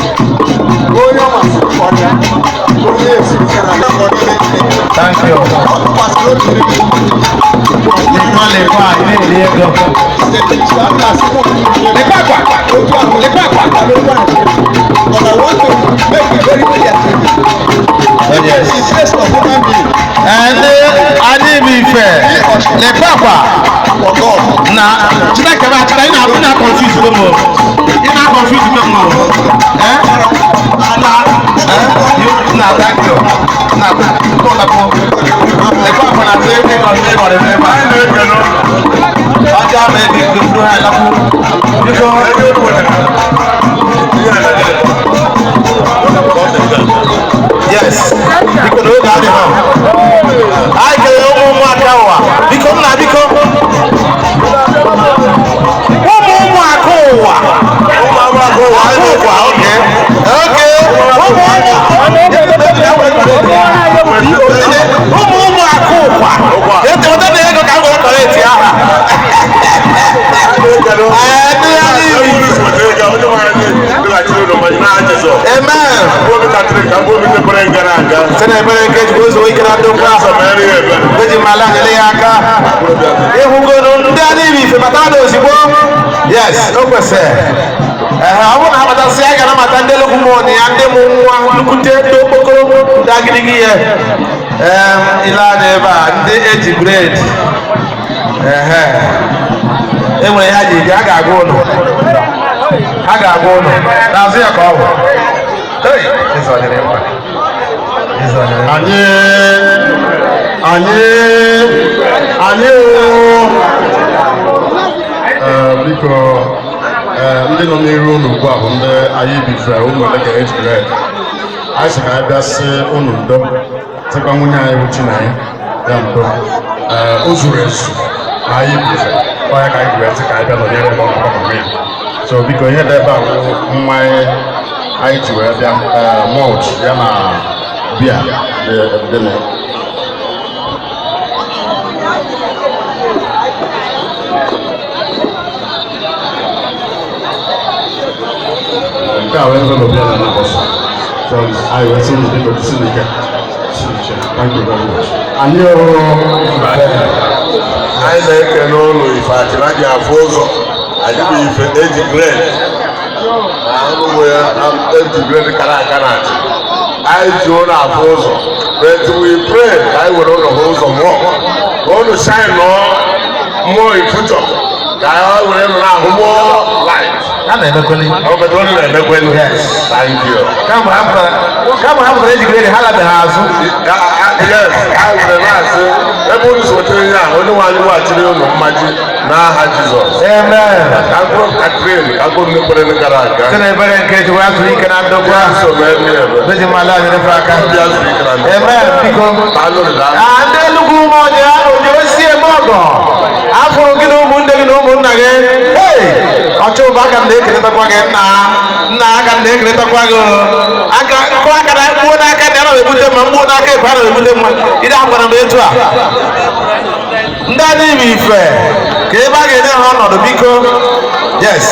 Speaker 21: onye ọ masịrị kpọrọ ya, onye ezumike na ya kpọrọ ihe Chineke.
Speaker 17: Thank you.
Speaker 21: Ọ tụkwasịrị obi
Speaker 17: Lekwa lekwa, ị na-eri ego.
Speaker 21: Lekwa akwa, lekwa akwa. But I want to make a very clear statement.
Speaker 17: Oh, yes.
Speaker 21: The face of human being.
Speaker 17: Ndị anyị bụ ife lekwa akwa na Chineke bụ achịta ị na-abụ na confuse m o. Ị na confuse m o. Eh? Na eh? You na thank you. Na tụlapụ. Lekwa akwa na sị ị nọ ị nọrọ ebe a. Ọjà ma ebi gbogbo ha lakwu. Biko. Yes. Biko na oge adịghị. Anyị kelere ụmụ ụmụaka ụwa. Biko nna biko. Ụmụ ụmụaka ụwa. Ụmụ ụmụaka ụwa. Ụwa oke. Oke. Ụmụ ụmụ ụmụaka ụwa. Ete na ego ka m were kọrọ aha. Amen. Site n'ebere nke Chukwu ụzọ ike na ndokwa eji m ala nyere ya aka ịhụgoro ndị a n'ime ife bata na ozigbo. Yes, o kwesịrị. Ee, ọ bụrụ na abatasị a ga-anabata ndị nnukwu mmụọ na ya ndị mụ nwa nnukwute ndị okpokoro ndị agịrịgị ya. Ee, ile anya ebe a ndị eji bred. Ehe, e nwere ihe ha ji eji, ha ga-agwa ụnụ, ha ga-agwa ụnụ n'azụ ya ka ọ bụ. Hey, ịzọnyere mkpa.
Speaker 13: Anyị anyị anyị o. Ee, biko ee, ndị nọ n'iru unu ugbu a bụ ndị anyị bifere ụmụ eleke age grade. Anyị sị ka anyị bịa sị unu ndo, sịkwa nwunye anyị bụ Chinenye ya ndo. Ee, o zuru ezu na anyị bifere ọ ya ka anyị ji wee sị ka anyị bịa nọnyere ebe ọ nọ ya. So biko ihe dị ebe a bụ mmanya anyị ji wee bịa, ee, malt ya na bia dị na ya. Nke a wee envelope ya na n'ụbọchị. So anyị wee sị unu biko jisi n'ike. Thank you very much. Anyị o.
Speaker 15: Anyị na-ekele ụlọ ife achịna ji afụ ụzọ adịbụ ife eji gred na ahụhụ ya eji gred kara aka na achị anyị ji ụlọ afụ ụzọ, but we pray ka anyị were ụlọ hụ ụzọ mụọ ka ụlọ shine nọ more in future ka anyị were nọ na-ahụ more light.
Speaker 17: Ha na-emekweli.
Speaker 15: Ọ bụ ụlọ na-emekweli. Thank you.
Speaker 17: Kamgbe ha pụtara kamgbe ha pụtara ejigere ha labeghị azụ.
Speaker 15: Yes, anyị were na-asị ebe unu si wetara ihe a, onye nwe anyị weghachiri unu mmaji n'aha Jizọs.
Speaker 17: Amen.
Speaker 15: Ka mkpụrụ Katrin, ka mkpụrụ ndị kwere ndị gara aga.
Speaker 17: Site n'ebere nke Chukwu azụrụ ike na ndokwa. Eji m ala nyere aka. Amen. Biko. Ah, ndị Enugu ụmụ ọnya onye osi eme ọgọ. Afụrụ gị na ụmụnne gị na ụmụnna gị. Hey! Ọchụ ụba aka m na-ekeletakwa gị nna. Nna aka m na-ekeletakwa gị o. Aka kụọ aka na mgbuo n'aka ndị ana m ebute mma, mgbuo n'aka ekwe ana m ebute mma. Ide agwara m etu a. Ndị a n'ime ife ka ebe a ga-enye ha ọnọdụ biko. Yes.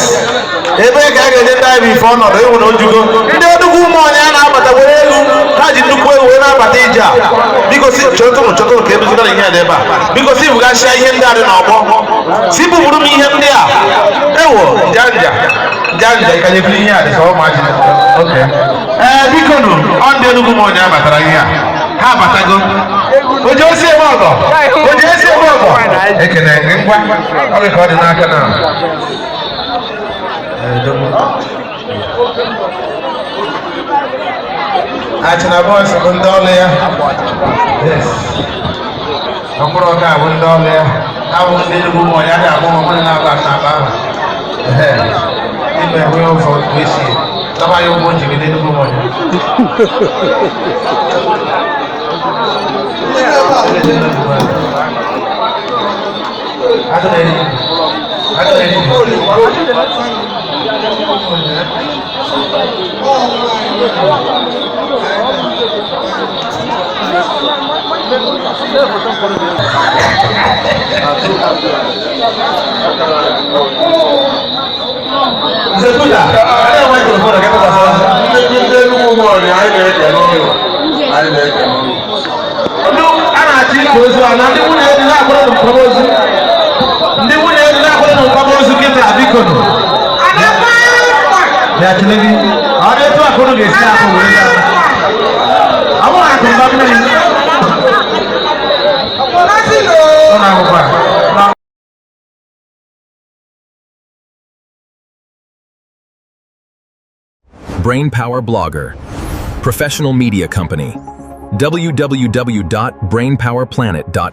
Speaker 17: Ebe ka a ga-enye ndị anyị ife ọnọdụ ịhụ na ojugo. Ndị Enugu ụmụ ọnya na-abata were elu ha ji nnukwu ewu wee na-abata ije a. Biko si chọtụrụ chọtụrụ ka ebuzigara ihe a dị ebe a. Biko si bugasịa ihe ndị a dị n'ọgbọ. Si buburu m ihe ndị a. Ewo njanja njanja ị ka nyebiri ihe a dị ka ụmụazị. Okay. Ee biko nụ ọ ndị Enugu ụmụ ọnya batara ihe a. Ha abatago. Oje osi eme ọgọ. Oje esi eme ọgọ. Ekene gị ngwa. Ọ dị ka ọ dị n'aka na. Achịna bọs bụ ndị ọlụ ya. Yes. Ọkpụrụ ọka bụ ndị ọlụ ya. Ha bụ ndị Enugu ụmụ ọnya ga-abụ ụmụ mmadụ na-aba n'aba ahụ. Ehe. Ime enwe ụzọ esi dọba ya ụgbọ njigide Enugu ụmụ ọnya. Zetuda. Ụlọ gị tụkwasịra.
Speaker 15: Nnekwu ndị Enugu ụmụọrịa, anyị na-ekele ụlọ. Anyị na-ekele ụlọ.
Speaker 17: Ndị a na-achọ ike ozu a na ndị nwunye di na-akwado na nkwamozu. Ndị nwunye di na-akwado na nkwamozu kịta, biko nụ. Bịa chile gị. Ọ dị etu akụrụ ga-esi akụ were ya. Ọ bụrụ akụ mba mmiri. Ụlọ akwụkwọ a.
Speaker 2: Brain Power Blogger. Professional media company. www.brainpowerplanet.com.